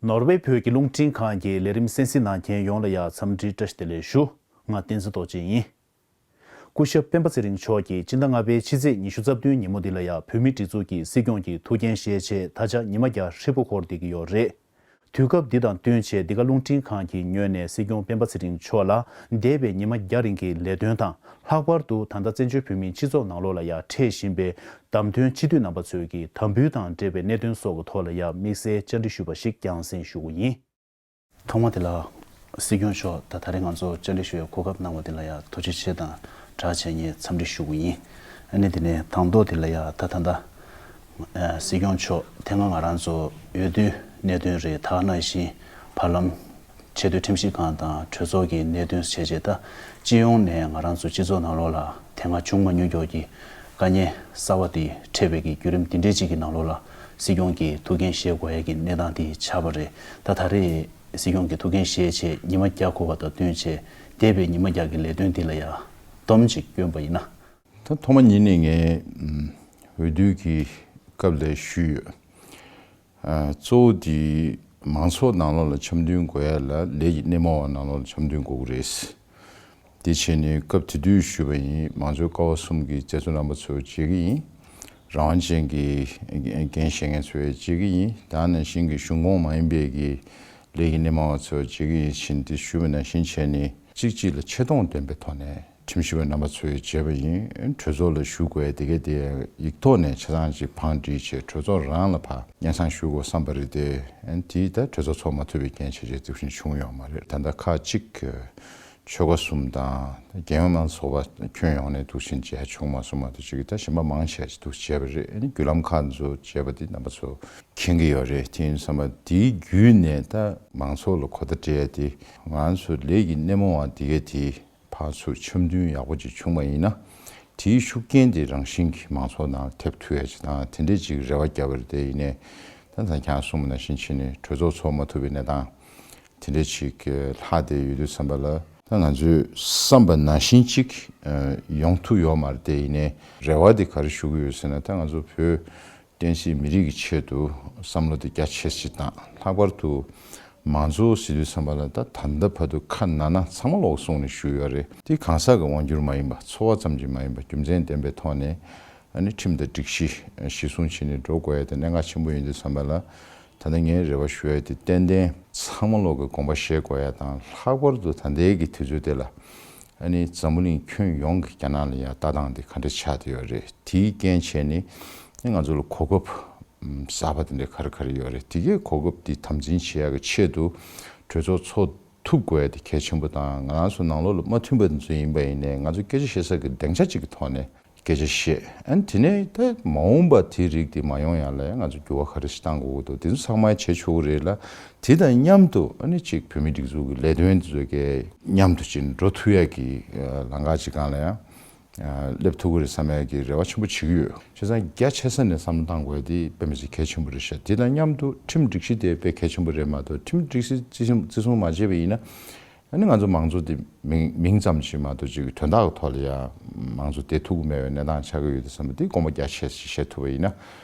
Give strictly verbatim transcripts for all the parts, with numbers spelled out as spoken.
ནོར་ཝེ་བོད་ཀྱི་རླུང་འཕྲིན་ཁང་གི་ལས་རིམ་གསན་གཟིགས་གནང་མཁན་ཡོངས་ལ་ཡང་འཚམས་འདྲི་བཀྲ་ཤིས་བདེ་ལེགས་ཞུ། ང་བསྟན་འཛིན་རྡོ་རྗེ་ཡིན། སྐུ་ཞབས་སྤེན་པ་ཚེ་རིང་མཆོག་གིས་སྤྱི་ཟླ་ལྔ་པའི་ཕྱི་ཚེས་ཉི་ཤུ་རྩ་བདུན་ཉིན་མོ་འདི་ལ་ཡང་བོད་མིའི་སྒྲིག་འཛུགས་ཀྱི་སྲིད་སྐྱོང་གི་ཐུགས་འགན་བཞེས་ཆེད་ད་ཆ་ཉི་མ་བརྒྱ་ཧྲིལ་པོ་འཁོར་བསྡད་ཀྱི་ཡོད་རེད། དུས་སྐབས་འདི་དང་བསྟུན་ཆེད་འདི་ག་རླུང་འཕྲིན་ཁང་གི་ངོས་ནས་སྲིད་སྐྱོང་སྤེན་པ་ཚེ་རིང་མཆོག་ལ་འདས་པའི་ཉི་མ་བརྒྱ་རིང་གི་ལས་དོན་དང་། ལྷག་པར་དུ་ད་ལྟ་བཙན་བྱོལ་བོད་མིའི་སྤྱི་ཚོགས་ནང་ལོགས་ལ་ཡང་འཕྲད་བཞིན་པའི་བདམས་ཐོན་སྤྱི་འཐུས་རྣམ་པ་ཚོས་ཀྱི་དམ་འབུལ་དང་འབྲེལ་བའི་གནད་དོན་སོགས་ཀྱི་ཐོག་ལ་ཡང་དམིགས་བསལ་བཅར་འདྲི་ཞུས་པ་ཞིག་རྒྱང་སྲིང་ཞུ་གི་ཡིན། ཐོག་མ་དེ་ལ་སྲིད་སྐྱོང་མཆོག་ད་ད་རེས་ང་ཚོ་བཅར་འདྲི་ཞུ་བའི་གོ་སྐབས་གནང་བ་དེ་ལ་ཡང་ཐུགས་རྗེ་ཆེ་དང་སྦྲགས་བྱས་ངས་འཚམས་འདྲི་ཞུ་གི་ཡིན། ཨ་ནི་དེ་ནས་དང་ཐོག་དེ་ལ་ཡང་ད་ད་ལྟ་ཨ་སྲིད་སྐྱོང་མཆོག་དེ་སྔ་ང་རང་ཚོ་འོས་བསྡུའི་གནད་དོན་རེད། ད་ག་ནང་བཞིན་བར་ལམ་ཆེས་མཐོའི་ཁྲིམས་ཞིབ་ཁང་དང་གྲོས་ཚོགས་ཀྱི་གནད་དོན་བྱས་རྗེས་ད་སྤྱི་ཡོངས་ནས་ང་རང་ཚོ་སྤྱི་ཚོགས་ནང་ལོགས་ལ་དེ་སྔ་བྱུང་མ་མྱོང་ཀྱོག་གི་དཀའ་ངལ་གསར་བ་དེ་འཕྲད་པའི་གི་བརྒྱུད་རིམ་དེ་འདྲའི་ཅིག་གི་ནང་ལོགས་ལ་སྲིད་སྐྱོང་གི་ཐུགས་འགན་བཞེས་དགོས་ཡ་གི་གནས་སྟངས་དེ་ཆགས་པ་རེད། ད་ད་རེས་སྲིད་སྐྱོང་གི་ཐུགས་འགན་བཞེས་ཆེད་ཉི་མ་བརྒྱ་འཁོར་བ་དང་བསྟུན་ཆེད་འདས་པའི་ཉི་མ་བརྒྱ་གི་ལས་དོན་འདི་ལ་ཡ་སྡོམ་ཅིག་བསྐྱོན་པ་ཡིན་ན། ད་ཐོག་མ་ཉིད་ནས་ངས་ཨམ་འོས་བསྡུ་གི་སྐབས་ལ་ཞུས་ཡོད། ཨ་གཙོ་བོ་དེ་མང་ཚོགས་ནང་ལོགས་ལ་འཆམ་མཐུན་དགོས་ཡ་ལ་ལས་ཀྱི་སྣེ་མོ་བ་ནང་ལོགས་ལ་འཆམ་མཐུན་དགོས་ཀྱི་རེད། དེ་བྱས་ནས་སྐབས་དེ་དུས་ཞུས་པ་ཡིན། མང་གཙོའི་ཀ་བ་གསུམ་གྱི་མཛད་གཙོ་རྣམ་པ་ཚོ་བྱེད་ཀྱི་ཡིན། རང་དབང་ཅན་གྱི་འགན་བཞེས་མཁན་ཚོ་བྱེད་ཀྱི་ཡིན། ད་ནང་བཞིན་གྱི་གཞུང་ཁོངས་མ་ཡིན་པའི་གི་ལས་ཀྱི་སྣེ་མང་བ་ཚོ་བྱེད་ཀྱི་ཡིན་ཕྱིན་དེ་ཞུས་པ་ནང་བཞིན་བྱས་ནས་གཅིག་གཅིག་ལ་ཆེ་མཐོང་ལྡན་པའི་ཐོག་ནས་ཁྲིམས་ཞིབ་པ་རྣམ་པ་ཚོས་བྱས་པ་ཡིན། གྲོས་ཚོགས་ལ་ཞུགས་དགོས་དེ་གས་དེ་ཡིག་ཐོག་ནས་ཆ་ཚང་ཅིག་བང་བསྒྲིགས་བྱས་གྲོས་ཚོགས་རང་ལ་ཕར་སྙན་སེང་ཞུ་དགོས་བསམ་པ་རེད་དེ། དེ་ད་གྲོས་ཚོགས་ཚོགས་མ་ཐུབ་པའི་རྐྱེན་བྱས་རྗེས་དེ་བཞིན་བྱུང་ཡོད་མ་རེད། ད་ལྟ་ཁག་གཅིག་ཆོལ་ཁ་གསུམ་དང་རྒྱལ་ཡོངས་མང་ཚོགས་པ་ཁྱོན་ཡོངས་ནས་འདུག་བཞིན་བྱས་བྱུང་མ་སོང་བ་དེ་ཅིག་ད་གཞན་པ་མང་ཆེ་ཞིག་འདུག་བྱས་པ་རེད། ཨ་ནི་བརྒྱུད་ལམ་ཁག་ཚོ་བྱས་པ་དེ་རྣམ་པ་ཚོ་མཁྱེན་གྱི་ཡོད་རེད། དེ་ཡིན་ཙང་མ་དེའི་བརྒྱུད་ནས་ད་མང་ཚོགས་ལ་གོ་བརྡ་སྤྲད་ཡ་དེ་ང་ཚོ་ལས་ཀྱི་སྣེ་མོ་བ་དེ་གས་དེ་ཕར་ཚུར་འཆམ་མཐུན་ཡག་པོ་ཅིག་བྱུང་བ་ཡིན་ན་དེའི་ཤུགས་རྐྱེན་དེ་རང་བཞིན་གྱིས་མང་ཚོགས་ནང་ཐེབས་ཐུབ་ཡ་ཅིག་དང་དེ་འདྲས་ཅིག་རེ་བ་བརྒྱབ་པ་རེད། དེ་ཡིན་ནས་ད་ད་ཁྱང་གསུངས་པ་ནང་བཞིན་བྱས་ནས་གྲོས་ཚོགས་ཚོགས་མ་ཐུབ་པའི་གནས་སྟངས། དེ་འདྲ་ཞིག་ལྷག་བསྡད་ཡོད་དུས་ཙམ་པ་ལ་ད་ང་ཚོས་བསམ་པ་ནང་བཞིན་ཅིག་ཡོང་ཐུབ་ཡོད་མ་རེད། དེ་ཡིན་ནའི་རེ་བ་དེ་ག་རེ་ཞུ་གི་ཡོད་ཟེར་ན་ད་ང་ཚོ་བོད་བསྟན་སྲིད་མི་རིགས་ཀྱི་ཆེད་དུ་བསམ་བློ་དེ་རྒྱ་ཆེ་ཞིག་བཏང་། ལྷག་པར་དུ་མང་གཙོ་ཟེར་དུས་ཙམ་པ་ལ་ད་ད་ལྟ་བར་དུ་ཁ་ན་ན་ཚང་མ་ལོག་གསུངས་ནས་ཞུས་ཡོད་རེད། དེ་གང་ཟག་གི་དབང་སྒྱུར་མ་ཡིན་པ་ཚོར་བ་ཙམ་གྱིས་མ་ཡིན་པ་རྒྱུ་མཚན་ལྡན་པའི་ཐོག་ནས། ཨ་ནི་ཁྲིམས་དང་སྒྲིག་གཞི་གཞི་བཟུང་བྱས་ནས་འགྲོ་དགོས་ཡ་དེ་གནད་འགག་ཆེན་པོ་ཡིན་དུས་ཙམ་པ་ལ། ད་ལྟ་ངས་རེ་བ་ཞུ་ཡ་དེ་ཏན་ཏན་ཚང་མ་ལོག་གི་དགོངས་པ་བཞེས་དགོས་ཡ་དང་། ལྷག་པར་དུ་ད་ལྟའི་གི་དུས་ཚོད་དེ་ལ་ཨ་ནི་འཛམ་བུ་གླིང་ཁྱོན་ཡོངས་ཀྱི་རྒྱ་ནག་ལ་ཡ་ལྟ་སྟངས་དེ་ག་འདྲ་ཆགས་བསྡད་ཡོད་རེད། དེའི་རྐྱེན་བྱས་ནས་ཨ་ང་ཚོ་ལ་གོ་སྐབས་གསར་པ་དེ་འདྲ་ག་རེ་ག་རེ་ཡོད་རེད། དེ་གའི་གོ་སྐབས་དེ་དམ་འཛིན་བྱེད་ཡ་གི་ཆེད་དུ་གྲོས་ཚོགས་ཚོགས་ཐུབ་དགོས་ཡ་དེ་གལ་ཆེན་པོ་དང་། ང་རང་ཚོ་ནང་ལོགས་ལ་མ་མཐུན་པ་དེ་ཚོ་ཡིན་པ་ཡིན་ནའི་ང་ཚོ་སྐད་ཆ་བཤད་ས་གི་སྡིངས་ཆ་གཅིག་གི་ཐོག་ནས་སྐད་ཆ་བཤད། ཨ་ནི་དེ་ནས་ད་མ་འོངས་པ་དེ་རིགས་དེ་མ་ཡོང་ཡ་ལ་ང་ཚོ་འགྱུར་བ་ག་རེ་ཞིག་གཏང་དགོས་ཀྱི་འདུག་དེ་ཚོ་ཚང་མ་བྱེད་ཆོག་གི་རེད་ལ། དེ་དང་མཉམ་དུ་ཨ་ནི་གཅིག་བོད་མི་སྒྲིག་འཛུགས་ཀྱི་ལས་དོན་དེ་ཚོ་གས་མཉམ་དུ་ཅིག་འགྲོ་ཐུབ་ཡ་གི་ལམ་ཁ་ཅིག་སྒང་ལ་ཡང་སླེབས་ཐུབ་ཀྱི་རེད་བསམ་ཡ་གི་རེ་བ་ཆེན་པོ་བྱེད་ཀྱི་ཡོད། བྱས་ཙང་རྒྱ་ཆེ་ས་ནས་བསམ་བློ་གཏང་དགོས་ཡ་དེ་དཔེ་མི་སྲིད་གལ་ཆེན་པོ་རེད་ཤག་དེ་དང་མཉམ་དུ་ཁྲིམས་སྒྲིག་གཞི་དེ་དཔེ་གལ་ཆེན་པོ་རེད་མ་གཏོགས། ཁྲིམས་སྒྲིག་གཞི་བརྩི་སྲུང་བརྩི་སྲུང་མ་བྱས་པ་ཡིན་ན། ཨ་ནི་ང་ཚོ་མང་གཙོ་དེ་མིང་མིང་ཙམ་ཞིག་མ་གཏོགས་ཅིག་དོན་དག་གི་ཐོག་ལ་ཡང་མང་གཙོ་བསྡད་ཐུབ་ཀྱི་མེད་པའི་གནས་སྟངས་ཆགས་ཀྱི་ཡོད་དུས་ཙམ་པ་འདི་དགོངས་པ་རྒྱ་ཆེ་ཞིག་བཞེས་ཐུབ་པ་ཡིན་ན།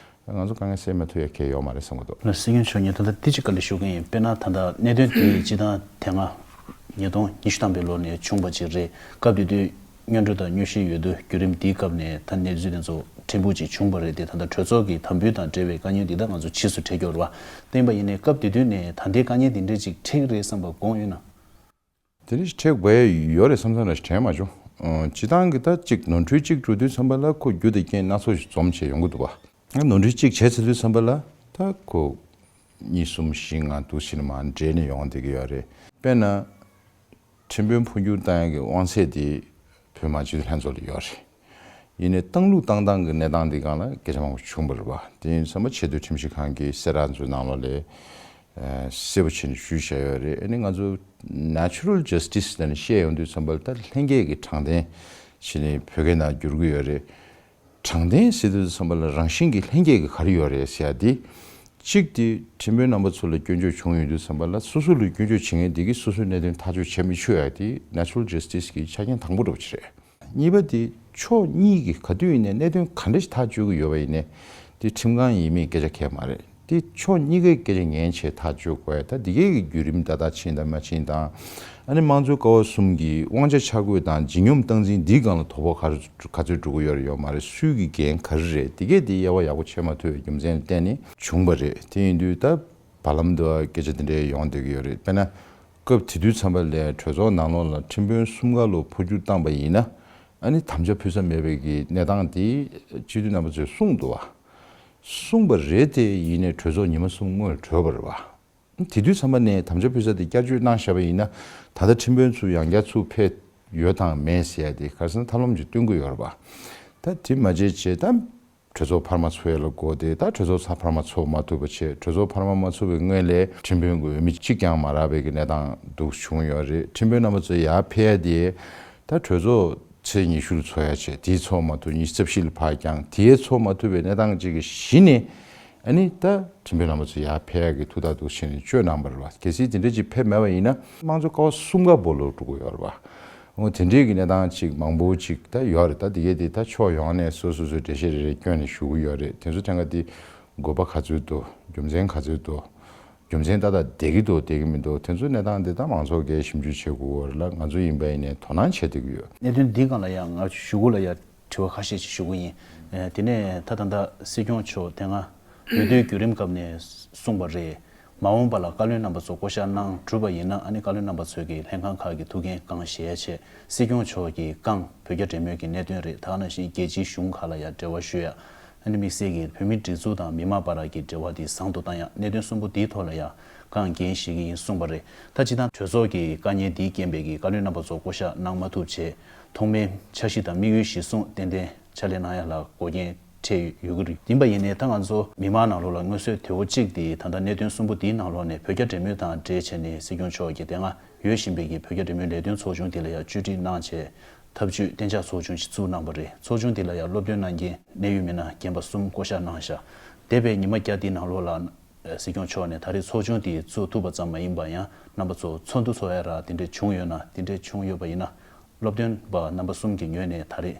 ང་ཚོ་དཀའ་ངལ་སེལ་མ་ཐུབ་ཡ་གང་ཡང་ཡོད་མ་རེད་བསམ་གྱི་འདུག་ལགས་སོ། སྲིད་སྐྱོང་མཆོག་ངས་ད་ལྟ་འདི་གཅིག་བཀའ་འདྲི་ཞུ་གི་ཡིན། དཔེར་ན་ད་ལྟ་གནད་དོན་དེ་སྤྱི་བཏང་དེ་སྔ་ཉིས་སྟོང་ཉི་ཤུ་ཐམ་པའི་ལོ་ནས་བྱུང་བ་ཅིག་རེད། སྐབས་དེ་དུས་སྔོན་འགྲོ་དང་དངོས་གཞིའི་འོས་བསྡུ་བརྒྱུད་རིམ་དེའི་སྐབས་ནས་ད་གནས་ཚུལ་དེ་ཚོ་ཕྲན་བུ་ཅིག་བྱུང་བ་རེད་དེ། ད་ལྟ་གྲོས་ཚོགས་ཀྱི་དམ་འབུལ་དང་འབྲེལ་བའི་དཀའ་ངལ་འདི་དག་ང་ཚོ་ཕྱིས་སུ་འཕྲད་ཀྱི་ཡོད་རེད་བ། བསྟན་པ་ཡིན་ནའི་སྐབས་དེ་དུས་ནས་ད་ལྟའི་དཀའ་ངལ་འདི་འདྲས་ཅིག་འཕྲད་ཀྱི་རེད་བསམ་པ་དགོངས་ཡོད་ན། དེ་ནི་ཁྲེག་བས་ཡོད་རེད་བསམ་བསམ་ལ་དྲན་མ་བྱུང་། ཨ་སྤྱི་བཏང་གི་ད་གཅིག་ནོར་འཁྲུལ་གཅིག་འགྲོ་དུས་ཙམ་པ་ལ་ཁོ་རྒྱུ་དང་རྐྱེན་སྣ་ཚོགས་ཤིག་འཛོམས་བྱས་ཡོང་གི་འདུག་བ། ཨ་ནོར་འཁྲུལ་གཅིག་བྱས་ཚར་དུས་ཙམ་པ་ལ་ད་ཁོ་གཉིས་གསུམ་བཞི་ལྔ་འདུག་ཕྱིན་མར་འདྲེས་ནས་ཡོང་བསྡད་ཀྱི་ཡོད་རེད། དཔེར་ན། ཁྲིམས་དཔོན་འཕོ་འགྱུར་བཏང་ཡག་གི་དབང་ཚད་དེ་བོད་མི་སྤྱི་འཐུས་ལྷན་ཚོགས་ལ་ཡོད་རེད། ཡིན་ནའི་བཏང་ལུགས་བཏང་སྟངས་ཀྱི་གནས་སྟངས་འདི་སྒང་ལ་སྐད་ཆ་མང་པོ་བྱུང་བ་རེད་བ། དེ་ཡིན་ཙང་མ་ཆེས་མཐོའི་ཁྲིམས་ཞིབ་ཁང་གི་གསལ་བསྒྲགས་ཚོའི་ནང་ལོགས་ལ་ཨ་གསལ་པོ་བྱས་ནས་ཞུས་བཞག་ཡོད་རེད། ཨ་ནི་ང་ཚོ་Natural Justice ལབ་ནས་བཤད་ཡོང་དུས་ཙམ་པ་ལ་ད་ལྷན་སྐྱེས་ཀྱི་དྲང་བདེན་བྱས་ནས་བོད་སྐད་ནང་བསྒྱུར་གྱི་ཡོད་རེད། དྲང་བདེན་ཟེར་དུས་ཙམ་པ་ལ་རང་བཞིན་གྱི་ལྷན་སྐྱེས་ཀྱི་ག་རེ་ཡོད་རེད་ཟེར་ཡ་དེ། གཅིག་དེ་ཁྲིམས་དཔོན་རྣམ་པ་ཚོ་ལ་སྐྱོན་བརྗོད་བྱུང་ཡོང་དུས་ཙམ་པ་ལ་སོ་སོ་ལ་སྐྱོན་བརྗོད་བྱེད་མཁན་དེ་གིས་སོ་སོའི་གནད་དོན་ཐག་གཅོད་བྱེད་མི་ཆོག་ཡ་དེ་Natural Justice གི་ཆ་རྐྱེན་དང་པོ་འདྲ་པོ་ཅིག་རེད། གཉིས་པ་དེ་ཕྱོགས་གཉིས་ཀྱིས་ག་དུས་ཡིན་ནའི་གནད་དོན་ག་འདྲ་ཞིག་ཐག་གཅོད་ཀྱི་ཡོད་པ་ཡིན་ནའི་དེ་ཁྲིམས་ཁང་ཡིན་མིན་སྐད་ཆ་གང་ཡང་མ་རེད། དེ་ཕྱོགས་གཉིས་ཀའི་སྐད་ཆ་ཉན་བྱས་ཐག་གཅོད་དགོས་ཡ། ད་འདི་གའི་གི་བརྒྱུད་རིམ་ད་ལྟ་ཕྱིན་དང་མ་ཕྱིན་དང་། ཨ་ནི་དམངས་གཙོའི་ཀ་བ་གསུམ་གྱི་དབང་ཆ་ཆ་བགོས་དང་ལྗིད་སྙོམས་སྟངས་འཛིན་འདིའི་སྒང་ལ་དོ་ཕོག་ག་རེ་ག་ཚོད་འགྲོ་གི་ཡོད་རེད་ཡོད་མ་རེད། སུའི་གི་འགན་ག་རེ་རེད། འདི་གས་དེ་དབྱེ་བ་ཡག་པོ་ཕྱེ་མ་ཐུབ་པའི་རྒྱུ་མཚན་ལ་བརྟེན་ནས་བྱུང་བ་རེད། དེ་ཡིན་དུས་ད་བར་ལམ་དུ་སྐད་ཆ་དེ་འདྲའི་ཡོང་བསྡད་ཀྱི་ཡོད་རེད། དཔེར་ན། སྐབས་དེ་དུས་ཙམ་པ་ལས་གྲོས་ཚོགས་ནང་ལོགས་ལ་ཁྲིམས་དཔོན་གསུམ་ཀ་ལོ་འཕོ་འགྱུར་བཏང་པ་ཡིན་ན། ཨ་ནི་དམ་བཅའ་ཕུལ་ས་མེད་པའི་གི་གནས་སྟངས་དེ་སྤྱི་འཐུས་རྣམ་པ་ཚོས་གསུངས་འདུག་བ། གསུངས་པ་རེད་དེ། ཡིན་ནའི་གྲོས་ཚོགས་ཉི་མ་གསུམ་སྔོན་གྲོལ་བ་རེད་བ། དེ་དུས་ཙམ་པ་ནས་དམ་བཅའ་ཕུལ་ས་དེ་བསྐྱར་བཅོས་གནང་བཞག་པ་ཡིན་ན། ད་ལྟ་ཁྲིམས་དཔོན་ཚོ་ཡང་བསྐྱར་ཚུར་ཕེབས་ཡོད་དང་མེད་ཟེར་ཡ་དེ་ག་རེ་ཟེར་ན་ཐབས་ལམ་ཅིག་སྟོན་གྱི་ཡོད་རེད་བ། ད་དེ་མ་བྱས་བྱས་ད། གྲོས་ཚོགས་འཕར་མ་ཚུགས་ཡ་ལ་གོ་སྟེ། ད་གྲོས་ཚོགས་ཚང་འཕར་མ་ཚུགས་མ་ཐུབ་པ་བྱས། གྲོས་ཚོགས་འཕར་མ་མ་ཚུགས་པའི་སྔོན་ལ་ཁྲིམས་དཔོན་གྱི་འོས་མི་གཅིག་ཀྱང་མ་རག་པའི་གི་གནས་སྟངས་འདུག་བྱུང་ཡོད་རེད། ཁྲིམས་དཔོན་རྣམ་པ་ཚོ་ཡར་ཕེབས་ཡ་དེ་ད་གྲོས་ཚོགས་ཚེས་ཉི་ཤུ་ལ་ཚོགས་ཡ་བྱས། དེ་ཚོགས་མ་ཐུབ། ཉི་ཤུ་རྩ་བཞི་ལ་ཕར་བརྐྱངས། དེ་ཚོགས་མ་ཐུབ་པའི་གནས་སྟངས་ཅིག་གི་གཞི་ནས། ཨ་ནི་ད་ཁྲིམས་དཔོན་རྣམ་པ་ཚོ་ཡར་ཕེབས་ཡ་གི་ཐུགས་ཐག་འདུག་བྱས་ནས་བཅོས་གནང་བ་རེད་བ། གལ་སྲིད་དེ་འདྲ་ཅིག་ཕེབས་མེད་པ་ཡིན་ན་དམངས་གཙོ་ཀ་བ་གསུམ་ཀ་སྦོ་ལོག་འགྲོ་གི་ཡོད་རེད་བ། འོ་དེ་འདྲའི་གི་གནས་སྟངས་ཅིག་མང་པོ་ཅིག་ད་ཡོད་རེད། ད་དེ་གས་དེ་ད་ཕྱོགས་ཡོངས་ནས་སོ་སོ་སོའི་འགྲེལ་བཤད་རེ་རེ་བསྐྱོན་ནས་ཞུ་གི་ཡོད་རེད། དེ་ཚོ་ཐད་ཀ་དེ་དགོས་པ་ག་ཚོད་འདུག་རྒྱུ་མཚན་ག་ཚོད་འདུག་རྒྱུ་མཚན་ཏག་ཏག་བསྡད་ཀྱི་འདུག་བསྡད་ཀྱི་མི་འདུག་དེ་ཚོའི་གནས་སྟངས་དེ་ད་མང་ཚོགས་ཀྱིས་ཞིབ་འཇུག་བྱེད་དགོས་ཀྱི་ཡོད་རེད་ལ། ང་ཚོ་ཡིན་པ་ཡིན་ནའི་དོ་སྣང་བྱེད་བསྡད་ཀྱི་ཡོད། གནད་དོན་འདིའི་སྒང་ལ་ཡང་ང་ཞུ་གུ་ལ་ཡང་དྲི་བ་ཁ་ཤས་ཤིག་ཞུ་གི་ཡིན། ཨ་དེ་ནས་ད་ད་ལྟ་སྲིད་སྐྱོང་མཆོག་དེ་སྔ་འོས་བསྡུའི་བརྒྱུད་རིམ་སྐབས་ནས་གསུངས་པ་རེད། མ་འོངས་པ་ལ་བཀའ་བློན་རྣམ་པ་ཚོ་བསྐོ་བཞག་གནང་གྲུབ་པ་ཡིན་ན། ཨ་ནི་བཀའ་བློན་རྣམ་པ་ཚོས་ཀྱི་ལྷན་ཁང་ཁག་གི་ཐུགས་འགན་བསྐྱང་བཞེས་ཆེད། སྲིད་སྐྱོང་མཆོག་གིས་བསྐྱངས་བོད་རྒྱ་འབྲེལ་མོལ་གྱི་གནད་དོན་རེད། ད་ག་ནང་བཞིན་རྒྱལ་སྤྱིའི་གཞུང་ཁག་ལ་ཡང་འབྲེལ་བ་ཞུ་ཡ། ཨ་ནི་དམིགས་བསལ་གྱིས་བོད་མིའི་སྒྲིག་འཛུགས་དང་མི་མང་བར་གྱི་འབྲེལ་བ་དེ་བཟང་དུ་བཏང་ཡ། གནད་དོན་གསུམ་པོ་དེའི་ཐོག་ལ་ཡང་བསྐྱངས་འགན་བཞེས་ཀྱི་ཡིན་གསུངས་པ་རེད། ད་སྤྱིར་བཏང་གྲོས་ཚོགས་ཀྱི་དཀའ་ངལ་འདིའི་རྐྱེན་པས་ཀྱི་བཀའ་བློན་རྣམ་པ་ཚོ་བསྐོ་བཞག་གནང་མ་ཐུབ་བྱས། ཐོག་མའི་འཆར་གཞི་དང་དམིགས་ཡུལ་གཞིར་བཟུང་ཏན་ཏན་ཕྱག་ལས་གནང་ཡ་ལ་འགོག་རྐྱེན་འཕྲད་ཡོད་ཀྱི་རེད། ཡིན་པ་ཡིན་ནའི་ད་ང་ཚོ་མི་མང་ནང་ལོགས་ལ་མངོན་གསལ་དོད་པོ་གཅིག་དེ་ད་ལྟ་གནད་དོན་གསུམ་པོ་དེའི་ནང་ལོགས་ནས་བོད་རྒྱ་འབྲེལ་མོལ་དང་འབྲེལ་བྱས་ནས་སྲིད་སྐྱོང་མཆོག་གིས་དེ་སྔ་ཡོད་བཞིན་པའི་གི་བོད་རྒྱ་འབྲེལ་མོལ་ལས་དོན་ཚོགས་ཆུང་དེ་ལ་ཡང་བཅོས་སྒྲིག་གནང་བྱས། ཐབས་ཇུས་གཏན་འཇགས་ཚོགས་ཆུང་ཞིག་བཙུགས་གནང་པ་རེད། ཚོགས་ཆུང་དེ་ལ་ཡང་སློབ་སྟོན་གནང་མཁན་གནད་ཡོད་མི་སྣ་རྒན་པ་གསུམ་བསྐོ་བཞག་གནང་བཞག་འདས་པའི་ཉི་མ་བརྒྱ་དེའི་ནང་ལོགས་ལ་སྲིད་སྐྱོང་མཆོག་ནས་ད་རེས་ཚོགས་ཆུང་དེ་བཙུགས་ཐུབ་པ་ཙམ་མ་ཡིན་པ་ཡང་རྣམ་པ་ཚོ་ཚོགས་འདུ་ཚོགས་ཡ་ར་དེ་འདྲས་བྱུང་ཡོད་ན། དེ་འདྲས་བྱུང་ཡོད་པ་ཡིན་ན། སློབ་སྟོན་པ་རྣམ་པ་གསུམ་གྱི་ངོས་ནས་ད་རེས་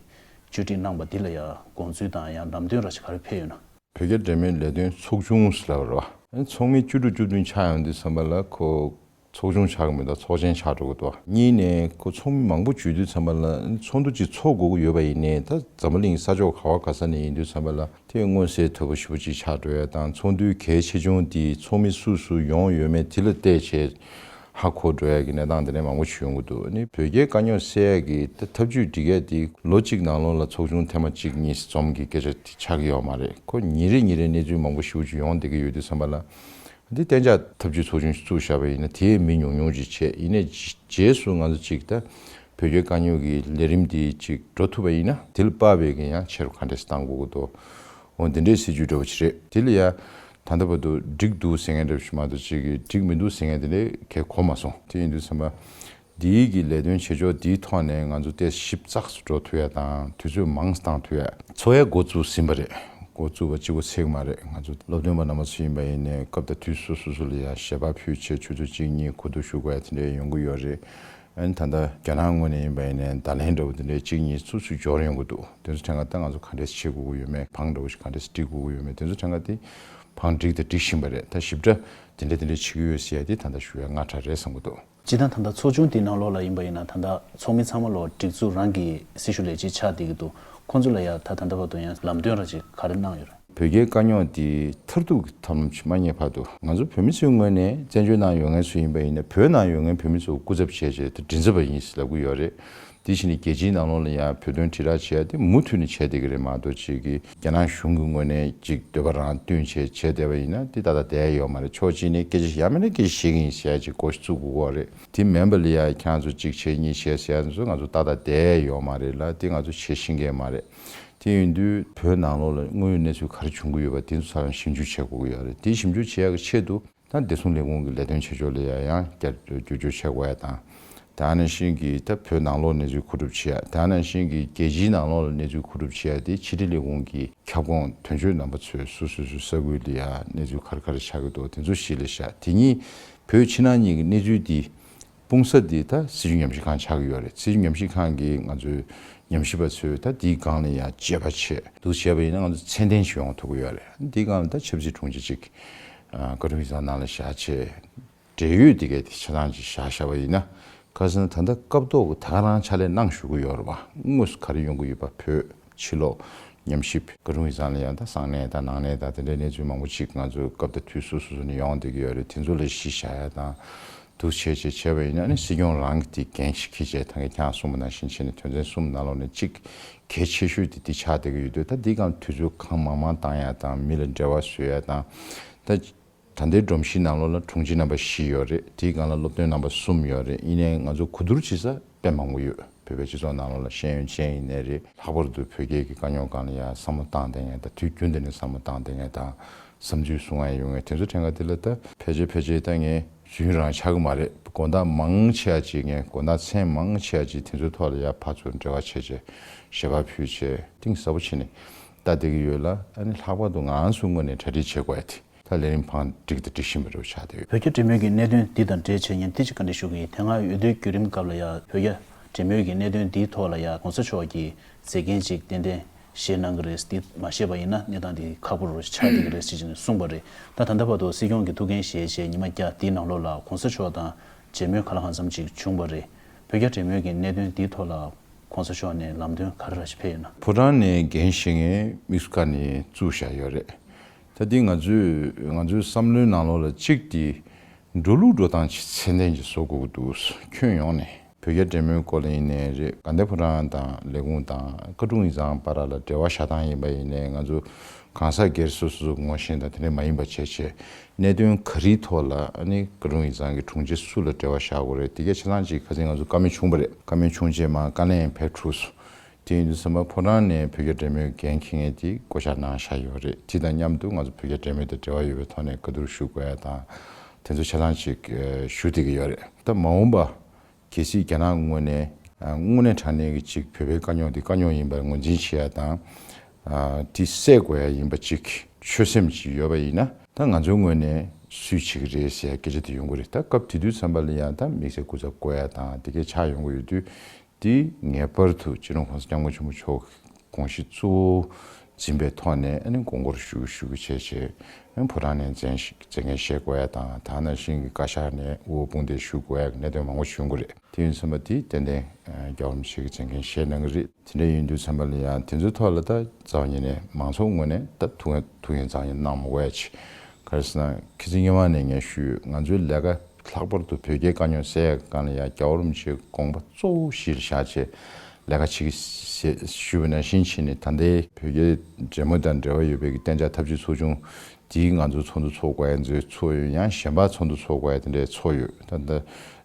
བཅོས་སྒྲིག་གནང་པ་འདི་ལ་ཡང་དགོངས་ཚུལ་དང་ཡང་ལམ་སྟོན་ར་ཞིག་ག་རེ་ཕེབས་ཡོད་ན། བོད་རྒྱ་འབྲེལ་མོལ་ལས་དོན་ཚོགས་ཆུང་ཟེར་ལབ་རེད་བ། ཚོགས་མི་བཅུ་དྲུག་བཅུ་བདུན་ཆགས་ཡོང་དུས་ཙམ་པ་ལ་ཁོ་ཚོགས་ཆུང་ཆགས་ཀྱི་མི་འདུག་ཚོགས་ཆེན་ཆགས་འགྲོ་གི་འདུག་གཉིས་ནས་ཁོ་ཚོགས་མི་མང་པོ་བཅུག་དུས་ཙམ་པ་ལ་ཚོགས་འདུ་གཅིག་ཚོགས་དགོས་ཀྱི་ཡོད་པ་ཡིན་ནའི། ད་འཛམ་བུ་གླིང་ས་ཕྱོགས་ག་བ་ག་ས་ནས་ཡིན་དུས་ཙམ་པ་ལ་དེ་མངོན་གསལ་དོད་པོ་ཞེ་པོ་ཅིག་ཆགས་འགྲོ་ཡ་དང་། ཚོགས་འདུའི་གལ་ཆེ་ཆུང་དེ་ཚོགས་མི་སུ་སུ་ཡོང་ཡོད་མེད་དེ་ལ་བལྟས་བྱས་ཧ་གོ་འགྲོ་ཡ་གི་གནས་སྟངས་དེ་འདྲ་མང་པོ་ཞིག་ཡོང་གི་འདུག་ཨ་ནི་བོད་རྒྱའི་དཀའ་རྙོག་སེལ་ཡ་གི་ད་ཐབས་ཇུས་སྒྲིག་ཡ་དེ་ལོ་གཅིག་ནང་ལོགས་ལ་ཚོགས་ཆུང་ཐེངས་མ་གཅིག་གཉིས་འཛོམས་ཀྱི་སྐད་ཆ་དེ་ཆགས་ཀྱི་ཡོད་མ་རེད། ཁོ་ཉིན་རེ་ཉིན་རེ་གནས་ཚུལ་མང་པོ་ཞེ་པོ་ཅིག་ཡོང་བསྡད་ཀྱི་ཡོད་དུས་ཙམ་པ་ལ། འདི་གཏན་འཇགས་ཐབས་ཇུས་ཚོགས་ཆུང་ཞིག་བཙུགས་བཞག་པ་ཡིན་ན། དེའི་མི་ཉུང་ཉུང་ཅིག་བྱས། ཡིན་ནའི་རྗེས་སུ་ང་ཚོ་ཅིག་ད་བོད་རྒྱའི་དཀའ་རྙོག་གི་ལས་རིམ་འདི་ཅིག་འགྲོ་ཐུབ་པ་ཡིན་ན། དེ་ལ་དཔག་པའི་གི་ཡང་ཆེ་རུ་ག་འདྲས་བཏང་དགོས་ཀྱི་འདུག་འོ་འདི་འདྲའི་སྲིད་ཇུས་འདྲ་བོ་ཅིག་རེད། དེ་ལ་ཡང་ད་ལྟ་བར་དུ་འགྲིག་འདུག་ཟེར་མཁན་འདྲ་བོ་ཞིག་མ་གཏོགས། ཅིག་གི་འགྲིག་མི་འདུག་ཟེར་མཁན་དེ་འདྲའི་གང་ཡང་གོ་མ་སོང་། དེ་ཡིན་དུས་ཙམ་པ། འདིའི་གི་ལས་དོན་བྱེད་ཕྱོགས་འདིའི་ཐོག་ནས་ང་ཚོ་ཏོག་ཙམ་ཞིབ་ཚགས་སུ་འགྲོ་ཐུབ་ཡ་དང་། དུས་ཚོད་མང་ཙམ་བཏང་ཐུབ་ཡ། ཚོགས་ཡ་འགོ་བཙུགས་ཟིན་པ་རེད། འགོ་བཙུགས་པ་གཅིག་པོ་ཚད་མ་རེད། ང་ཚོ་སློབ་སྟོན་པ་རྣམ་པ་ཚོ་ཡིན་པ་ཡིན་ནའི་སྐབས་དང་དུས་སོ་སོ་སོ་ལ་ཡ་ཞལ་པར་ཕུལ་བྱས་ཆུ་ཚོད་གཅིག་གཉིས་གོ་བསྡུར་ཞུ་དགོས་ཡ་དེ་འདྲ་ཡོང་གི་ཡོད་རེད། ཨ་ནི་ད་ལྟ་རྒྱ་ནག་ངོས་ནས་ཡིན་པ་ཡིན་ནའི་བརྡ་ལན་འདྲ་བོ་དེ་འདྲ་གཅིག་གཉིས་ཚུར་ཚུར་འབྱོར་ཡོང་གི་འདུག་དེ་ཚོ་ཐད་ཀ་ད་ང་ཚོ་ག་འདྲས་བྱེད་དགོས་ཀྱི་ཡོད་མེད། བང་འདྲ་བོ་ཞིག་ག་འདྲས་སྒྲིག་དགོས་ཀྱི་ཡོད་མེད། དེ་ཚོ་ཐད་ཀ་དེ་བང་སྒྲིག་དང་སྒྲིག་བཞིན་པ་རེད། ད་ཞིབ་ཕྲ་དེ་འདྲ་དེ་འདྲ་བྱེད་ཀྱི་ཡོད་ཟེར་ཡ་དེ་ད་ལྟ་ཞུ་ཡ་སྔ་དྲགས་རེད་བསམ་གྱི་འདུག་སྤྱིར་བཏང་ད་ལྟ་ཚོགས་ཆུང་དེའི་ནང་ལོགས་ལ་ཡིན་པ་ཡིན་ན། ད་ལྟ་ཚོགས་མི་ཚང་མ་ལོག་སྒྲིག་འཛུགས་རང་གི་སྲི་ཞུ་ལས་བྱེད་ཆགས་བསྡད་ཀྱི་འདུག་ཁོང་ཚོ་ལ་ཡ་ད་ད་ལྟ་བར་དུ་ཡང་ལམ་སྟོན་ར་ཅིག་ག་རེ་གནང་ཡོད་རེད། བོད་རྒྱའི་དཀའ་རྙོག་དེ་མཐར་ཐུག་གི་ཐབས་ལམ་ཞིག་མ་རྙེད་བར་དུ། ང་ཚོ་བོད་མི་ཚོའི་ངོས་ནས་བཙན་བྱོལ་ནང་ཡོད་མཁན་ཚོ་ཡིན་པ་ཡིན་ན། བོད་ནང་ཡོད་མཁན་བོད་མི་ཚོ་སྐུ་ཚབ་བྱས་བྱས་དེ་མགྲིན་ཚབ་པ་ཡིན་ཟེར་ལབ་ཀྱི་ཡོད་རེད། དེ་བཞིན་རྒྱལ་སྤྱིའི་ནང་ལོགས་ལ་ཡང་བོད་དོན་དྲིལ་བསྒྲགས་བྱེད་ཡ་དེ་མུ་མཐུད་ནས་བྱས་བསྡད་ཀྱི་རེད་མ་གཏོགས། ཅིག་གི་རྒྱ་ནག་གཞུང་གི་ངོས་ནས་ཅིག་འདོད་པ་རང་བསྟུན་བྱས་བྱས་བསྡད་པ་ཡིན་ན་དེ་ཏག་ཏག་བསྡད་ཡ་ཡོད་མ་རེད། ཕྱོགས་གཅིག་ནས་སྐད་ཆ་ཡང་མིན་ན་སྐད་ཆ་བཤད་ཀྱི་ཡིན་ཟེར་ཡ་ཅིག་སྒོ་ཞིག་བཙུགས་དགོས་ཀྱི་ཡོད་རེད། དེ་མིན་པ་ལ་ཡ་ཁྱེད་ཚོ་གཅིག་བྱས་གཉིས་བྱས་ཟེར་ཡ་ཚོ་ང་ཚོ་ཏག་ཏག་བསྡད་ཡ་ཡོད་མ་རེད་ལ། དེ་ང་ཚོ་བྱེད་ཤེས་མཁན་མ་རེད། དེ་ཡིན་དུས་བོད་ནང་ལོགས་ལ་དངོས་ཡོད་གནས་ཚུལ་ག་རེ་བྱུང་གི་ཡོད་པ་དེ་ཚོ་ཚང་མ་ཞིབ་འཇུག་བྱེད་དགོས་ཀྱི་ཡོད་རེད། དེ་ཞིབ་འཇུག་བྱེད་ཡ་གི་ཆེད་དུ། ད་བདེ་སྲུང་ལས་ཁུངས་ཀྱི་ལས་དོན་བྱེད་ཕྱོགས་ལ་ཡང་ཡང་བསྐྱར་བསྒྱུར་བཅོས་བྱེད་དགོས་ཡ་དང་། དེ་ནང་བཞིན་གྱི་ད་བོད་ནང་ལོགས་གནས་ཚུལ་མཁོ་སྒྲུབ་བྱེད་ཡ། དེ་ནང་བཞིན་གྱི་རྒྱལ་སྤྱིའི་ནང་ལོགས་ལ་གནས་ཚུལ་མཁོ་སྒྲུབ་བྱེད་ཡ་དེ་ཕྱི་དྲིལ་ལས་ཁུངས་ཀྱི་ཁྱབ་ཁོངས་དོན་གཅོད་རྣམ་པ་ཚོས་སོ་སོ་སོའི་ས་ཁུལ་ལ་ཡ་གནས་ཚུལ་ག་རེ་ག་རེ་ཆགས་ཀྱི་འདུག་དེ་ཚོ་གཞི་ལ་བཞག་དེ་ཉིད་བོད་ཕྱི་ནང་གཉིས་ཀྱི་གནས་ཚུལ་དེ་སྤུངས་ས་དེ་ད་སྲིད་བྱུས་ཉམས་ཞིབ་ཁང་ཆགས་ཀྱི་ཡོད་རེད། སྲིད་བྱུས་ཉམས་ཞིབ་ཁང་གིས་ང་ཚོའི་ ཉམས་ཞིབ་པ་ཚོས་ད་འདིའི་སྒང་ལ་ཡང་དཔྱད་པ་བྱས་འདུག་བྱས་པ་ཡིན་ན་ང་ཚོ་ཚད་ལྡན་ཞིག་ཡོང་ཐུབ་ཀྱི་ཡོད་རེད། འདིའི་སྒང་ལ་ད་ཆབ་སྲིད་དྲུང་ཆེ་གཅིག་ཨ་བཀའ་དྲུང་ཡིག་ཚང་ནང་ལ་བཞག་བྱས། འབྲེལ་ཡོད་དེ་གའི་དེ་ཆ་ཚང་ཅིག་བཞག་བཞག་པ་ཡིན་ན། ཁ་སང་ད་ལྟ་སྐབས་ཐོག་གི་ད་ག་རང་ཕྱག་ལས་གནང་བཞུགས་ཀྱི་ཡོད་རེད་བ། དངོས་སུ་ག་རེ་ཡོང་གི་ཡོད་པ་བོད་ཕྱི་ལོགས་ཉམས་ཞིབ་བཀའ་དྲུང་ཡིག་ཚང་ལ་ཡང་ད་གསང་གནས་དང་ནང་གནས་དང་དེ་འདྲའི་གནས་ཚུལ་མང་པོ་ཅིག་ང་ཚོའི་སྐབས་དང་དུས་སོ་སོ་སོ་ནས་ཡོང་བསྡད་ཀྱི་ཡོད་རེད། དེ་ཚོ་ལ་གཞི་བཞག་ཡ་དང་འདུག་བྱས་བྱས་བྱས་པ་ཡིན་ན་ནི་སྲིད་སྐྱོང་རང་གི་དེ་འགན་ཞིག་འཁྱེར་བྱས་ད་གིན་ཁྱེད་རང་གསུངས་པ་ནང་བཞིན་བྱས་ནས་དོན་ཚན་གསུམ་ནང་ལོགས་ནས་གཅིག་གལ་ཆེ་ཤོས་དེ་འདི་ཆགས་བསྡད་ཀྱི་ཡོད་དུས། ད་འདི་སྒང་དུས་ཚོད་གང་མང་མང་བཏང་ཡ་དང་མི་ལ་འབྲེལ་བ་བཟོ་ཡ་དང་ད། ད་ལྟའི་སྒྲོམ་གཞི་ནང་ལོགས་ལ་དྲུང་ཆེ་རྣམ་པ་བཞི་ཡོད་རེད། དེའི་སྒང་ལ་སློབ་སྟོན་རྣམ་པ་གསུམ་ཡོད་རེད། ཡིན་ནའི་ང་ཚོ་གོ་བསྡུར་བྱེད་ས་དཔེ་མང་པོ་ཡོད། བོད་པའི་སྤྱི་ཚོགས་ནང་ལོགས་ལ་ཤེས་ཡོན་ཅན་ཡིན་ནའི་རེད། ལྷག་པར་དུ་བོད་སྐད་ཀྱི་དཀའ་རྙོག་སྒང་ལ་ཡང་བསམ་བློ་བཏང་བསྡད་མཁན་དང་དུས་རྒྱུན་དུ་ནས་བསམ་བློ་བཏང་བསྡད་མཁན་དང་བསམ་ཚུལ་གསུང་ཡ་ཡོང་མཁན་དེ་ཚོ་ཐད་ཀ་དེ་ལ་ད་ཕལ་ཆེར་ཕལ་ཆེར་ད་ངས་རྫུན་རང་ཆགས་ཀྱི་མ་རེད། དགོང་དག་མང་ཆེ་བ་ཅིག་ངས་དགོང་དག་མཚན་མང་ཆེ་བ་ཅིག་དེ་ཚོའི་ཐོག་ལ་ཡར་ཕར་ཚུར་འབྲེལ་བ་བྱས་བྱས་ཞལ་པར་ཕུལ་བྱས་གཏིང་ཟབ་པོ་བྱས་ནས་ལྟ་བསྡད་ཀྱི་ཡོད་ལ། ཨ་ནི་ལྷག་པར་དུ་ང་རང་ཚོའི་ངོས་ནས་གྲ་སྒྲིག་བྱེད་དགོས་ཡ་དེ། ད་ལས་རིམ་བང་སྒྲིག་དང་སྒྲིག་བཞིན་པ་འདྲ་བོ་ཆགས་བསྡད་ཡོད། བོད་རྒྱ་འབྲེལ་མོལ་གྱི་གནད་དོན་འདི་དང་འབྲེལ་བྱས་ངས་འདི་གཅིག་བཀའ་འདྲི་ཞུ་གི་ཡིན། དེ་སྔ་འོས་བསྡུའི་བརྒྱུད་རིམ་སྐབས་ལ་ཡང་བོད་རྒྱ་འབྲེལ་མོལ་གྱི་གནད་དོན་འདིའི་ཐོག་ལ་ཡང་གོང་ས་མཆོག་གིས་མཛད་འགན་ཅིག་ཏན་ཏན་བཞེས་གནང་གི་རེད། འདི་མ་བཞེས་པ་ཡིན་ན་གནས་སྟངས་འདི་ཁག་པོ་རུ་ཆགས་བསྡད་ཀྱི་རེད་ཟེར་གྱི་གསུངས་པ་རེད། ད་ད་ལྟ་བར་དུ་སྲིད་སྐྱོང་གི་ཐུགས་འགན་བཞེས་བྱས་ཉི་མ་བརྒྱ་འདིའི་ནང་ལོགས་ལ་གོང་ས་མཆོག་དང་མཇལ་མོལ་གང་ལ་གང་འཚམ་ཅིག་བྱུང་པ་རེད། བོད་རྒྱ་འབྲེལ་མོལ་གྱི་གནད་དོན་འདིའི་ཐོག་ལ་གོང་ས་མཆོག་ནས་ལམ་སྟོན་ག་རེ་ར་ཞིག་ཕེབས་ཡོད་ན། ཕོ་བྲང་ནས་འགན་བཞེས་མཁན་དམིགས་སུ་བཀར་ནས་བཙུགས་བཞག་ཡོད་རེད། ད་འདི་ང་ཚོས་ང་ཚོའི་བསམ་བློའི་ནང་ལོགས་ལ་གཅིག་དེ་འགྲོ་ལུགས་འགྲོ་སྟངས་ཅིག་ཚད་ལྡན་ཅིག་བཟོ་དགོས་ཀྱི་འདུག་ཁྱོན་ཡོངས་ནས་བོད་རྒྱ་འབྲེལ་མོལ་སྐོར་ལ་ཡིན་ནའི་རེད། དགའ་ལྡན་ཕོ་བྲང་དང་ལས་ཁུངས་དང་བཀའ་དྲུང་ཡིག་ཚང་བར་ལ་འབྲེལ་བ་བཞག་སྟངས་ཡིན་པ་ཡིན་ནའི་ང་ཚོ་གང་ཟག་སྒེར་སོ་སོ་སོ་ངོ་ཤེས་དང་དེ་འདྲ་མ་ཡིན་པ་བྱས་བྱས་གནད་དོན་ག་རེའི་ཐོག་ལ་ཨ་ནི་བཀའ་དྲུང་ཡིག་ཚང་གི་དྲུང་ཆེ་སུ་ལ་འབྲེལ་བ་བཞག་དགོས་རེད། དེ་གའི་ཆ་ཚང་ཅིག་ཁ་སང་ང་ཚོ་བཀའ་མོལ་བྱུང་བ་རེད། བཀའ་མོལ་བྱུང་རྗེས་མར་བཀའ་ལན་ཕེབས་གྲུབ་སོང་། དེ་ཡིན་དུས་ཙམ་པ་ཕོ་བྲང་ནས་བོད་རྒྱ་འབྲེལ་མོལ་འགན་འཁྱེར་མཁན་དེ་བསྐོ་བཞག་གནང་བཞག་ཡོད་རེད། དེ་དང་མཉམ་དུ་ང་ཚོ་བོད་རྒྱ་འབྲེལ་མོལ་དང་འབྲེལ་བ་ཡོད་པའི་ཐོག་ནས་བཀའ་བསྡུར་ཞུ་དགོས་ཡ་དང་དེ་ཚོ་ཆ་ཚང་ཅིག་ཞུ་བསྡད་ཀྱི་ཡོད་རེད། ད་མ་འོངས་པ་གལ་སྲིད་རྒྱ་ནག་ངོས་ནས་དངོས་གནས་དྲང་གནས་ཀྱི་ཅིག་བོད་པའི་དཀའ་རྙོག་འདི་དཀའ་རྙོག་ཡིན་པར་ངོས་འཛིན་བྱེད་ཡ་དང་དེ་སེལ་དགོས་ཡ་ཡིན་པ་ཅིག་ཆོད་སེམས་ཅིག་ཡོད་པ་ཡིན་ན་ད་ང་ཚོའི་ངོས་ནས་སུས་བྱེད་ཀྱི་རེད་ཟེར་ཡ་སྐད་ཆ་དེ་ཡོང་གི་རེད། ད་སྐབས་དེ་དུས་ཙམ་པ་ལ་ཡང་ད་དམིགས་བསལ་སྐུ་ཚབ་བསྐོ་ཡ་དང་དེ་གའི་ཆགས་ཡོང་གི་ཡོད་དུས། དེ་ངེས་པར་དུ་སྤྱི་ནོར་༸གོང་ས་༸སྐྱབས་མགོན་ཆེན་པོ་མཆོག་དགོངས་གཞི་གཙོ་བོ་འཛིན་པའི་ཐོག་ནས་ཨ་ནི་དགོངས་སྐོར་ཞུ་ཞུ་རྒྱུ་བྱས་བྱས་ཨ་ནི་ཕོ་བྲང་ནས་མཛད་མཛད་འགན་བཞེས་དགོས་ཡ་དང་། ད་ནང་བཞིན་གྱི་བཀའ་ཤག་ནས་དབུ་བོ་དཔུང་འདེགས་ཞུ་དགོས་ཡ་གི་གནད་དོན་མང་པོ་བྱུང་གི་རེད། དེ་ཡིན་ཙམ་པ་དེ་ཏན་ཏན་རྒྱལ་བ་རིན་པོ་ཆེ་གིས་མཛད་འགན་བཞེས་གནང་གི་རེད། དེ་འདྲ་ཡིན་དུས་ཙམ་པ་ལ་ཡང་དེ་ཚོའི་ཐོག་ལ་ད་རྩ་བ་ཉིད་ནས་མང་ཚོགས་ངོས་ནས་ད་ཐུགས་ཐུགས་ཡིད་གཙང་ཡིད་གནང་མ་དགོས་ཡ་ཆེད། ག་རེ་ཟེར་ན་ཁ་སང་སྔོན་མ་ནས་ངས་ཞུས་ཡོད། ང་ཚོའི་ལས་ཀ་ལྷག་པར་དུ་བོད་རྒྱའི་དཀའ་རྙོག་སེལ་ཡག་སྒང་ལ་ཡང་རྒྱལ་བ་རིན་པོ་ཆེའི་དགོངས་པ་གཙོ་བོ་གཞི་ལ་བཞག་བྱས་ལས་ཀ་བྱེད་ཀྱི་ཟེར་ཞུས་པ་ནང་བཞིན་བྱས་ནས་ད་ལྟའི་བོད་རྒྱའི་འབྲེལ་མོལ་དང་འབྲེལ་བ་ཡོད་པའི་གི་གཏན་འཇགས་འཐབ་ཇུས་ཚོགས་ཆུང་དེའི་ང་ཚོ་ཚོགས་འདུ་ཚོགས་དགོས་ཡ་ཚོ་ཚོགས་ཡོད། ཡང་གཞན་པ་ཚོགས་འདུ་ཚོགས་དགོས་ཡ་དེ་འདྲའི་ཚོགས་ཡོད། ད་ལྟ་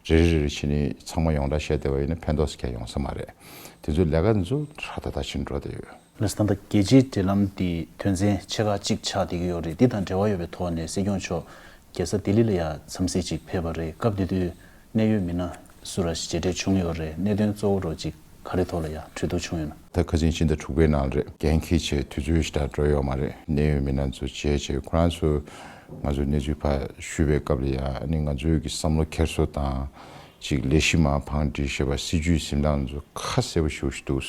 རེ་རེ་རེ་རེ་བྱས་ནས་ཚང་མ་ཡོངས་གྲགས་བཤད་བསྡད་པ་ཡིན་ན་ཕན་ཐོགས་སུ་ཁྱད་ཡོང་ས་མ་རེད། དེ་ཚོའི་ལས་ཀ་དེ་ཚོ་ཧྲ་ཐག་ཐག་ཕྱིན་འགྲོ་བསྡད་ཡོད། ལགས་སོ། ད་ལྟ་རྒྱལ་སྤྱིའི་འབྲེལ་ལམ་འདི་དོན་ཚན་ཆེ་ཁག་གཅིག་ཆགས་བསྡད་ཀྱི་ཡོད་རེད། འདི་དང་འབྲེལ་བ་ཡོད་པའི་ཐོག་ནས་སྲིད་སྐྱོང་མཆོག་རྒྱལ་ས་ལྡི་ལི་ལ་ཡང་འཚམས་གཟིགས་ཅིག་ཕེབས་པ་རེད། སྐབས་དེ་དུས་གནད་ཡོད་མི་སྣ་སུ་ར་ཞིག་མཇལ་འཕྲད་བྱུང་ཡོད་རེད། གནད་དོན་གཙོ་བོ་རོ་ཅིག་ག་རེ་ཐོག་ལ་ཡང་གྲོས་བསྡུར་བྱུང་ཡོད་ན། ད་ཁ་སང་ཕྱི་ཟླ་དྲུག་པའི་ནང་ལ་རེད། འགན་འཁྱེར་བྱས་དུས་ཚོད་ཞེ་དྲག་འགྲོ་ཡོད་མ་རེད། གནད་ཡོད་མི་སྣ་ཚོ་མཇལ་བྱས་ཁོ་རང་ཚོ་ང་ཚོ་གནས་ཚུལ་ཕར་ཞུས་པའི་སྐབས་ལ་ཡང་ཨ་ནི་ང་ཚོའི་གི་བསམ་བློ་འཁྱེར་སོ་དང་ཅིག་ལས་གཞི་མར་བང་སྒྲིག་བྱེད་པ་སྲིད་ཇུས་འཛིན་སྟངས་ཚོ་ཁ་གསལ་པོ་ཞེ་པོ་ཞིག་འདུག་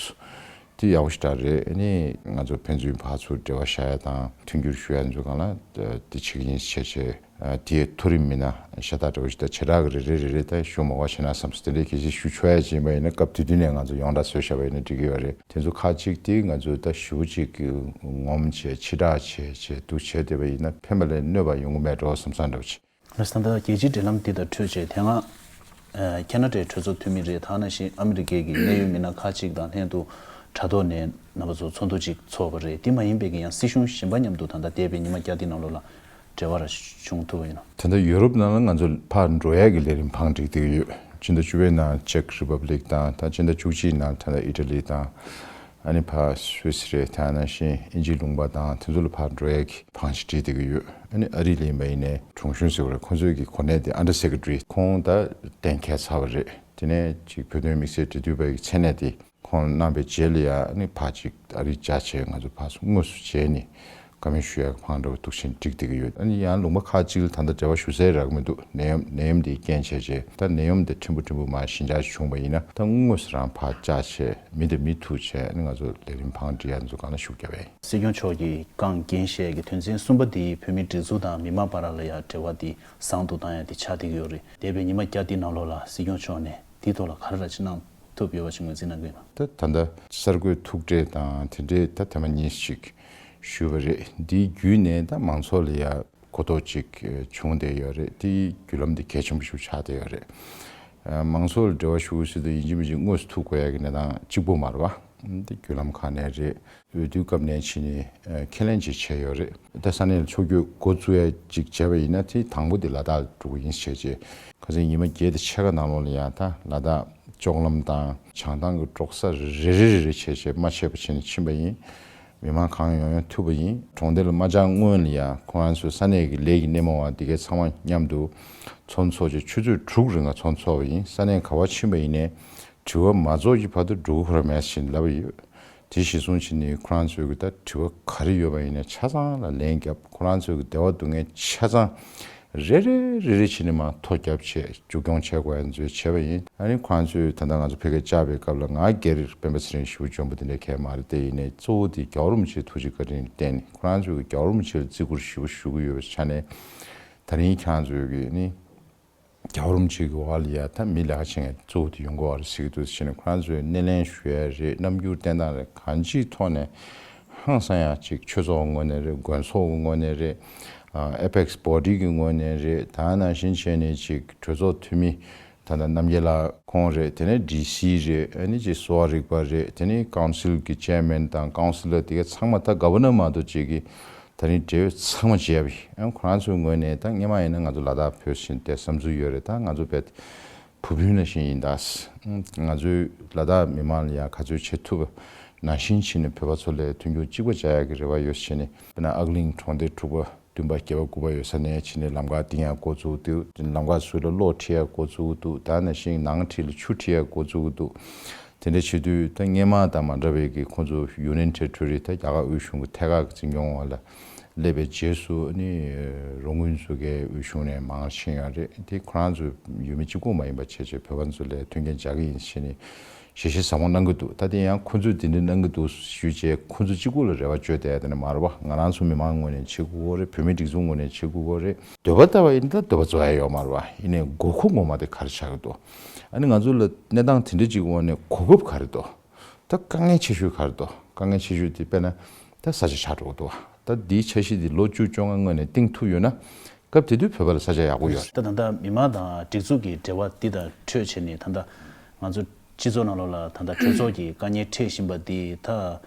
དེ་ཡག་པོ་ཞེ་དྲག་རེད། ཨ་ནི་ང་ཚོ་ཕན་ཚུན་ཕར་ཚུར་འབྲེལ་བ་བཞག་ཡ་དང་མཐུན་འགྱུར་ཞུ་ཡ་ཚོ་སྒང་ལ་དེ་བྱེད་ཀྱི་ཡིན་ཟེར་བྱས་བྱས། དེའི་མཐོ་རིམ་མི་སྣ་ཤ་སྟག་འདྲ་བོ་ཞིག་དང་བྱེ་བྲག་གི་རེ་རེ་རེ་རེ་ད་ཞུ་མ་དགོས་བྱས་ན་བསམ་སོང་། དེ་འདྲའི་གལ་སྲིད་ཞུ་ཆོག་ཡ་ཅིག་ཡིན་པ་ཡིན་ན་སྐབས་དེ་དུས་ནས་ང་ཚོ་ཡོངས་གྲགས་བཟོས་བཞག་པ་ཡིན་ན་འགྲིག་གི་ཡོད་རེད། དེ་ཚོ་ཁག་ཅིག་དེ་ང་ཚོས་ད་ཞུ་ཅིག་ངོམ་བྱས་ཕྱི་བསྒྲགས་བྱས་བྱས་འདུག་བྱས་བསྡད་པ་ཡིན་ན་ཕན་པ་ལས་གནོད་པ་ཡོང་གི་མེད་འགྲོ་བསམ་བསམ་འདྲ་བོ་ཅིག་ལགས་སོ། ད་ལྟ་རྒྱལ་སྤྱིའི་འབྲེལ་ལམ་འདི་དང་འཕྲོད་བྱས་དེ་སྔ་ཨ་ཁེ་ན་ཌའི་གྲོས་ཚོགས་འཐུས་མི་རེད། ད་ནང་བཞིན་ཨ་མི་རི་ཀའི་གི་གནད་ཡོད་མི་སྣ་ཁག་ཅིག་དང་ལྷན་དུ་དྲ་ཐོག་ནས་རྣམ་པ་ཚོ་ཚོགས་འདུ་ཅིག་ཚོགས་པ་རེད། དེ་མ་ཡིན་པའི་གི་ཡང་སྲིད་གཞུང་གཞན་པ་མཉམ་དུ་ད་ལྟ་འདས་པའི་ཉི་མ་བརྒྱ་འདི་ནང་ལོགས་ལ་འབྲེལ་བ་ར་བྱུང་ཐུབ་པ་ཡིན་ནམ། ད་ལྟ་ཡུ་རོབ་ནང་ལ་ང་ཚོ་ཕར་འགྲོ་ཡག་གི་ལས་རིམ་བང་སྒྲིག་བསྡད་ཀྱི་ཡོད། སྤྱི་ཟླ་བཅུ་པའི་ནང་ཅེག་རི་པབ་ལིག་དང་ད་སྤྱི་ཟླ་བཅུ་གཅིག་ནང་ད་ལྟ་ཨི་ཊ་ལི་དང་། ཨ་ནི་ཕར་སུད་སི་རེད། དེ་ནང་བཞིན་དབྱིན་ཇིའི་ལུང་པ་དང་དེ་ཚོ་ལ་ཕར་འགྲོ་ཡས་ཀྱི་བང་ཞིག་བསྒྲིགས་བསྡད་ཀྱི་ཡོད། ཨ་ནི་ཨ་རི་ལ་ཡིན་པ་ཡིན་ནའི་དྲུང་གཞོན་ཟེར་བ་རེད། ཁོང་ཚོའི་གི་གོ་གནས་དེ་ཨན་ཌར་སེ་ཀེ་ཊ་རི། ཁོང་ད་གཏན་འཁེལ་ཚར་བ་རེད། དེ་ནས་ཅིག་བོད་དོན་དམིགས་བསལ་འབྲེལ་མཐུད་པ་ཡི་མཚན་གནས་དེ་ཁོང་གནང་བའི་རྗེས་ལ་ཡ་ཨ་ནི་ཕར་ཅིག་ཨ་རི་བཅར་བྱས་ང་ཚོ་ཕར་ཚུར་དངོས་སུ་མཇལ་ནས་ བཀའ་མོལ་ཞུ་ཡག་གི་ཕང་འདྲ་བོ་ཐུགས་ཆེན་འགྲིག་བསྡད་ཀྱི་ཡོད། ཨ་ནི་ཡང་ལུང་པ་ཁག་ཅིག་ལ་ད་ལྟ་འབྲེལ་བ་ཞུ་སའི་རག་མི་འདུག་ནད་ཡམས་ནད་ཡམས་དེའི་རྐྱེན་བྱས་རྗེས་ད་ནད་ཡམས་དེ་ཕྲན་བུ་ཕྲན་བུ་མར་ཞི་འཇགས་བྱུང་བ་ཡིན་ན། ད་དངོས་སུ་རང་ཕར་བཅར་བྱས་མི་དང་མི་ཐུག་བྱས་ཨ་ནི་ང་ཚོ་ལས་རིམ་ཕང་སྒྲིག་ཡག་ཚོ་སྒང་ལ་ཞུགས་རྒྱབ་པ་ཡིན། སྲིད་སྐྱོང་མཆོག་གིས་རྐང་འགན་བཞེས་ཀྱི་དོན་ཚན་གསུམ་པ་དེ་བོད་མིའི་སྒྲིག་འཛུགས་དང་མི་མང་བར་ལ་ཡང་འབྲེལ་བ་དེ་བཟང་དུ་བཏང་ཡག་དེ་ཆགས་བསྡད་ཀྱི་ཡོད་རེད། འདས་པའི་ཉི་མ་བརྒྱ་དེའི་ནང་ལོགས་ལ་སྲིད་སྐྱོང་མཆོག་ནས་དེའི་ཐོག་ལ་ག་རེ་ར་ཅིག་གནང་ཐུབ་ཡོད་པ་ཞིག་ངོས་འཛིན་གནང་གི་ཡོད་ན། ད་ད་ལྟ་གསར་འགོད་ཐུག་འཕྲད་དང་དེ་འདྲའི་ད་ཐེངས་མ་གཉིས་ཤིག་ཞུས་པ་རེད། འདིའི་བརྒྱུད་ནས་ད་མང་ཚོགས་ལ་ཡ་གོ་རྟོགས་ཅིག་བྱུང་བསྡད་ཡོད་རེད། དེའི་བརྒྱུད་ལམ་འདི་གལ་ཆེན་པོ་ཞིག་ཆགས་བསྡད་ཡོད་རེད། མང་ཚོགས་ལ་འབྲེལ་བ་ཞུ་སྲིད་དུ་ཡིན་གཅིག་མིན་གཅིག་དངོས་སུ་ཐུག་དགོས་ཡ་གི་གནས་སྟངས་གཅིག་པོ་མ་རེད་བ། འདི་བརྒྱུད་ལམ་ཁག་ནས་རེད། འོས་བསྡུའི་སྐབས་ནས་ཕྱིན་ནས་ཁས་ལེན་ཅིག་བྱས་ཡོད་རེད། ད་ས་གནས་ལ་ཕྱོགས་བསྐྱོད་འགོ་བཙུགས་ཡ་ཅིག་བྱས་པ་ཡིན་ན་དེ་དང་པོ་དེ་ལ་དྭགས་འགྲོ་གི་ཡིན་ཟེར་བྱས། ཁ་སང་ཉི་མ་བརྒྱད་དང་ཕྱེད་ཀ་ནང་ལོགས་ལ་ཡང་ད་ལ་དྭགས་ལྕོག་ལམ་དང་བྱང་ཐང་གི་འབྲོག་ས་རེ་རེ་རེ་རེ་བྱས་བྱས་མ་ཆད་པ་བྱས་ནས་ཕྱིན་པ་ཡིན། མི་མང་གང་ཡོང་ཡང་ཐུབ་པ་ཡིན། གྲོང་སྡེ་ལ་མ་བཅར་སྔོན་ལ་ཡང་ཁོ་རང་ཚོའི་ས་གནས་ཀྱི་ལས་ཀྱི་སྣེ་མོ་བ་འདི་གའི་ཚང་མ་མཉམ་དུ་ཚོགས་འདུ་ཚོགས་བྱས་ཆུ་ཚོད་དྲུག་རིང་ལ་ཚོགས་འདུ་ཚོགས་པ་ཡིན། ས་གནས་ག་བ་ཕྱིན་པ་ཡིན་ནའི་དྲི་བ་མ་རྫོགས་ཀྱི་བར་དུ་འགྲོ་གི་ཁོ་རང་མེད་ཟེར་ལབ་པ་ཡོད། དེ་གཞིར་བཟུང་བྱས་ནས་ཁོ་རང་ཚོའི་གི་ད་དྲི་བ་ག་རེ་ཡོད་པ་ཡིན་ནའི་ཆ་ཚང་ལ་ལན་བརྒྱབ། ཁོ་རང་ཚོའི་གི་བདེ་བ་སྡུག་བསྔལ་ཆ་ཚང་རེ་རེ་རེ་རེ་བྱས་ནས་མར་ཐོ་བརྒྱབ་བྱས་མཇུག་སྐྱོང་བྱེད་དགོས་ཡ་ཚོས་བྱས་པ་ཡིན། ཨ་ནི་ཁོ་རང་ཚོས་ད་ལྟ་ང་ཚོ་ཕ་གིར་བཅར་བའི་སྐབས་ལ་ང་སྒེར་སྤེན་པ་ཚེ་རིང་ཞེ་པོ་འཇོན་པོ་དེ་འདྲ་གང་ཡང་མ་རེད། དེ་ཡིན་ནའི་གཙོ་བོ་དེ་རྒྱལ་བ་རིན་པོ་ཆེའི་ཐུགས་རྗེ་བཀའ་དྲིན་བརྟེན་ནས་ཁོ་རང་ཚོས་རྒྱལ་བ་རིན་པོ་ཆེ་ལ་བརྩི་བཀུར་ཞེ་པོ་ཞུ་གི་ཡོད་པའི་ཆ་ནས་ད་རིང་ཁྱེད་རང་ཚོས་གི་ནི། རྒྱལ་བ་རིན་པོ་ཆེ་གི་འོག་ལ་ཡ་ད་མི་ལས་ཀ་བྱེད་མཁན་གཙོ་བོ་དེ་ཡོང་གི་ཡོད་རེད་ཟེར་གི་འདུག་ཟེར་ནས་ཁོ་རང་ཚོས་སྣེ་ལེན་ཞུ་ཡ་རེད། རྣམ་འགྱུར་བསྟན་སྟངས་རེད། གང་ཅིའི་ཐོག་ནས་ཧང་སང་ཡ་ཅིག་ཆོས་ཚོགས་ངོས་ནས་རེད། དགོན་ཚོགས་ཀྱི་ངོས་ནས་རེད། ཨ་ཨེ་པེག་སི་བོ་ཌི་གི་ངོས་ནས་རེད། ད་ནང་བཞིན་བྱས་ནས་ཅིག་གྲོས་ཚོགས་འཐུས་མི་ད་ལྟ་རྣམ་རྒྱལ་ལགས་ཁོང་རེད། དེ་ནས་ཌི་སི་རེད། ཨ་ནི་ཅིག་གསོ་བ་རིག་པ་རེད། དེ་ནས་ཀའུན་སིལ་གི་ཅེར་མེན་དང་ཀའུན་སི་ལར་དེ་ག་ཚང་མ་ད་ག་བར་ནར་མ་གཏོགས་ཅིག་གི་ད་རིང་འབྲེལ་ཡོད་ཚང་མ་བརྗེས་པ་ཡིན། ཁོ་རང་ཚོའི་ངོས་ནས་ད་སྔོན་མ་ཡིན་ན་ང་ཚོ་ལ་དྭགས་བོད་ཟེར་བསམ་ཚུལ་ཡོད་རེད། ད་ང་ཚོ་བོད་བུ་སྤུན་ནང་བཞིན་ཡིན། ད་ང་ཚོའི་ལ་དྭགས་མི་མང་ལ་ཡང་ག་ཚོད་བྱེད་ཐུབ་པ་ནང་བཞིན་བྱས་ནས་བོད་པ་ཚོ་ལ་མཐུན་འགྱུར་གཅིག་པ་བྱ་ཡག་གི་རེ་བ་ཡོད་བྱས་ནས། དཔེར་ན་ཨག་གླིང་གྲོང་སྡེ་དྲུག་པ་བདུན་པ་བརྒྱད་པ་དགུ་པ་ཡོད་ས་ནས་བྱས་ནས་ལམ་ཁ་བཏིང་ཡག་འགོ་བཙུགས་དུས་ལམ་ཁ་ཟུར་ལ་གློག་ཁྲིད་ཡག་འགོ་བཙུགས་འདུག་ད་ནང་བཞིན་ནང་ཁྲིད་ལ་ཆུ་ཁྲིད་ཡག་འགོ་བཙུགས་འདུག་དེ་འདྲ་བྱེད་དུས་ད་སྔོན་མ་དང་མ་འདྲ་བའི་གི་ཁོང་ཚོ་ཡུ་ནི་ཡན་ཊེ་རི་ཊོ་རི་ད་རྒྱ་གར་དབུས་གཞུང་གི་ཐད་ཀར་གྱི་འཛིན་སྐྱོང་འོག་ལ་སླེབས་པའི་རྗེས་སུ་ནི་རོང་དགོན་ཚོ་གའི་དབུས་གཞུང་ནས་མར་ཕྱིན་ཡོད་རེད། དེ་ཁོ་རང་ཚོ་ཡུལ་མི་གཅིག་པོ་མ་ཡིན་པ་བྱས་བྱས་བོད་པ་ཚོ་ལ་མཐུན་རྐྱེན་སྦྱར་གྱི་ཡིན་ཞེས་ནས་ཞལ་བཞེས་ཟབ་མོ་གནང་གི་འདུག་ད་དེ་ཡང་ཁོ་ཚོས་དེ་འདྲ་གནང་གི་འདུག་ཞུས་བྱས་ཁོ་ཚོ་གཅིག་པོ་ལ་རེ་བ་བཅོལ་བསྡད་ཡ་དེ་འདྲ་མ་རེད་བ། ང་རང་ཚོ་མི་མང་ངོས་ནས་བྱེད་དགོས་ཀྱི་ཡོད་རེད། བོད་མིའི་སྒྲིག་འཛུགས་ངོས་ནས་བྱེད་དགོས་ཀྱི་ཡོད་རེད། འདོད་པ་ལྟ་བ་ཡིན་ན་ད་འདོད་པ་རྫོགས་ཡ་ཡོད་མ་རེད་བ། ཡིན་ནའི་དགོས་མཁོ་ངོ་མ་དེ་ག་རེ་ཆགས་ཀྱི་འདུག་ཨ་ནི་ང་ཚོ་ལ་གནས་སྟངས་དེ་འདྲ་ཅིག་འོག་ནས་གོ་སྐབས་ག་རེ་འདུག་ད་དཀའ་ངལ་ཆེ་ཤོས་ག་རེ་འདུག་དཀའ་ངལ་ཆེ་ཤོས་དེ་དཔེར་ན་ད་ས་ཆ་ཆགས་འགྲོ་གི་འདུག་བ། ད་འདིའི་འཆར་གཞི་འདི་ལོ་བཅུ་བཅོ་ལྔ་སྔོན་ནས་བཏིང་ཐུབ་ཡོད་ན་སྐབས་དེ་དུས་བོད་པ་ལ་ས་ཆ་ཡག་པོ་ཡོད་རེད། ད་ད་ལྟ་མི་མང་དང་སྒྲིག་འཛུགས་ཀྱི་འབྲེལ་བ་འདི་དང་འཕྲོས་བྱས་ནས་ད་ལྟ་ང་ཚོ་སྤྱི་ཚོགས་ནང་ལོགས་ལ་ད་ལྟ་གྲོས་ཚོགས་ཀྱི་དཀའ་ངལ་འཕྲད་བཞིན་པ་འདི་ད།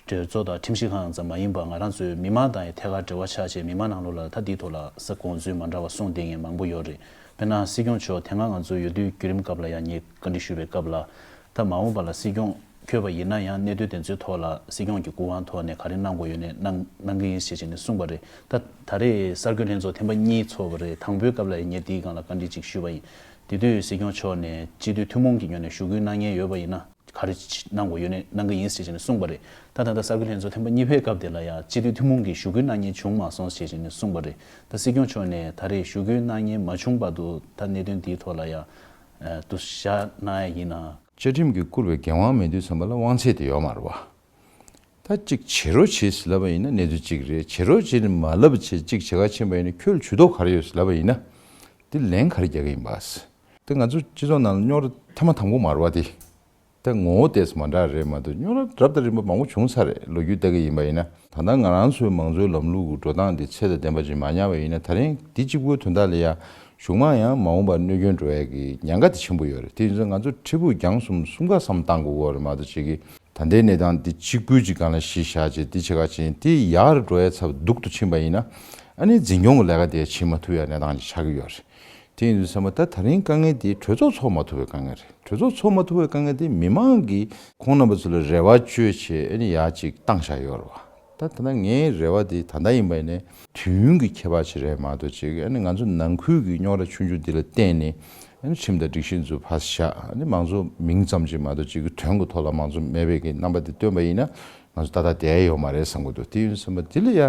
གྲོས་ཚོགས་དང་ཁྲིམས་ཞིབ་ཁང་ཙམ་མ་ཡིན་པར་ང་རང་ཚོའི་མི་མང་དང་ཡང་ཐད་ཀར་འབྲེལ་བ་ཆགས་བྱས་མི་མང་ནང་ལོགས་ལ་ད་འདིའི་ཐོག་ལ་ས་དགོངས་ཚུལ་མ་འདྲ་བ་གསུངས་བསྡད་མཁན་མང་པོ་ཡོད་རེད། དཔེར་ན་སྲིད་སྐྱོང་མཆོག་དེ་སྔ་ང་ཚོ་འོས་བསྡུའི་བརྒྱུད་རིམ་སྐབས་ལ་ཡང་ངས་བཀའ་འདྲི་ཞུས་པའི་སྐབས་ལ་ད་མ་འོངས་པ་ལ་སྲིད་སྐྱོང་འཁོད་པ་ཡིན་ན་ཡང་གནད་དོན་དེ་ཚོའི་ཐོག་ལ་སྲིད་སྐྱོང་གི་སྐུ་དབང་ཐོག་ནས་ག་རེ་གནང་དགོས་ཡོད་ནས་གནང་གནང་གི་ཡིན་ཞེས་བྱས་ནས་གསུངས་པ་རེད། ད་ད་རེས་གསར་འགོད་ལྷན་ཚོགས་ཐེངས་པ་གཉིས་ཚོགས་པ་རེད། དང་པོའི་སྐབས་ལ་ཡང་ངས་འདིའི་སྒང་ལ་བཀའ་འདྲི་ཅིག་ཞུས་པ་ཡིན། དེ་དུས་སྲིད་སྐྱོང་མཆོག་ནས་སྤྱི་འཐུས་ཐུན་མོང་གི་ངོས་ནས་ཞུ་སྐུལ་གནང་མཁན་ཡོད་པ་ཡིན་ན། ག་རེ་གནང་དགོས་ཡོད་ནས་གནང་གི་ཡིན་ཟེར་བྱས་ནས་གསུངས་པ་རེད། ད་ད་ལྟ་གསར་འགོད་ལྷན་ཚོགས་ཐེངས་པ་གཉིས་པའི་སྐབས་དེ་ལ་ཡང་སྤྱི་འཐུས་ཐུན་མོང་གིས་ཞུ་སྐུལ་གནང་མཁན་བྱུང་མ་སོང་ཟེར་བྱས་ནས་གསུངས་པ་རེད། ད་སྲིད་སྐྱོང་མཆོག་ནས་ད་རེས་ཞུ་སྐུལ་གནང་མཁན་མ་བྱུང་བར་དུ་ད་གནད་དོན་འདིའི་ཐོག་ལ་ཡང་དུ་བཞག་གནང་ཡ་ཡིན་ན། བཅའ་ཁྲིམས་ཀྱིས་བསྐུར་བའི་འགན་དབང་མེད་དུས་ཙམ་པ་ལ་དབང་ཚད་དེ་ཡོད་མ་རེད་བ། ད་གཅིག་བྱེད་རོགས་བྱེད་ཟེར་ལབ་པ་ཡིན་ན་གནས་ཚུལ་གཅིག་རེད། བྱེད་རོགས་བྱེད་ནས་མ་ལབ་བྱེད་གཅིག་བྱེད་ག་ཕྱིན་པ་ཡིན་ན་ཁྱོད་ལ་ཇུས་གཏོགས་ག་རེ་ཡོད་ཟེར་ལབ་པ་ཡིན་ན། དེ་ལན་ག་རེ་རྒྱག་གི་ཡིན་པ། དེ་ང་ཚོ་སྤྱི་ཚོགས་ནང་ལ་རྙོག་དྲ་ཐེངས་མ་དང་པོ་མ་རེད་བ་དེ། ད་ངོ་བོ་ཏོག་ཙམ་མ་འདྲ་རེད་མ་གཏོགས་རྙོག་དྲ་རབ་དང་རིམ་པ་མང་པོ་བྱུང་ཚར་རེད། ལོ་རྒྱུས་ལྟ་གི་ཡིན་པ་ཡིན་ན། ད་ལྟ་ང་རང་ཚོའི་མང་གཙོའི་ལམ་ལུགས་ཀྱི་འགྲོ་སྟངས་འདི་ཚད་དང་ལྡན་པ་ཅིག་མ་ཉར་བ་ཡིན་ན་ད་རིང་འདི་གཅིག་པུའི་དོན་དག་ལ་ཡ་གཞུག་མ་ཡང་མ་འོངས་པར་གནོད་སྐྱོན་འགྲོ་ཡ་གི་ཉེན་ཁ་དེ་ཆེན་པོ་ཡོད་རེད། དེ་ཡིན་ཙང་ང་ཚོ་ཁྲི་འབུག་རྒྱང་གསུམ་གསུམ་ཀ་བསམ་བཏང་དགོས་ཀྱི་ཡོད་རེད་མ་གཏོགས་ཅིག་གི་ད་ལྟའི་གནས་སྟངས་འདི་གཅིག་པུའི་ཅིག་སྒང་ལ་གཞི་བཞག་བྱས་འདི་བྱེད་ག་ཕྱིན་དེ་ཡག་རུ་འགྲོ་ཡ་ཚབ་སྡུག་ཏུ་ཕྱིན་པ་ཡིན་ན་ཨ་ནི་འཛིན་སྐྱོང་གི་ལས་ཀ་དེ་བྱེད་མ་ཐུབ་ཡ་གནས་སྟངས་ཅིག་ཆགས་ཀྱི་ཡོད་རེད། དེ་ཡིན་དུས་ཙམ་པ་ད་ད་རིང་དཀའ་ངལ་དེ་གྲོས་ཚོགས་ཚོགས་མ་ཐུབ་པའི་དཀའ་ངལ་རེད། གྲོས་ཚོགས་ཚོགས་མ་ཐུབ་པའི་དཀའ་ངལ་དེ་མི་མང་གིས་ཁོང་རྣམ་པ་ཚོ་ལ་རེ་བ་བཅོལ་བྱས་ཨ་ནི་ཡག་ཅིག་བཏང་བཞག་ཡོད་རེད་བ། ད་ད་ལྟ་ངའི་རེ་བ་དེ་ད་ལྟ་ཡིན་པ་ཡིན་ནའི་དུས་ཡུན་གྱི་ཁྱད་པར་ཅིག་རེད་མ་གཏོགས་ཅིག་ཨ་ནི་ང་ཚོ་ནང་ཁུལ་གྱི་རྙོག་དྲ་ཆུང་ཆུང་འདི་ལ་བརྟེན་ནས་ཨ་ནི་ཁྲིམས་དང་སྒྲིག་གཞི་ཚོ་ཕར་བཞག་ཨ་ནི་མང་གཙོ་མིང་ཙམ་ཅིག་མ་གཏོགས་ཅིག་གི་དོན་གྱི་ཐོག་ལ་མང་གཙོ་མེད་པའི་གི་རྣམ་པ་དེ་སྟོན་པ་ཡིན་ན། ང་ཚོ་ཏག་ཏག་བསྡད་ཡོད་མ་རེད་བསམ་གྱི་འདུག་དེ་ཡིན་དུས་ཙམ་པ་དེ་ལ་ཡ་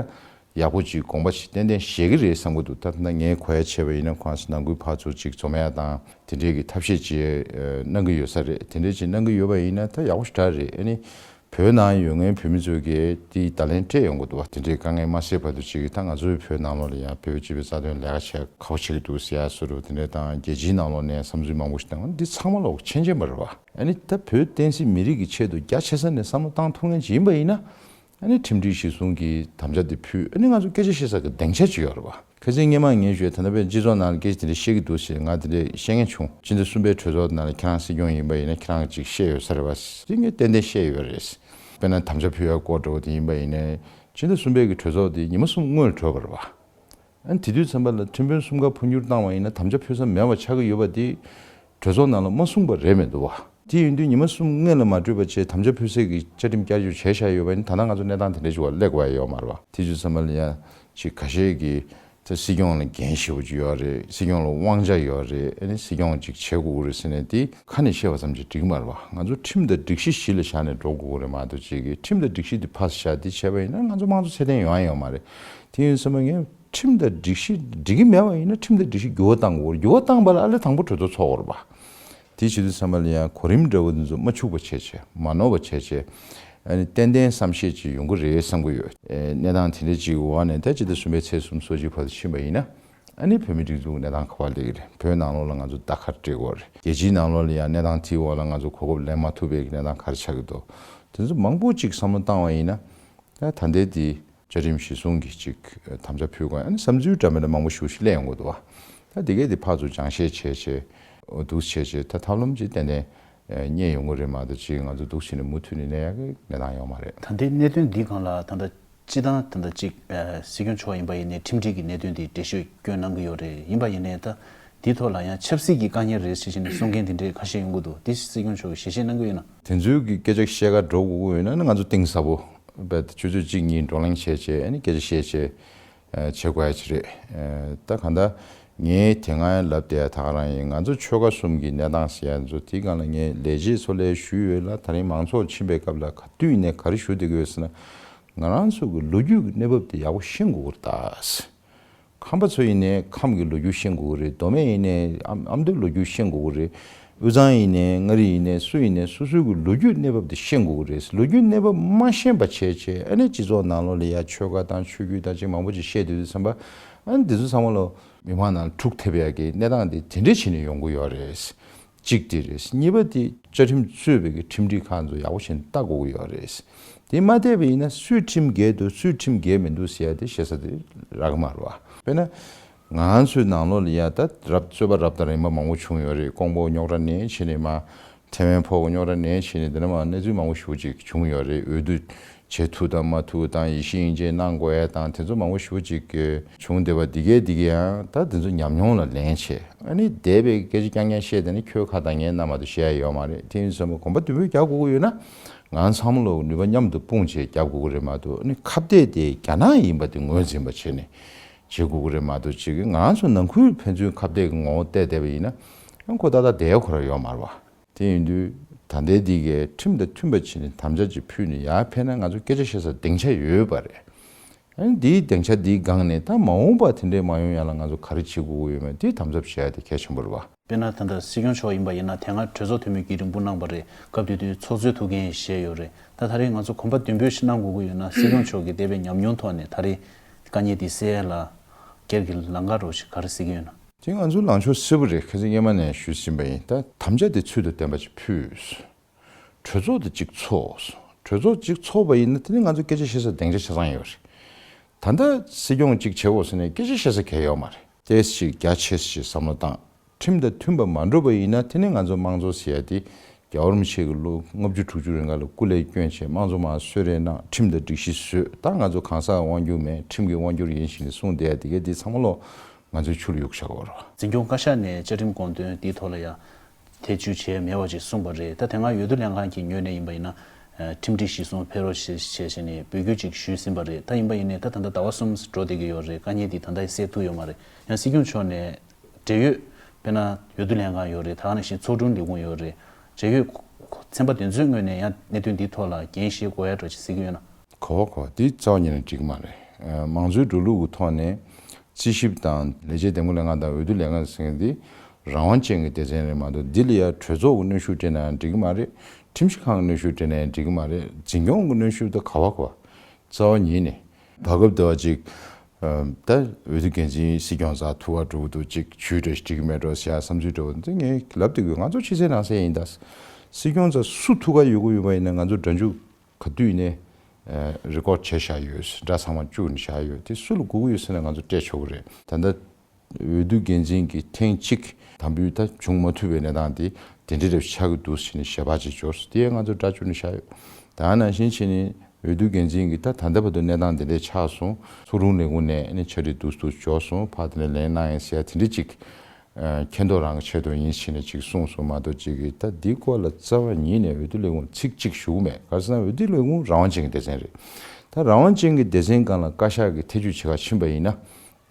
ཡག་པོ་ཅིག་དགོངས་པ་ཅིག་ཏན་ཏན་བཞེས་ཀྱི་རེད་བསམ་གྱི་འདུག་ད་ལྟ་ངས་གོ་ཡ་བྱས་པ་ཡིན་ན་ཁོང་ཚོ་ནང་ཁུལ་ཕར་ཚུར་ཅིག་འཛོམས་ཡ་དང་དེ་འདྲས་ཀྱི་ཐབས་ཤེས་ཅིག་གནང་གི་ཡོད་ས་རེད། དེ་འདྲས་ཅིག་གནང་གི་ཡོད་པ་ཡིན་ན་ད་ཡག་པོ་ཞེ་དྲག་རེད། ཨ་ནི་བོད་ནང་ཡོད་མཁན་བོད་མི་ཚོས་ཀྱིས་དེ་བརྡ་ལན་སྤྲད་ཡོང་གི་འདུག་བ། དེ་འདྲའི་དཀའ་ངལ་མ་སེལ་བར་དུ་ཅིག་ད་ང་ཚོའི་བོད་ནང་ལོགས་ལ་ཡང་བོད་སྤྱི་པའི་རྩ་དོན་ལས་ཀ་བྱེད་ཁག་པོ་བྱེད་ཀྱི་འདུག་ཟེར་ཡ་བཟོ་འདྲ་དེ་འདྲ་དང་རྒྱལ་སྤྱིའི་ནང་ལོགས་ནས་བསམ་ཚུལ་མང་པོ་ཞིག་བཏོན། འདི་ཚང་མ་ལོག་ཕྱིན་ཆད་མ་རེད་བ། ཨ་ནི་ད་བོད་བསྟན་སྲིད་མི་རིགས་ཀྱི་ཆེད་དུ་རྒྱ་ཆེ་ས་ནས་བསམ་བློ་བཏང་ཐུབ་མཁན་ཅིག་ཡིན་པ་ཡིན་ན། ཨ་ནི་ཁྲིམས་སྒྲིག་གཞིར་བཟུང་གི་དམ་བཅའ་འདི་ཕུལ། ཨ་ནི་ང་ཚོ་སྐད་ཆ་བཤད་ས་གི་སྡིངས་ཆ་ཅིག་ཡོད་རེད་བ། ཁ་སང་སྔོན་མ་ངས་ཞུས་ད་ལྟ་བའི་སྤྱི་ཚོགས་ནང་ལ་སྐད་ཆ་དེ་འདྲ་བཤད་ཀྱི་འདུག་ཟེར་ང་དེ་འདྲ་བཤད་མཁན་བྱུང་། སྤྱི་ཟླ་གསུམ་པའི་གྲོས་ཚོགས་ནང་ལ་ཁྱེད་རང་སྲིད་སྐྱོང་ཡིན་པ་ཡིན་ན་ཁྱེད་རང་ཅིག་བཤད་ཡོད་ས་རེད་བ། དེ་ངས་ཏན་ཏན་བཤད་ཡོད་རེད། དཔེར་ན་དམ་བཅའ་ཕུལ་ཡ་སྐོར་འདྲ་བོ་དེ་ཡིན་པ་ཡིན་ན་སྤྱི་ཟླ་གསུམ་པའི་གི་གྲོས་ཚོགས་དེ་ཉི་མ་གསུམ་སྔོན་ལ་གྲོལ་བ་རེད་བ། ཨ་ནི་དེ་དུས་ཙམ་པ་ལ་ཁྲིམས་དཔོན་གསུམ་ཀ་འཕོ་འགྱུར་བཏང་བ་ཡིན་ན་དམ་བཅའ་ཕུལ་ས་མེད་པ་ཆགས་ཀྱི་ཡོད་པ་དེ་གྲོས་ཚོགས་ནང་ལ་མ་གསུངས་པ་རེད་མི་འདུག་བ། དེ་ཡིན་དུས་ཉི་མ་གསུམ་སྔོན་ལ་མ་གྲོལ་བ་བྱས་དམ་བཅའ་ཕུལ་སའི་གི་བཅའ་ཁྲིམས་བསྐྱར་བཅོས་བྱས་བཞག་ཡོད་པ་ཡིན་ན་ད་ལྟ་ང་ཚོ་གནས་སྟངས་དེ་འདྲ་ཞིག་བ་སླེབས་དགོས་ཡ་ཡོད་མ་རེད་བ། དེ་དུས་ཙམ་པ་ལ་ཡ་ཅིག་ཁ་ཤས་ཀྱིས་ད་སྲིད་སྐྱོང་ལ་འགན་ཞེ་པོ་ཅིག་ཡོད་རེད། སྲིད་སྐྱོང་ལ་དབང་ཆ་ཡོད་རེད། ཨ་ནི་སྲིད་སྐྱོང་ཅིག་བྱེད་དགོས་ཀྱི་རེད་ཟེར་ནས་དེ་ཁ་ནས་བཤད་པ་ཙམ་གྱིས་འགྲིག་གི་མ་རེད་བ། ང་ཚོ་ཁྲིམས་དང་སྒྲིག་གཞི་གཞི་ལ་བཞག་ནས་འགྲོ་དགོས་ཀྱི་རེད་མ་གཏོགས་ཅིག་གིས་ཁྲིམས་དང་སྒྲིག་གཞི་དེ་ཕར་བཞག་དེ་བྱས་པ་ཡིན་ན་ང་ཚོ་དམངས་གཙོ་ཚད་ལྡན་ཡོང་ཡ་ཡོད་མ་རེད། དེ་ཡིན་ཙང་ངས་ཁྲིམས་དང་སྒྲིག་གཞི་འགྲིག་གི་མེད་པ་ཡིན་ན་ཁྲིམས་དང་སྒྲིག་གཞི་འགྱུར་བ་གཏང་དགོས་རེད། འགྱུར་བ་བཏང་པ་ལ་ཨ་ལས་དང་པོ་གྲོས་ཚོགས་ཚོགས་དགོས་རེད་པ། དེ་བྱེད་དུས་ཙམ་པ་ལ་ཡང་གོ་རིམ་འདྲ་བོ་འདི་ཚོ་མ་འཆུག་པ་བྱས་བྱས་མ་ནོར་བ་བྱས་བྱས། ཨ་ནི་ཏན་ཏན་བསམ་ཤེས་ཅིག་ཡོང་གི་རེད་བསམ་གི་ཡོད། ཨེ་གནས་སྟངས་དེ་འདྲ་ཅིག་འོག་ནས་ད་སྤྱི་ཟླ་གསུམ་པའི་ཚེས་སུམ་ཅུ་སོ་གཅིག་བར་དུ་ཕྱིན་པ་ཡིན་ན། ཨ་ནི་བོད་མི་སྒྲིག་འཛུགས་གནས་སྟངས་ག་པར་སླེབས་ཀྱི་རེད། བོད་ནང་ལོགས་ལ་ང་ཚོ་ཟླ་ཁ་སྤྲད་དགོས་རེད། རྒྱལ་སྤྱིའི་ནང་ལོགས་ལ་ཡང་གནས་སྟངས་དེའི་འོག་ལ་ང་ཚོ་གོ་སྐབས་ལེན་མ་ཐུབ་པའི་གནས་སྟངས་ག་རེ་ཆགས་ཀྱི་འདུག་དེ་ཚོ་མང་པོ་ཅིག་བསམ་བློ་བཏང་བ་ཡིན་ན། ད་ད་ལྟའི་དེ་བཅའ་ཁྲིམས་གཞི་བཟུང་གི་ཅིག་དམ་བཅའ་ཕུལ་དགོས། ཨ་ནི་བསམ་ཚུལ་འདྲ་མི་འདྲ་མང་པོ་ཞེ་པོ་ཞིག་སླེབས་ཡོང་གི་འདུག་བ། ད་དེ་གས་དེ་ཕར་ཚུར་སྦྱང་བཤད་བྱས་བྱས་འདུག་བྱས་བྱས་ད་ཐབས་ལམ་ཅིག་ཏན་ཏན་རྙེད་ཡོང་གི་རེད་མ་གཏོགས་ཅིག་ང་ཚོ་འདུག་བྱས་ནས་མུ་མཐུད་ནས་གནས་ཡག་གི་གནས་སྟངས་ཡོད་མ་རེད། ད་ལྟའི་གནད་དོན་འདི་སྒང་ལ་ད་ལྟ་སྤྱི་བཏང་ད་ལྟ་ཅིག་ཨ་སྲིད་སྐྱོང་མཆོག་ཡིན་པ་ཡིན་ནའི་ཁྲིམས་སྒྲིག་གི་གནད་དོན་འདི་འགྲེལ་བཤད་སྐྱོན་གནང་གི་ཡོད་རེད། ཡིན་པ་ཡིན་ནའི་ད་འདིའི་ཐོག་ལ་ཡང་ཆབ་སྲིད་ཀྱི་དཀའ་ངལ་རེད་ཟེར་བྱས་ནས་གསུང་མཁན་དེ་འདྲའི་ཁ་ཤས་ཡོང་གི་འདུག་འདི་སྲིད་སྐྱོང་མཆོག་གིས་ཞལ་བཞེས་གནང་གི་ཡོད་ན། དེ་ཚོའི་གི་སྐད་ཆ་བཤད་ག་འགྲོ་དགོས་ཀྱི་ཡོད་ན་ནི་ང་ཚོ་གཏིང་ཟབ་པོ་རྦད་དེ་ཆུ་ཚོད་གཅིག་གཉིས་བགྲོ་གླེང་བྱས་བྱས་ཨ་ནི་སྐད་ཆ་བཤད་བྱས་ཨ་བྱེད་དགོས་ཡ་ཅིག་རེད། ཨ་ད་གང་ལྟར་ངས་དེ་སྔ་ལབ་བསྡད་ཡ་ད་ག་རང་ཡིན། ང་ཚོ་ཆོལ་ཁ་གསུམ་གྱི་གནས་སྟངས་ཟེར་ཡ་ཚོ་དེའི་སྒང་ལ་ངས་ལས་བྱེད་ཚོ་ལས་ཞུས་ཡོད་ལ། ད་རིང་མང་ཚོགས་ཕྱིན་པའི་སྐབས་ལ་ག་དུས་ནས་ག་རེ་ཞུ་བསྡད་ཀྱི་ཡོད་ཟེར་ན། ང་རང་ཚོ་གི་ལོ་རྒྱུས་ཀྱི་གནས་བབ་དེ་ཡག་པོ་ཤེས་དགོས་ཀྱི་རེད་ད། ཁམས་པ་ཚོ་ཡིན་ནའི་ཁམས་ཀྱི་ལོ་རྒྱུས་ཤེས་དགོས་ཀྱི་རེད། མདོ་སྨད་ཡིན་ནའི་ཨ་མདོའི་ལོ་རྒྱུས་ཤེས་དགོས་ཀྱི་རེད། དབུས་གཙང་ཡིན་ནའི་མངའ་རིས་ཡིན་ནའི་སུ་ཡིན་ནའི་སོ་སོའི་གི་ལོ་རྒྱུས་གནས་བབ་དེ་ཤེས་དགོས་ཀྱི་རེད། ལོ་རྒྱུས་གནས་བབ་མ་ཤེས་པ་བྱས་བྱས་ཨ་ནི་སྤྱི་ཚོགས་ནང་ལོགས་ལ་ཡ་ཆོལ་ཁ་དང་ཆོས་བརྒྱུད་དང་ཅིག་མང་པོ་ཅིག་བཤད་སྡོད་དུས་ཙམ་པ་ཨ་ནི་འདི་ཚོ་ཚང་མ་ལོ་མི་མང་ནང་འཁྲུག་ཐེབས་ཡ་གི་གནས་སྟངས་དེ་དེ་འདྲས་བྱས་ནས་ཡོང་གི་ཡོད་རེད། གཅིག་དེ་རེད། གཉིས་པ་དེ་བཅའ་ཁྲིམས་གཙོས་པའི་གི་ཁྲིམས་སྒྲིག་ཁག་ཚོ་ཡག་པོ་བྱས་ནས་ལྟ་དགོས་ཀྱི་ཡོད་རེད། དེ་མ་བལྟས་པ་ཡིན་ན་སུའི་ཁྲིམས་འགལ་འདུག་སུའི་ཁྲིམས་འགལ་མི་འདུག་ཟེར་ཡ་དེ་བཤད་ས་དེ་རག་གི་མ་རེད་བ། དཔེར་ན། ང་ཚོའི་ནང་ལོགས་ལ་ཡ་ད་རབ་རྩོད་པ་རབ་དང་རིམ་པ་མང་པོ་བྱུང་ཡོད་རེད། ཀོང་པོ་རྙོག་དྲ་ནས་བྱས་ནས་མ། ཐེ་ཝན་ཕོག་རྙོག་དྲ་ནས་བྱས་ནས་འདི་ནས་མ་གནས་ཚུལ་མང་པོ་ཞེ་པོ་ཅིག་བྱུང་ཡོད་རེད། འོས་བསྡུ་བྱེད་ཐུབ་དང་མ་ཐུབ་དང་ཡིད་བཞིན་དབྱིན་ཇིས་གནང་དགོས་ཡ་དང་དེ་ཚོ་མང་པོ་ཞེ་པོ་ཅིག་བྱུང་བསྡད་པ་འདི་གས་འདི་གས་ཡང་ད་དེ་ཚོ་ཉམས་མྱོང་ལ་ལེན་བྱས་ཨ་ནི་འདས་པའི་སྐད་ཆ་རྐྱང་རྐྱང་བཤད་དེ་ནི་ཁྱོད་ཁ་དང་ངའི་རྣ་མ་དུ་བཤད་ཡ་ཡོད་མ་རེད། དེ་ཡིན་ཙང་གོམ་པ་མདུན་སྤོས་རྒྱག་དགོས་ཀྱི་ཡོད་ན་ང་ཚང་མ་ལོ་ནུས་པ་མཉམ་དུ་སྤུངས་བྱས་རྒྱབ་དགོས་ཀྱི་རེད་མ་གཏོགས་ཨ་ནི་ཁ་གཏད་དེ་རྒྱ་ནག་ཡིན་པ་དེ་ངོས་འཛིན་པ་བྱས་ནས་བྱེད་དགོས་ཀྱི་རེད་མ་གཏོགས་ཅིག་ང་ཚོ་ནང་ཁུལ་ཕན་ཚུན་ཁ་གཏད་ཀྱི་ངོ་བོ་བལྟས་བསྡད་པ་ཡིན་ན་ཨ་ཁོ་ཏག་ཏག་བསྡད་ཡ་ཁོ་རང་ཡོད་མ་རེད་བ། དེ་ཡིན་དུས་ད་ལྟའི་འདི་གའི་ཁྲིམས་དང་མཐུན་པ་བྱས་ནས་དམ་བཅའ་ཅིག་ཕུལ་ནས་ཡར་ཕེབས་ན་ང་ཚོ་སྐད་ཆ་བཤད་ས་སྡིངས་ཆ་ཡོད་པ་རེད། ཨ་ནི་འདིའི་སྡིངས་ཆ་འདིའི་སྒང་ནས་ད་མ་འོངས་པ་དེ་འདྲས་མ་ཡོང་ཡ་ལ་ང་ཚོ་ག་རེ་བྱེད་དགོས་ཀྱི་ཡོད་མེད་དེ་དམ་ཟབ་བྱེད་ཡ་དེ་གལ་ཆེན་པོ་རེད་བ། དཔེར་ན་ད་ལྟ་སྲིད་སྐྱོང་མཆོག་ཡིན་པ་ཡིན་ན་དེ་སྔ་གྲོས་ཚོགས་འཐུས་མི་གི་རིང་པོ་གནང་པ་རེད། སྐབས་དེ་དུས་ཚོགས་གཙོས་ཐུགས་འགན་བཞེས་ཡོད་རེད། ད་ད་རེས་ང་ཚོ་གོམ་པ་མདུན་སྤོས་ཤིག་གནང་དགོས་ཀྱི་ཡོད་ན་སྲིད་སྐྱོང་མཆོག་གི་འདས་པའི་ཉམས་མྱོང་ཐོག་ནས་ད་རེས་དཀའ་ངལ་འདི་སེལ་ཡ་ལ་སྒེར་གྱི་ལམ་ཁ་རོགས་ཤིག་ག་རེ་གཟིགས་ཀྱི་ཡོད་ན། དེ་ང་ཚོའི་ལངས་ཕྱོགས་གསལ་པོ་རེད། ཁ་སང་སྔོན་མ་ནས་ཞུས་ཟིན་པ་ཡིན། ད་དམ་བཅའ་དེ་ཚུལ་དང་ལྡན་པ་ཅིག་ཕུལ། གྲོས་ཚོགས་དེ་གཅིག་ཚོགས། གྲོས་ཚོགས་གཅིག་ཚོགས་པ་ཡིན་ན་དེ་ནི་ང་ཚོ་སྐད་ཆ་བཤད་ས་སྡིངས་ཆ་ཆ་ཚང་ཡོད་རེད། ད་ལྟ་སྲིད་སྐྱོང་གཅིག་བྱེད་དགོས་ཟེར་ནས་སྐད་ཆ་བཤད་ས་གང་ཡང་ཡོད་མ་རེད། ཏོག་ཙམ་རྒྱ་ཆེ་ཙམ་བསམ་བློ་བཏང་། ཁྲིམས་དང་མཐུན་པ་མ་འགྲུབ་པ་ཡིན་ན་དེ་ནི་ང་ཚོ་དམངས་གཙོ་ཟེར་ཡ་དེ་རྒྱལ་བ་རིན་པོ་ཆེ་གི་ལོ་ལྔ་བཅུ་དྲུག་ཅུ་རིང་ག་ལ་སྐུ་ལས་བསྐྱོན་བྱས་དམངས་གཙོ་མར་གསོལ་རས་གནང་། ཁྲིམས་དང་སྒྲིག་གཞི་བཟོས། ད་ང་ཚོ་གང་ཟག་དབང་སྒྱུར་མེད། ཁྲིམས་ཀྱི་དབང་སྒྱུར་ཡིན་ཞེས་ནས་གསུངས་བསྡད་ཡ་དེ་གས་དེ་ཚང་མ་ལོ། ང་ཚོའི་ཆུ་ལ་གཡུག་བཞག་པ་རེད། འཛིན་སྐྱོང་བཀའ་ཤག་ནས་བཅའ་ཁྲིམས་དགོངས་དོན་འདིའི་ཐོག་ལ་ཡང་ཐེ་བྱུས་བྱས་མེད་པ་ཅིག་གསུངས་པ་རེད། ད་དེ་སྔ་འོས་བསྡུ་ལྷན་ཁང་གི་ངོས་ནས་ཡིན་པ་ཡིན་ན་ཁྲིམས་སྒྲིག་གཞི་བཟུང་ཕེབས་རོགས་ཞེས་བྱས་ནས་འབོད་སྐུལ་ཅིག་ཞུས་ཟིན་པ་རེད། ད་ཡིན་པ་ཡིན་ནའི་ད་ད་ལྟ་ཟླ་བ་གསུམ་འགྲོ་བསྡད་ཀྱི་ཡོད་རེད། དཀའ་ངལ་འདི་ད་ལྟ་སེལ་ཐུབ་ཡོད་མ་རེད། ཡང་སྲིད་སྐྱོང་མཆོག་ནས་འབྲེལ་ཡོད་དཔེར་ན་འོས་བསྡུ་ལྷན་ཁང་ཡོད་རེད། ད་ག་ནང་བཞིན་ཚོགས་དྲུང་ལས་ཁུངས་ཡོད་རེད། འབྲེལ་ཡོད་ ཚན་པ་དེ་ཚོའི་ངོས་ནས་ཡང་གནད་དོན་འདིའི་ཐོག་ལ་འགན་བཞེས་དགོས་ཡ་འདྲ་ཅིག་གཟིགས་ཀྱི་ཡོད་ན། གོ་བ་གོ་བ་འདི་རྩ་བ་ཉིད་ནས་འགྲིག་གི་མ་རེད། ཨ། མང་གཙོའི་འགྲོ་ལུགས་ཀྱི་ཐོག་ནས་རྩིས་ཞིབ་དང་ལས་བྱེད་འདེམས་བསྐོ་ལས་ཁང་དང་འོས་བསྡུ་ལས་ཁང་ཟེར་མཁན་འདི་རང་དབང་ཅན་གྱི་སྡེ་ཚན་རེད་མ་གཏོགས། འདི་ལ་ཡ་གྲོས་ཚོགས་ཀྱི་གནོན་ཤུགས་སྤྲད་ན་ཡང་འགྲིག་གི་མ་རེད། ཁྲིམས་ཞིབ་ཁང་གི་གནོན་ཤུགས་སྤྲད་ན་ཡང་འགྲིག་གི་མ་རེད། འཛིན་སྐྱོང་གི་གནོན་ཤུགས་དང་ག་བ་ག་བ། རྩ་བ་ཉིད་ནས་བར་སྐབས་དེ་བ་ཅིག་ཨ། ད་འོས་བསྡུ་འགན་འཛིན་སྲིད་སྐྱོང་རྩ་ཐུག་ག་འགྲོ་གི་འདུག་ཅིག་ཇུས་འདྲ་ཞིག་འགྲིག་གི་མེད་འགྲོ་ཟེར་ཡ་བསམ་ཚུལ་འདྲ་བོ་འདི་ངས་ལབ་བསྡད་ཀྱི་ཡོད། ང་ཚོ་ཕྱི་གསལ་ནང་གསལ་ཡིན་ད། སྲིད་སྐྱོང་རྩ་སུ་ཐུག་ག་ཡོད་གི་ཡོད་པ་ཡིན་ན་ང་ཚོ་སྒྲ་འཇུག་ག་དུས་ནས་རེ་ཀོཌ་བྱས་བཞག་ཡོད། སྒྲ་ཚང་མ་བཅུག་ནས་བཞག་ཡོད། དེ་སུ་ལ་དགོས་ཀྱི་ཡོད་ཟེར་ན་ང་ཚོ་སྤྲད་ཆོག་གི་རེད། ད་ལྟ་འོས་བསྡུ་འགན་འཛིན་གྱི་ཐེངས་གཅིག་དམ་འབུལ་ད་བྱུང་མ་ཐུབ་པའི་གནས་སྟངས་དེ་དེ་འདྲ་རེ་ཆགས་ཀྱི་འདུག་ཟེར་ནས་ཞལ་པར་ཅིག་འབྱོར་སོང་། དེ་ཡང་ང་ཚོ་སྒྲ་བཅུག་ནས་བཞག་ཡོད། ད་ནང་བཞིན་བྱས་ནས་འོས་བསྡུ་འགན་འཛིན་གྱི་ད་ད་ལྟ་བར་དུ་གནས་སྟངས་དེ་འདྲ་ཆགས་སོང་། ཚོགས་དྲུང་ལས་ཁུངས་ནས་ནི་ཕྱག་བྲིས་འདུག་འདུག་འབྱོར་སོང་། ཕར་དེ་ནས་ལན་གནང་ཡིན་ཟེར་ཡ་དེ་འདྲ་ཅིག་ཨ། མཁྱེན་རྟོགས་རང་གི་ཆེད་དུ་ཡིན་ཟེར་ནས་ཅིག་གསུངས་སོང་མ་གཏོགས། ཅིག་གིས་ད་འདི་སྐོར་ལ་རྩ་བ་ཉིད་ནས་འོས་བསྡུ་ལས་ཁུངས་ཚིག་གཅིག་ཞུ་གི་མེད། ག་རེ་ཟེར་ན་འོས་བསྡུ་ལས་ཁུངས་རང་དབང་ཅན་གྱི་སྡེ་ཚན་རེད། ད་རང་དབང་ཅན་གྱི་སྡེ་ཚན་སྒང་ལ་བཀའ་ཤག་གིས་ཐེ་བྱུས་བྱེད་ག་ཕྱིན་པ་ཡིན་ན།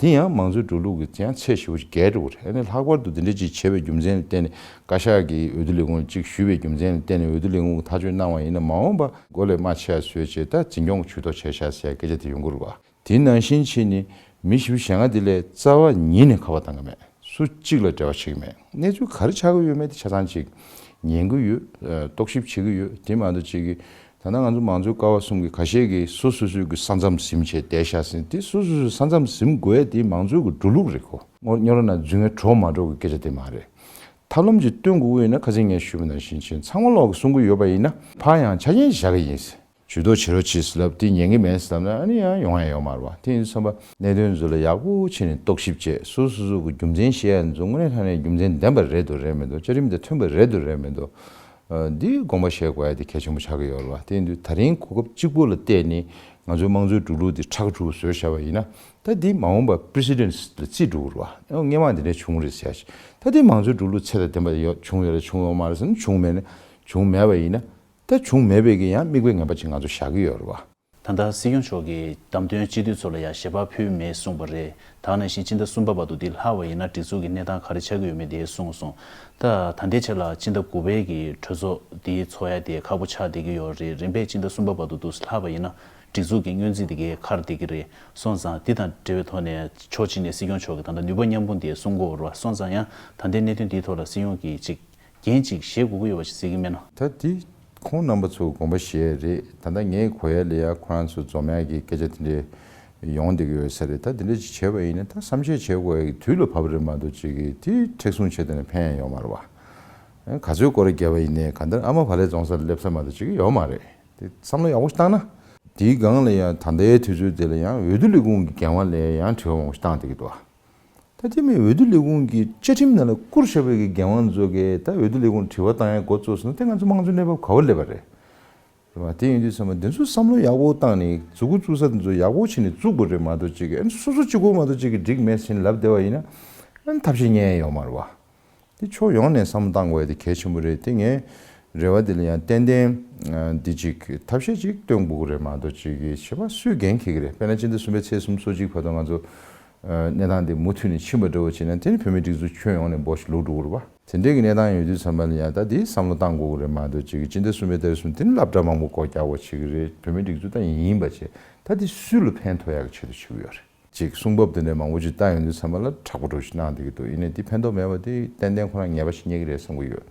དེ་ཡང་མང་གཙོའི་འགྲོ་ལུགས་ཀྱི་ཡང་ཚད་ཞེ་པོ་ཞིག་བརྒལ་འགྲོ་གི་རེད། ཨ་ནི་ལྷག་པར་དུ་འདི་འདྲ་ཅིག་བྱས་པའི་རྒྱུ་མཚན་ལ་བརྟེན་ནས། བཀའ་ཤག་གིས་འོས་བསྡུ་ལས་ཁུངས་ལ་ཅིག་ཞུས་པའི་རྒྱུ་མཚན་ལ་བརྟེན་ནས་འོས་བསྡུ་ལས་ཁུངས་ཀྱིས་ཐག་གཅོད་གནང་བ་ཡིན་ན། མ་འོངས་པ་མགོ་ལས་མར་ཆེ་ཡ་བཟོས་བྱས་ད་འཛིན་སྐྱོང་གི་ཇུས་གཏོགས་བྱས་ཤག་ཟེར་ཡ་སྐད་ཆ་དེ་ཡོང་གི་རེད་བ། དེ་ནང་བཞིན་བྱས་ནས་མི་བཞི་བཅུ་ཞེ་ལྔ་དེ་ལས་རྩ་བ་ཉིད་ནས་ཁ་པར་བཏང་གི་མེད། སུ་གཅིག་ལ་འབྲེལ་བ་བྱེད་ཀྱི་མེད། གནས་ཚུལ་ག་རེ་ཆགས་ཀྱི་ཡོད་མེད་དེ་ཆ་ཚང་ཅིག་ཉན་གྱི་ཡོད། ཨ། རྟོག་ཞིབ་བྱེད་ཀྱི་ཡོད། དེ་མ་གཏོགས་ཅིག་གིས་ད་ལྟ་ང་ཚོ་མང་གཙོའི་ཀ་བ་གསུམ་གྱི་ཁ་ཤས་ཀྱིས་སོ་སོ་སོའི་གི་ས་མཚམས་ཟིན་བྱས་བསྡད་ཤག་ཟེར། དེ་སོ་སོ་སོའི་ས་མཚམས་ཟིན་དགོས་ཡ་དེ་མང་གཙོའི་གི་འགྲོ་ལུགས་རེད་ཁོ། སྔོན་སྔོན་ལ་རྫུན་ངན་གྲོགས་མ་གྲོགས་ཀྱི་སྐད་ཆ་དེ་མ་རེད། ཐབས་ལམ་ཅིག་སྟོན་དགོས་ཀྱི་ཡོད་ན། ཁ་སང་ངས་ཞུས་པ་ནང་བཞིན་བྱས་ཚང་མ་ལོག་གིས་གསུང་གི་ཡོད་པ་ཡིན་ན། ཕར་ཡང་ཆ་རྐྱེན་བཞག་གི་ཡིན་ཟེར། ཇུས་གཏོགས་བྱེད་རོགས་བྱེད་ཟེར་ལབ་དེ་ཉན་གྱི་མེད་ཟེར་ལབ་ན། ཨ་ནི་ཡང་ཡོང་ཡ་ཡོད་མ་རེད་བ། དེ་ཡིན་དུས་ཙམ་པ་གནད་དོན་ཚོ་ལ་ཡག་པོ་བྱས་ནས་རྟོག་ཞིབ་བྱས། སོ་སོ་སོ་གི་རྒྱུ་མཚན་བཤད་ཡ་ཚོ་དངོས་གནས་དྲང་གནས་རྒྱུ་མཚན་ལྡན་པ་རེད་འདུག་རེད་མི་འདུག་བཅའ་ཁྲིམས་དང་མཐུན་པ་རེད་འདུག་རེད་མི་འདུག་ཨ། འདི་དགོངས་པ་བཞེས་དགོས་ཡ་དེ་གལ་ཆེན་པོ་ཆགས་ཀྱི་ཡོད་རེད་བ། དེ་ཡིན་དུས་ད་རིང་གོ་སྐབས་གཅིག་པོ་ལ་བལྟས་ནས་ང་ཚོའི་དམངས་གཙོའི་འགྲོ་ལུགས་འདི་ཁྲག་ཁྲུག་བཟོས་བཞག་པ་ཡིན་ན། ད་འདི་མ་འོངས་པ་པི་རེ་སི་ཌེན་ཊི་ལ་བརྩིས་འགྲོ་གི་རེད་བ། ཨ། སྔོན་མ་འདི་འདྲ་བྱུང་རེད་ཟེར་ཡ་ཞིག་ད་འདི་མང་གཙོའི་འགྲོ་ལུགས་ཚད་དང་ལྡན་པ་ཡོད་བྱུང་ཡོད་རེད་བྱུང་ཡོད་མ་རེད་ཟེར་ན། བྱུང་མེད་ན། བྱུང་མེད་པ་ཡིན་ན། ད་བྱུང་མེད་པའི་གི་ཡང་མིག་དཔེ་ངན་པ་ཅིག་ང་ཚོ་བཞག་གི་ཡོད་རེད་བ། ད་ལྟ་སྲིད་སྐྱོང་མཆོག་གིས་བདམས་ཐོན་སྤྱི་འཐུས་ཚོ་ལ་ཡང་ཞལ་པར་ཕུལ་མེད་གསུངས་པ་རེད། ད་ག་ནང་བཞིན་སྤྱི་ཟླ་གསུམ་པ་བར་དུ་འདི་ལྷག་པ་ཡིན་ན་སྒྲིག་འཛུགས་ཀྱི་གནས་སྟངས་ག་རེ་ཆགས་ཀྱི་ཡོད་མེད་དེ་གསུངས་སོང་། ད་ད་ལྟའི་ཆ་ལ་སྤྱི་ཟླ་དགུ་པའི་གི་གྲོས་ཚོགས་འདི་ཚོགས་ཡ་དེ་ཁག་པོ་ཆགས་བསྡད་ཀྱི་ཡོད་རེད། རིམ་པས་སྤྱི་ཟླ་གསུམ་པ་བར་དུ་འདུག་ལྷག་པ་ཡིན་ན་སྒྲིག་འཛུགས་ཀྱི་སྔོན་རྩིས་དེ་གའི་ཁར་བསྡད་ཀྱི་རེད། སོང་ཙང་འདི་དང་འབྲེལ་བའི་ཐོག་ནས་ཕྱོགས་གཅིག་ནས་སྲིད་སྐྱོང་མཆོག་གིས་ད་ལྟ་ནུས་པ་མཉམ་སྤུངས་དེ་གསུང་གི་ཡོད་རེད་བ། སོང་ཙང་ཡང་ད་ལྟའི་གནད་དོན་འདིའི་ཐོག་ལ་སྲིད་སྐྱོང་གིས་ཅིག་འགན་ཅིག་བཞེས་དགོས་ཀྱི་ཡོད་པ་ཞིག་གཟིགས་ཀྱི་མེད་ན། ད་འདི་ཁོང་རྣམ་པ་ཚོ་དགོངས་པ་བཞེས་རེད། ད་ལྟ་ངས་གོ་ཡ་ལ་ཡ་ཁོ་རང་ཚོ་འཛོམས་ཡ་གི་སྐད་ཆ་དེ་འདྲས་ཡོང་བསྡད་ཀྱི་ཡོད་ས་རེད། ད་དེ་འདྲས་ཅིག་བྱས་པ་ཡིན་ན་ད་བསམ་ཤེས་བྱེད་དགོས་ཡ་གི་དུས་ལ་བབ་པ་རེད་མ་གཏོགས་ཅིག་གིས་དེ་མཁྲེགས་བཟུང་བྱས་བསྡད་ན་ཕན་ཡ་ཡོད་མ་རེད་བ། ག་ཚོད་སྐོར་ར་བརྒྱབ་པ་ཡིན་ནའི་གང་ལྟར་ཨ་མ་བག་ལེབ་བཙོང་ས་ལ་སླེབས་ས་མ་གཏོགས་ཅིག་ཡོད་མ་རེད། དེ་བསམ་བློ་ཡག་པོ་ཞིག་བཏང་ན། དེའི་སྒང་ལ་ཡང་ད་ལྟའི་དུས་ཚོད་དེ་ལ་ཡང་འོས་བསྡུ་ལས་ཁུངས་ཀྱི་འགན་དབང་ལ་ཡང་དྲི་བ་མང་པོ་ཞིག་བཏང་བསྡད་ཀྱི་འདུག་ད་དེ་མིན་འོས་བསྡུ་ལས་ཁུངས་ཀྱི་བཅའ་ཁྲིམས་ནང་ལ་བསྐུར་བཞག་པའི་གི་འགན་དབང་ཚོ་གིས་ད་འོས་བསྡུ་ལས་ཁུངས་དྲི་བ་བཏང་ཡ་འགོ་བཙུགས་སོང་ན། དེ་ང་ཚོ་དམངས་གཙོའི་གནས་བབ་ག་པར་སླེབས་པ་རེད། རེད་བ། དེ་ཡིན་དུས་ཙམ་པ་འདི་ཚོ་བསམ་བློ་ཡག་པོ་བཏང་ནས་མཛུབ་གུ་བཙུགས་ས་དེ་ཚོ་ཡག་པོ་བྱས་ནས་བཙུགས་དགོས་རེད་མ་གཏོགས་ཅིག་གིས་ཨ་ནི་སོ་སོ་གཅིག་པོ་མ་གཏོགས་ཅིག་གིས་འགྲིག་མེད་ཟེར་ནས་ལབ་བསྡད་པ་ཡིན་ན། ཨ་ནི་ཐབས་ཤེས་རྙེད་ཡ་ཡོད་མ་རེད་བ། དེ་ཕྱོགས་ཡོངས་ནས་བསམ་བློ་བཏང་དགོས་ཡ་དེ་གལ་ཆེན་པོ་རེད། དེ་ངའི་རེ་བ་དེ་ལ་ཡང་ཏན་ཏན་འདི་ཅིག་ཐབས་ཤེས་ཅིག་སྟོན་དགོས་ཀྱི་རེད་མ་གཏོགས་ཅིག་གིས་བྱས་པ་སུས་འགན་འཁྱེར་གྱི་རེད། དཔེར་ན་སྤྱི་ཟླ་གསུམ་པའི་ཚེས་སུམ་ཅུ་སོ་གཅིག་བར་དུ་ང་ཚོ་གནས་སྟངས་འདི་མུ་མཐུད་ནས་ཕྱིན་པ་འདྲ་བོ་བྱས་ན། དེ་ནི་བོད་མིའི་སྒྲིག་འཛུགས་ཁྱོན་ཡོངས་ནས་འབོ་ཞིག་ལུག་འགྲོ་གི་རེད་བ། དེ་འདྲའི་གི་གནས་སྟངས་ཡོད་དུས་ཙམ་པ་ལ་ཡང་ད་དེ་བསམ་བློ་བཏང་དགོས་ཀྱི་རེད་མ་གཏོགས་ཅིག་གིས་སྤྱི་ཟླ་གསུམ་པའི་ཚེས་སུམ་དེ་ནི་སློབ་གྲྭ་མང་པོ་སྒོ་རྒྱག་དགོས་བྱེད་ཀྱི་རེད། བོད་མིའི་སྒྲིག་འཛུགས་ད་ཡིན་པ་བྱས། ད་དེ་སུ་ལ་ཕན་ཐོགས་ཡག་གི་ཆེད་དུ་བྱེད་ཀྱི་ཡོད་རེད། ཅིག་གསུང་བབ་དེ་འདྲའི་མང་པོ་ཅིག་བཏང་ཡོང་དུས་ཙམ་པ་ལ་དྲག་པོ་འདྲ་ཞིག་གནང་བསྡད་ཀྱི་འདུག་ཡིན་ནའི་འདི་ཕན་ཐོགས་མེད་པ་དེ་ཏན་ཏན་ཁོ་རང་ངེས་པ་ཞིག་རྙེད་ཀྱི་རེད་བསམ་གྱི་ཡོད།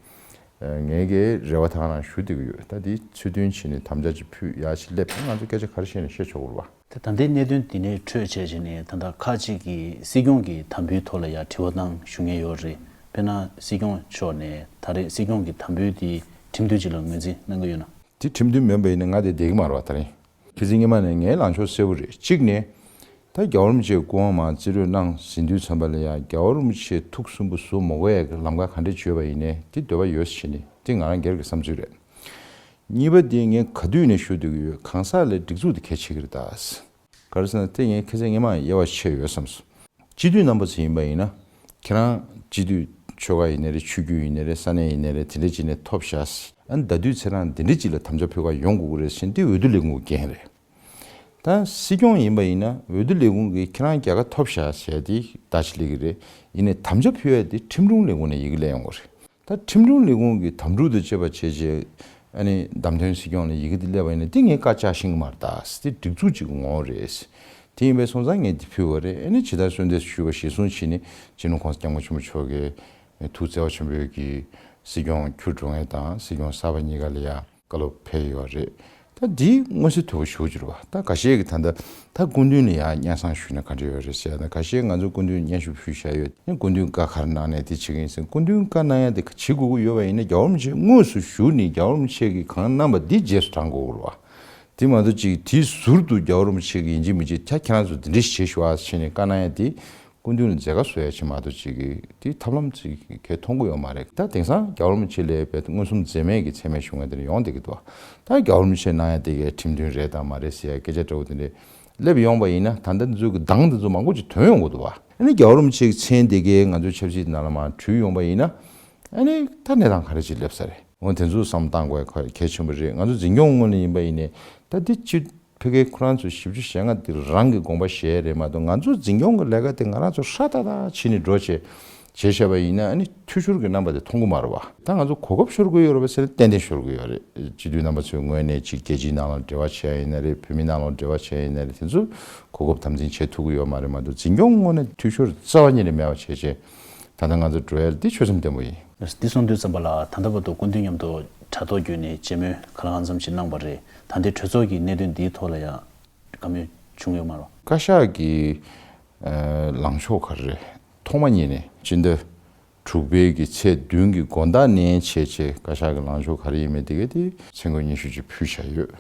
ངས་ཀྱི་རེ་བ་ད་ག་རང་ཞུ་བསྡད་ཀྱི་ཡོད། ད་འདི་ཚུལ་མཐུན་བྱས་ནས་དམ་བཅའ་ཅིག་ཕུལ་ཡག་ཅིག་སླེབས་ན་ང་ཚོ་སྐད་ཆ་ག་རེ་བཤད་ན་བཤད་ཆོག་གི་རེད་བ། ད་ད་ལྟའི་གནད་དོན་འདི་ནས་འཕྲོས་བྱས་བྱས་ནས་ད་ལྟ་ཁག་ཅིག་གིས་སྲིད་སྐྱོང་གི་དམ་འབུལ་ཐོག་ལ་ཡང་དྲི་བ་བཏང་ཞུ་མཁན་ཡོད་རེད། དཔེར་ན་སྲིད་སྐྱོང་མཆོག་ནས་ད་རེས་སྲིད་སྐྱོང་གི་དམ་འབུལ་དེ་ཁྲིམས་མཐུན་ཅིག་ལ་ངོས་འཛིན་གནང་གི་ཡོད་ན། དེ་ཁྲིམས་མཐུན་མིན་པ་ཡིན་ན་ང་དེ་བསྡད་ཀྱི་མ་རེད་བ། ད་རིང་ཁ་སང་སྔོན་མ་ནས་ངའི་ལངས་ཕྱོགས་གསལ་པོ་རེད། གཅིག་ནས་ད་རྒྱལ་བ་རིན་པོ་ཆེའི་སྐུ་དབང་མར་རྩིས་སྤྲོད་གནང་ཟིན་དུས་ཙམ་པ་ལ་ཡང་རྒྱལ་བ་རིན་པོ་ཆེ་ཐུགས་སུན་པོ་བཟོ་མ་དགོས་ཡ་གི་ལམ་ཁ་ག་འདྲ་བྱོས་པ་ཡིན་ནའི་དེ་འདོད་པ་ཡོད་ཟེར་ནས་དེ་ང་རང་སྒེར་གྱི་བསམ་ཚུལ་རེད། གཉིས་པ་དེ་ངས་ག་དུས་ནས་ཞུ་སྡོད་ཀྱི་ཡོད། གང་ཟག་ལས་སྒྲིག་འཛུགས་དེ་གལ་ཆེ་གི་རེད་ད། ག་རེ་ཟེར་ན་དེ་ངས་ཁ་སང་སྔོན་མ་དབྱེ་བ་ཕྱེ་ཡོད་བསམ་སོང་། སྤྱི་འཐུས་རྣམ་པ་ཚོ་ཡིན་པ་ཡིན་ན། ཁྱེད་རང་སྤྱི་འཐུས་ཆོལ་ཁ་ཡིན་ནའི་རེད། ཆོས་བརྒྱུད་ཡིན་ནའི་རེད། ས་གནས་ཡིན་ནའི་རེད། དེ་འདྲ་ཅིག་ནས་ཐོབ་བཞག་ཟེར། ཨ་ནི་ཟླ་དུས་ཚེ་རང་འདི་འདྲ་ཅིག་ལ་དམ་བཅའ་ཕུལ་ག་ཡོང་དགོས་ཀྱི་རེད་ཟེར་ན་དེ་འོས་བསྡུ་ལས་ཁུངས་ཀྱི་འགན་རེད། ད་སྲིད་སྐྱོང་ཡིན་པ་ཡིན་ན་འོས་བསྡུ་ལས་ཁུངས་ཀྱིས་ཁྱེད་རང་རྒྱལ་ཁ་ཐོབ་བཞག་ཟེར་དེ་བརྡ་ཞིག་སླེབས་ཀྱི་རེད། ཡིན་ནའི་དམ་བཅའ་ཕུལ་ཡ་དེ་ཁྲིམས་དྲུང་ལས་ཁུངས་ནས་ཡི་གེ་སླེབས་ཡོང་གི་རེད། ད་ ད་ཁྲིམས་དྲུང་ལས་ཁུངས་ཀྱི་དམ་ཕྲུག་དང་བཅས་པ་བྱས་རྗེས་ཨ་ནི་བདམས་ཐོན་སྲིད་སྐྱོང་ལ་ཡི་གེ་འདི་སླེབས་པ་ཡིན་ན་འདི་ངས་བཀའ་བཅག་ཤེས་ཀྱི་མ་རེད། ད་འདི་སྒྲིག་འཛུགས་གཅིག་གི་ངོ་བོ་རེད། དེ་ཡིན་པའི་སོང་ཙང་ངས་འདི་ཕུལ་བ་རེད། ཨ་ནི་ཇི་ལྟར་གསོལ་འདེབས་ཞུས་པ་གཞིར་བཟུང་བྱས་ནས་སྤྱི་ནོར་༸གོང་ས་༸སྐྱབས་མགོན་ཆེན་པོ་མཆོག་གིས་ཐུགས་བརྩེ་བ་ཆེན་པོས་ཀྱིས་སྲིད་སྐྱོང་འཁྱུར་འགྲོ་མཁན་དང་སྲིད་སྐྱོང་གསར་པ་གཉིས་ཀ་ལ་ཡང་བཀའ་སློབ་ཕེབས་ཡོད་རེད། ད་འདི་མངོན་གསལ་དོད་པོ་ཞེ་པོ་ཅིག་རེད་བ། ད་འགའ་ཤས་ཀྱིས་ད་ལྟ་ད་སྐུ་མདུན་ལ་ཡང་སྙན་སེང་ཞུས་ན་ག་འདྲ་ཡོད་རེད་ཟེར་ཡ་ད་འགའ་ཤས་ང་ཚོ་སྐུ་མདུན་སྙན་ཞུ་ཕུལ་བཞག་ཡོད། ཨ་ནི་སྐུ་མདུན་བཀའ་ག་རེ་གནང་ནས་དེ་བྱེད་ཀྱི་ཡིན་ཟེར། སྐུ་མདུན་བཀའ་གནང་ཡ་དེ་བྱེད་དགོས་ཀྱི་ཡོད་པ་ཡིན་ན་རྒྱལ་བ་རིན་པོ་ཆེ་དངོས་སུ་བཞུགས་ནས་རྒྱལ་བ་རིན་པོ་ཆེ་གིས་གང་གནང་པ་འདི་རྗེས་སུ་འབྲང་དགོས་ཀྱི་རེད་བ། དེ་མ་གཏོགས་ཅིག་དེའི་ཟུར་དུ་རྒྱལ་བ་རིན་པོ་ཆེ་གིས་ཡིན་གཅིག་མིན་གཅིག་ད་ཁྱེད་རང་ཚོ་འདི་འདྲ་ཞིག་བྱེད་ཤོག་ཨ་ཟེར་ནས་བཀའ་གནང་ཡ་དེ་སྐུ་མདུན་ལ་མཛད་དཀའ་བཟོ་ཡ་ཆེད་མ་གཏོགས་ཅིག་གི་དེ་ཐབས་ལམ་ཅིག་གས་མཐོང་གི་ཡོད་མ་རེད། ད་དེང་སང་རྒྱལ་བ་རིན་པོ་ཆེ་ལ་དཔེ་མངོན་སུམ་འཛེམ་མེད་ཀྱི་མཚན་སྨད་ཞུ་མཁན་དེ་འདྲ་ཡོང་བསྡད་ཀྱི་འདུག་ད་རྒྱལ་བ་རིན་པོ་ཆེ་གནང་ཡ་དེ་གའི་ཁྲིམས་མཐུན་རེད་དང་མ་རེད་ཟེར་ཡ་སྐད་ཆ་འདྲ་བོ་དེ་འདྲ་སླེབས་ཡོང་པ་ཡིན་ན་ད་ལྟ་འདི་ཚོ་གི་གདངས་འདི་ཚོ་མང་པོ་ཅིག་ཐོན་ཡོང་གི་འདུག་བ། ཨ་ནི་རྒྱལ་བ་རིན་པོ་ཆེ་གི་མཚན་དེ་གའི་ང་ཚོའི་ཆབ་སྲིད་ནང་ལ་མར་བྲུས་ཡོང་པ་ཡིན་ན་ཨ་ནི་ད་གནས་སྟངས་ག་རེ་ཅིག་སླེབས་ས་རེད། འོ་དེ་ཚོ་བསམ་བཏང་དགོས་ཡ་གལ་ཆེན་པོ་རེད། ང་ཚོ་འཛིན་སྐྱོང་ངོས་ནས་ཡིན་པ་ཡིན་ནའི་ད་འདི་ཅི་ཕ་གིའི་ཁོ་རང་ཚོ་བཞི་བཅུ་ཞེ་ལྔ་འདི་རང་གི་དགོངས་པ་བཞེས་རེད་མ་གཏོགས་ང་ཚོ་འཛིན་སྐྱོང་གི་ལས་ཀ་དེ་ང་རང་ཚོ་ཧྲ་ཏག་ཏག་བྱས་ནས་འགྲོ་བྱས་བྱས་བཞག་པ་ཡིན་ན་ཨ་ནི་འཐུས་ཤོར་གྱི་རྣམ་པ་དེ་མཐོང་གི་མ་རེད་བ། ད་ང་ཚོ་གོ་སྐབས་ཤོར་གྱི་ཡོད་རེད་པ་ཟེར་ན་ཏན་ཏན་ཤོར་གྱི་ཡོད་རེད། སྤྱི་འཐུས་རྣམ་པ་ཚོའི་ངོས་ནས་ཅིག་རྒྱལ་སྤྱིའི་ནང་ལ་འབྲེལ་བ་བྱས་ཡ་ཡིན་ན་རེད། བོད་མི་ནང་ལ་འབྲེལ་བ་བྱས་ཡ་ཡིན་ན་རེད། དེ་ཚོ་གོ་སྐབས་དམ་འཛིན་བྱེད་ཐུབ་ཀྱི་ཡོད་མ་རེད་མ་གཏོགས་འཛིན་སྐྱོང་ངོས་ནས་འཐུས་ཤོར་རྩ་བ་ཉིད་ནས་མེད་པ་བྱས་བྱས་ད་ལྟ་ང་ཚོ་འགྲོ་ཡ་འདི་ཆོད་སེམས་བརྟན་པོ་ཡིན། འདི་གསུང་དུས་ཙམ་པ་ལ་ད་ལྟ་བར་དུ་སྐུ་མདུན་མཉམ་དུ་དྲ་ཐོག་བརྒྱུད་ནས་མཇལ་མོལ་གང་ལ་གང་འཚམ་ཞིག་གནང་བ་རེད། ད་ལྟའི་གྲོས་ཚོགས་ཀྱི་གནད་དོན་འདིའི་ཐོག་ལ་ཡང་བཀའ་མོལ་བྱུང་ཡོད་མ་རེད། བཀའ་ཤག་གི་ཨ་ལངས་ཕྱོགས་ག་རེ་རེད། ཐོག་མ་ཉིད་ནས་སྤྱི་ཟླ་དྲུག་པའི་གི་ཚེས་བདུན་གྱི་དགོང་དག་ནས་བྱས་བྱས་བཀའ་ཤག་གི་ལངས་ཕྱོགས་ག་རེ་ཡིན་མིན་དེ་ག་དེ་མཚན་འཁོད་སྙན་ཞུ་ཅིག་ཕུལ་བཞག་ཡོད།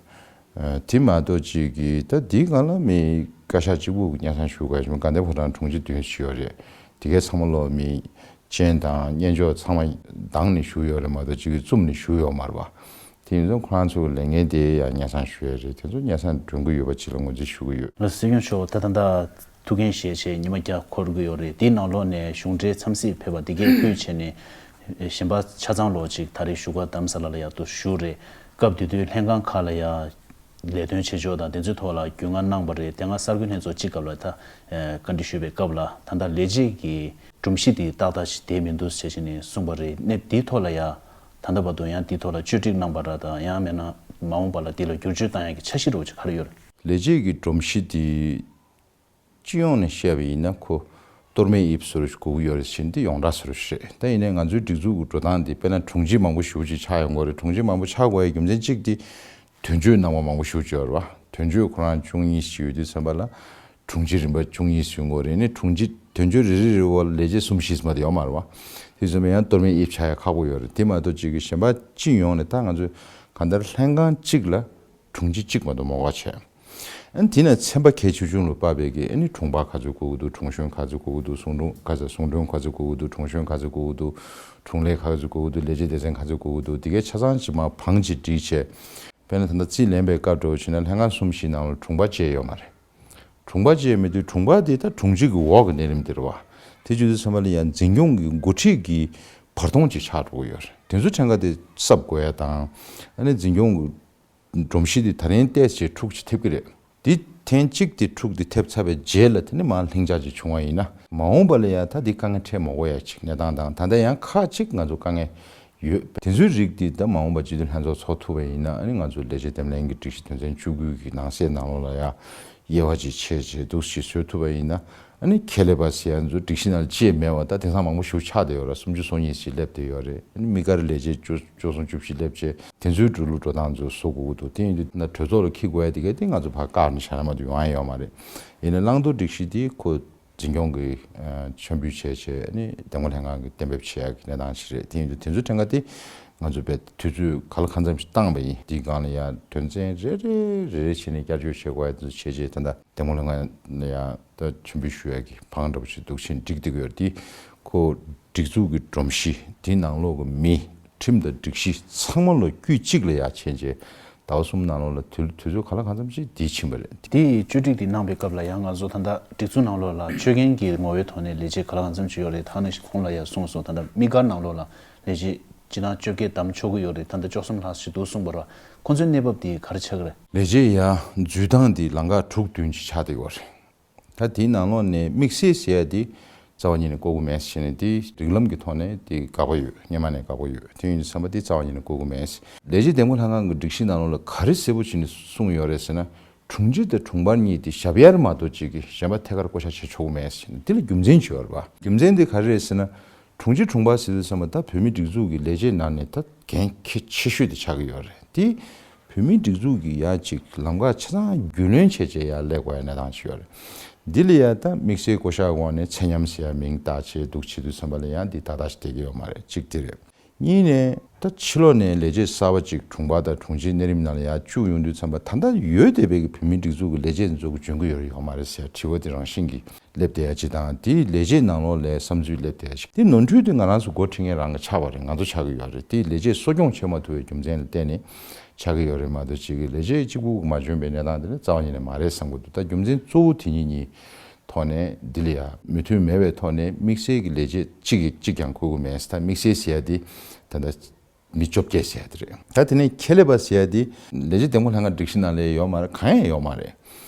ཨ་དེ་མ་གཏོགས་ཅིག་གི་ད་འདིའི་སྒང་ལ་མི་བཀའ་ཤག་གཅིག་པུ་གི་སྙན་སེང་ཞུ་དགོས་ཡ་ཅིག་མིན། དགའ་ལྡན་ཕོ་བྲང་དྲུང་ཆེ་བདུན་ཅིག་ཡོད་རེད། དེ་གའི་ཚང་མ་ལོ་མི་སྤྱན་དང་སྙན་ཅོག་ཚང་མ་གདངས་ནས་ཞུ་ཡོད་རེད་མ་གཏོགས་ཅིག་གི་བཙུམ་ནས་ཞུ་ཡོད་མ་རེད་བ། དེ་ཡིན་ཙང་ཁོ་རང་ཚོ་གི་ལས་འགན་དེ་ཡང་སྙན་སེང་ཞུ་ཡ་རེད། དེ་ཚོ་སྙན་སེང་སྒྲུབ་ཀྱི་ཡོད་པ་ཅིག་ལ་ངོས་འཛིན་ཞུ་གི་ཡོད། ལགས་སོ། སྲིད་སྐྱོང་མཆོག་ད་ད་ལྟ་ཐུགས་འགན་བཞེས་བྱས་ཉི་མ་བརྒྱ་འཁོར་གྱི་ཡོད་རེད། དེའི་ནང་ལོགས་ནས་གཞུང་འབྲེལ་འཚམས་གཟིགས་ཕེབས་པ་འདི་གས་ཕུད་བྱས་ནས་གཞན་པ་ཆ་ཚང་ལོག་ཅིག་ད་རེས་བཞུགས་སྒར་རྡ་རམ་ས་ལ་ལ་ཡར་དུ་བཞུགས་རེད། སྐབས་དེ་དུས་ལྷན་ཁང་ཁག་ལ་ཡ་ལས་དོན་བྱེད་ཕྱོགས་དང་དེ་ཚོའི་ཐོག་ལ་རྒྱུས་མངའ་གནང་བ་རེད། དེ་སྔ་གསར་འགོད་ལྷན་ཚོགས་གཅིག་སྐབས་ལ་ད་བཀའ་འདྲི་ཞུས་པའི་སྐབས་ལ་ད་ལྟ་ལས་བྱེད་ཀྱི་སྒྲོམ་གཞི་དེ་ཏག་ཏག་ཞིག་བསྡད་མི་འདུག་ཟེར་བྱས་ནས་གསུངས་པ་རེད། གནས་དེའི་ཐོག་ལ་ཡ་ད་ལྟ་བར་དུ་ཡང་དེའི་ཐོག་ལ་བཅོས་སྒྲིག་གནང་བ་ར་དང་ཡང་མིན་ན་མ་འོངས་པ་ལ་དེ་ལ་བསྒྱུར་བཅོས་བཏང་ཡག་གི་འཆར་གཞི་འདྲ་བོ་ཅིག་ག་རེ་ཡོད་རེད། ལས་བྱེད་ཀྱི་སྒྲོམ་གཞི་དེ་སྤྱི་ཡོངས་ནས་བཤད་པ་ཡིན་ན་ཁོ་གཏོར་མའི་དབྱིབས་བཟོ་འདྲ་ཞིག་དགོས་ཀྱི་ཡོད་རེད་ཟེར་ནས་འདི་ཡོངས་གྲགས་བཟོ་འདྲ་ཞིག་རེད། ད་ཡིན་ནའི་ང་ཚོའི་སྒྲིག་འཛུགས་ཀྱི་འགྲོ་སྟངས་འདི་དཔེར་ན་དྲུང་ཆེ་མང་པོ་ཞེ་པོ་ཅིག་ཆགས་ཡོང་གི་རེད། དྲུང་ཆེ་མང་པོ་ཆགས་དགོས་ཡའི་རྒྱུ་མཚན་གཅིག་དེ་དོན་གཅོད་གནང་བ་མང་པོ་ཞེ་པོ་ཅིག་ཡོད་རེད་བ། དོན་གཅོད་ཁོ་རང་བཅུ་གཉིས་ཤིག་ཡོད་དུས་ཙམ་པ་ལ་དྲུང་ཆེ་རིམ་པ་བཅུ་གཉིས་ཟིན་དགོས་རེད། ནི་དྲུང་ཆེ་དོན་གཅོད་རེ་རེ་རེ་བ་ལ་ལས་བྱེད་གསུམ་བཞི་ཙམ་དེ་ཡོད་མ་རེད་བ། དེ་ཙམ་པ་ཡང་གཏོར་མའི་དབྱིབས་ཆགས་ཡ་ཁག་པོ་ཡོད་རེད། དེ་མ་གཏོགས་གཅིག་གི་གཞན་པ་སྤྱི་ཡོངས་ནས་ད་ང་ཚོས་གང་ལྟར་ལྷན་ཁང་གཅིག་ལ་དྲུང་ཆེ་གཅིག་མ་གཏོགས་མ་དགོས་པ་བྱས། ཨ་ནི་དེ་ནས་ཚན་པ་གལ་ཆེ་ཆུང་ལ་དཔག་པའི་གི་ཨ་ནི་དྲུང་འཕར་ག་ཚོད་དགོས་ཀྱི་འདུག་དྲུང་གཞོན་ག་ཚོད་དགོས་ཀྱི་འདུག་གསུང་དྲུང་ག་ཚོད་གསུང་དྲུང་ག་ཚོད་དགོས་ཀྱི་འདུག་དྲུང་གཞོན་ག་ཚོད་དགོས་ཀྱི་འདུག་དྲུང་ལས་ག་ཚོད་དགོས་ཀྱི་འདུག་ལས་བྱེད་སྡེ་ཚན་ག་ཚོད་དགོས་ཀྱི་འདུག་དེ་གའི་ཆ་ཚང་ཅིག་མར་བང་ཅིག་བསྒྲིགས་བྱས། དཔེར་ན་ད་ལྟ་རྩིས་ལེན་པའི་སྐབས་འདྲ་བོ་བྱས་ན་ལྷན་ཁང་གསུམ་བཞི་ནང་ལ་དྲུང་འཕར་བཅས་ཡོད་མ་རེད། དྲུང་འཕར་བཅས་མེད་དུས་དྲུང་འཕར་དེ་ད་དྲུང་ཆེ་གི་འོག་གི་གནས་རིམ་དེ་རེད་བ། དེ་བྱེད་དུས་ཚང་མ་ལ་ཡང་འཛིན་སྐྱོང་གི་འགོ་ཁྲིད་ཀྱི་བར་སྟོང་ཅིག་ཆགས་འགྲོ་གི་ཡོད་རེད། དེ་ཚོ་ཕྲན་ཁ་དེ་གསབ་དགོས་ཡ་དང་། ཨ་ནི་འཛིན་སྐྱོང་གི་སྒྲོམ་གཞི་དེ་ད་རིང་བལྟས་ཚེ་འཁྲུག་ཅིག་ཐེབས་ཀྱི་རེད། དེ་ཐེངས་གཅིག་དེ་འཁྲུག་དེ་ཐེབས་ཚར་བའི་རྗེས་ལ་དེ་ནི་མར་ལྷིང་འཇགས་ཅིག་བྱུང་བ་ཡིན་ན་མ་འོངས་པ་ལ་ཡང་ད་དེ་དཀའ་ངལ་འཕྲད་མ་དགོས་ཡ་ཅིག་གནས་སྟངས་དང་ད་ལྟ་ཡང་ཁག་ཅིག་ང་ཚོ་དཀའ་ངལ་ཡོད། དེ་ཚོའི་རིགས་དེ་ད་མ་འོངས་པ་སྤྱི་འཐུས་ལྷན་ཚོགས་ཚོགས་ཐུབ་པ་ཡིན་ན་ཨ་ནི་ང་ཚོ་ལས་བྱེད་འདེམས་ལྷན་གྱི་སྒྲིག་གཞི་དོན་ཚན་བཅུ་དགུ་གི་ནང་གསེས་ནང་ལོགས་ལ་ཡང་དབྱེ་བ་ཅིག་ཕྱེ་བྱས་འདུག་ཅིག་བཟོ་ཐུབ་པ་ཡིན་ན། ཨ་ནི་ཁེ་ལས་པ་ཟེར་ཡ་ཚོ་སྒྲིག་གཞི་ནང་ལ་ཅིག་མེད་པ་ད་དེང་སང་མང་པོ་ཞིག་ཆགས་བསྡད་ཡོད་རེད། སུམ་ཅུ་སོ་གཉིས་ཞིག་སླེབས་བསྡད་ཡོད་རེད། ཨ་ནི་དམིགས་བཀར་ལས་བྱེད་བཅུ་བཅུ་གསུམ་བཅུ་བཞི་སླེབས་བྱས་དེ་ཚོའི་འགྲོ་ལུགས་འགྲོ་སྟངས་ཚོ་བཟོ་དགོས་ཀྱི་འདུག་དེ་ཡིན་དུས་ན་གྲོས་ཚོགས་ལ་འཁྱེར་དགོས་ཡ་དེ་གས་དེ་ང་ཚོ་ཕར་བཀག་ནས་བཞག་ན་མ་གཏོགས་ཡོང་ཡ་ཡོད་མ་རེད། ཡིན་ནའི་བླང་དོར་སྒྲིག་གཞི་དེ་ཁོ་འཛིན་སྐྱོང་གི་ཨ་མཆན་འབུལ་བྱས་བྱས་ཨ་ནི་འདེམས་ངོ་ལྷན་ཁང་གིས་གཏན་འབེབས་བྱེད་ཡ་གི་གནས་སྟངས་ཤིག་རེད། དེ་ཡིན་དུས་དེ་ཚོའི་ཕྲན་ཁ་དེ་ང་ཚོ་བས་དུས་ཚོད་ག་ལ་གང་འཚམ་ཞིག་བཏང་བ་ཡིན། དེའི་སྒང་ལ་ཡང་དོན་ཚན་རེ་རེ་རེ་རེ་བྱས་ནས་བསྐྱར་བཅོས་བྱེད་དགོས་ཡ་དེ་ཚོ་བྱས་རྗེས་ད་ལྟ་འདེམས་ངོ་ལྷན་ཁང་ལ་ཡང་ད་མཆན་འབུལ་ཞུ་ཡ་གི་བང་འདྲ་པོ་ཞིག་འདུག་ཕྱིན་འགྲིག་བསྡད་ཀྱི་ཡོད་རེད། དེ་ཁོ་སྒྲིག་འཛུགས་ཀྱི་སྒྲོམ་གཞི་དེའི་ནང་ལོགས་ཀྱི་མི་ཁྲིམས་དང་སྒྲིག་གཞི་ཚང་མ་ལོ་དཀྱུས་གཅིག་ལ་ཡར་ཕྱིན་རྗེས་ཟླ་བ་གསུམ་ནང་ལོགས་ལ་དུས་དུས་ཚོད་ག་ལ་གང་འཚམ་ཞིག་འདིར་ཕྱིན་པ་རེད། དེ་ཡི་བཅོས་སྒྲིག་དེ་གནང་པའི་སྐབས་ལ་ཡང་ང་ཚོ་ད་ལྟ་སྒྲིག་འཛུགས་ནང་ལོགས་ལ་ཆོད་མཁན་གྱི་ངོ་བོའི་ཐོག་ནས་ལས་བྱེད་ག་ལ་གང་འཚམ་ཞིག་ཡོད་རེད། ད་ནི་ཁོང་ལ་ཡང་གསུངས་སོང་། ད་ལྟ་དམིགས་བཀར་ནང་ལོགས་ལ་ལས་བྱེད་སྤྱི་བཏང་བཅོ་བརྒྱད་བདམས་ཆོག་གི་ཡོད་རེད། ད་ལྟ་བཅུ་གསུམ་ལྷག་ཞིག་འདུག་གསུངས་པ་རེད། ཁོང་ཚོའི་གནས་བབ་དེ་ག་རེ་ཆགས་ཀྱི་རེད། ལས་བྱེད་ཡང་འཛུལ་སྟངས་དེ་ལམ་ཁ་དྲུག་བདུན་ཅིག་ཆགས་བསྡད་ཡོད་རེད། ད་དེའི་ནང་ལོགས་ནས་དམིགས་བསལ་ཟེར་ཡ་དེ་ རྩ་བ་ཉིད་ནས་བཀོད་ཀྱི་མེད་ཟེར་ནས་དེ་རིགས་ལམ་གྱི་ཐོག་ནས་དེ་དགག་པ་ཡོད། སྔོན་མ་ནས་དགག་པ་ཡོད། དེ་ཡིན་དུས་ཙམ་པ་དེ་རྩ་བ་ཉིད་ནས་བཀོད་ཀྱི་མེད། ལས་བྱེད་འདེམས་བསྐོ་ལྷན་ཁང་གི་སྒྲིག་གཞི་ནང་ལོགས་ལ་ག་རེ་གསལ་པོ་བྱས་ནས་གསུངས་ཡོད་རེད་ཟེར་ན། དྲུང་ཆེ་དང་དྲུང་འཕར་གཉིས་དེ་ཞབས་གཡར་མ་གཏོགས་ཅིག་གི་གཞན་པ་ཐད་ཀར་བསྐོ་བཞག་བྱེད་ཆོག་གི་མེད་ཟེར་ནས་དེ་ལ་རྒྱུ་མཚན་ཅིག་ཡོད་རེད་པ། རྒྱུ་མཚན་དེ་ག་རེ་རེད་ཟེར་ན། དྲུང་ཆེ་དྲུང་འཕར་ཟེར་དུས་ཙམ་པ་ད་བོད་མིའི་སྒྲིག་འཛུགས་ཀྱི་ལས་བྱེད་ནང་ནས་ད་འགན་འཁྱེར་ཆེ་ཤོས་དེ་ཆགས་ཀྱི་ཡོད་རེད། དེ་བོད་མིའི་སྒྲིག་འཛུགས་ཀྱི་ཡ་གཅིག་ལམ་ཁ་ཆ་ཚང་རྒྱུས་ལོན་བྱས་བྱས་ཡ་སླེབས་དགོས་ཡ་གནས་སྟངས་ཅིག་ཡོད་རེད། འདི་ལ་ཡ་ད་དམིགས་བསལ་བསྐོ་བཞག་འོག་ནས་ཚད་མཉམ་ཟེར་ཡ་མིང་བཏགས་བྱས་འདུག་བྱེད་དུས་ཙམ་པ་ལ་ཡང་འདི་ཏག་ཏག་ཞིག་བསྡད་ཀྱི་ཡོད་མ་རེད། གཅིག་དེ་རེད། གཉིས་ནས་ད་ཕྱི་ལོགས་ནས་ལས་བྱེད་གསར་པ་གཅིག་དྲུང་འཕར་དང་དྲུང་ཆེའི་གནས་རིམ་ནང་ལ་ཡར་བཅུག་ཡོང་དུས་ཙམ་པ་ད་ལྟ་ཡོད་བསྡད་པའི་གི་བོད་མིའི་སྒྲིག་འཛུགས་ཀྱི་ལས་བྱེད་ཚོ་གི་འཇོན་གི་ཡོད་རེད་ཡོད་མ་རེད་ཟེར་དྲི་བ་དེ་རང་བཞིན་གྱིས་སླེབས་བསྡད་ཡ་གཅིག་དང་། དེའི་ལས་བྱེད་ནང་ལོགས་ལ་བསམ་ཚུལ་སླེབས་བསྡད་ཡ་གཅིག་དེ་ནོར་འཁྲུལ་དེ་ང་རང་ཚོ་འགོ་ཁྲིད་མཁན་རང་གི་ཆགས་པ་རེད། ང་ཚོ་ཆགས་ཀྱི་ཡོད་རེད། དེའི་ལས་བྱེད་གསོ་སྐྱོང་བྱེད་མ་ཐུབ་པའི་རྒྱུ་མཚན་ལ་བརྟེན་ནས་ཆགས་ཀྱི་ཡོད་རེད་མ་གཏོགས་གཅིག་གི་ལས་བྱེད་གཅིག་པུ་མ་འཇོན་པའི་གནས་སྟངས་དེ་ནི་རྩ་བ་ཉིད་ནས་མ་རེད་བསམ་གྱི་འདུག་ད་རྒྱུ་མཚན་གཙོ་བོ་དེ་གཉིས་གཉིས་ཐོག་ནས་འདི་ལ་ཡ་མོས་མཐུན་མེད་པའི་ཐོག་ནས་དམིགས་བསལ་གྱི་ལས་བྱེད་གཅིག་གིས་གཅིག་ཀྱང་བསྐོ་གི་མེད། ད་དམིགས་བསལ་ཟེར་ཡ་དེ་ད་ལྟ་མི་བཅོ་བརྒྱད་ཟེར་ཡ་དེ་རེད། ད་དེ་ནས་ཁྱད་ལས་པ་ཟེར་ཡ་དེ་ལས་བྱེད་འདེམས་བསྐོ་ལྷན་ཁང་སྒྲིག་གཞི་ནང་ལ་ཡོད་མ་རེད། གང་ཡང་ཡོད་མ་རེད།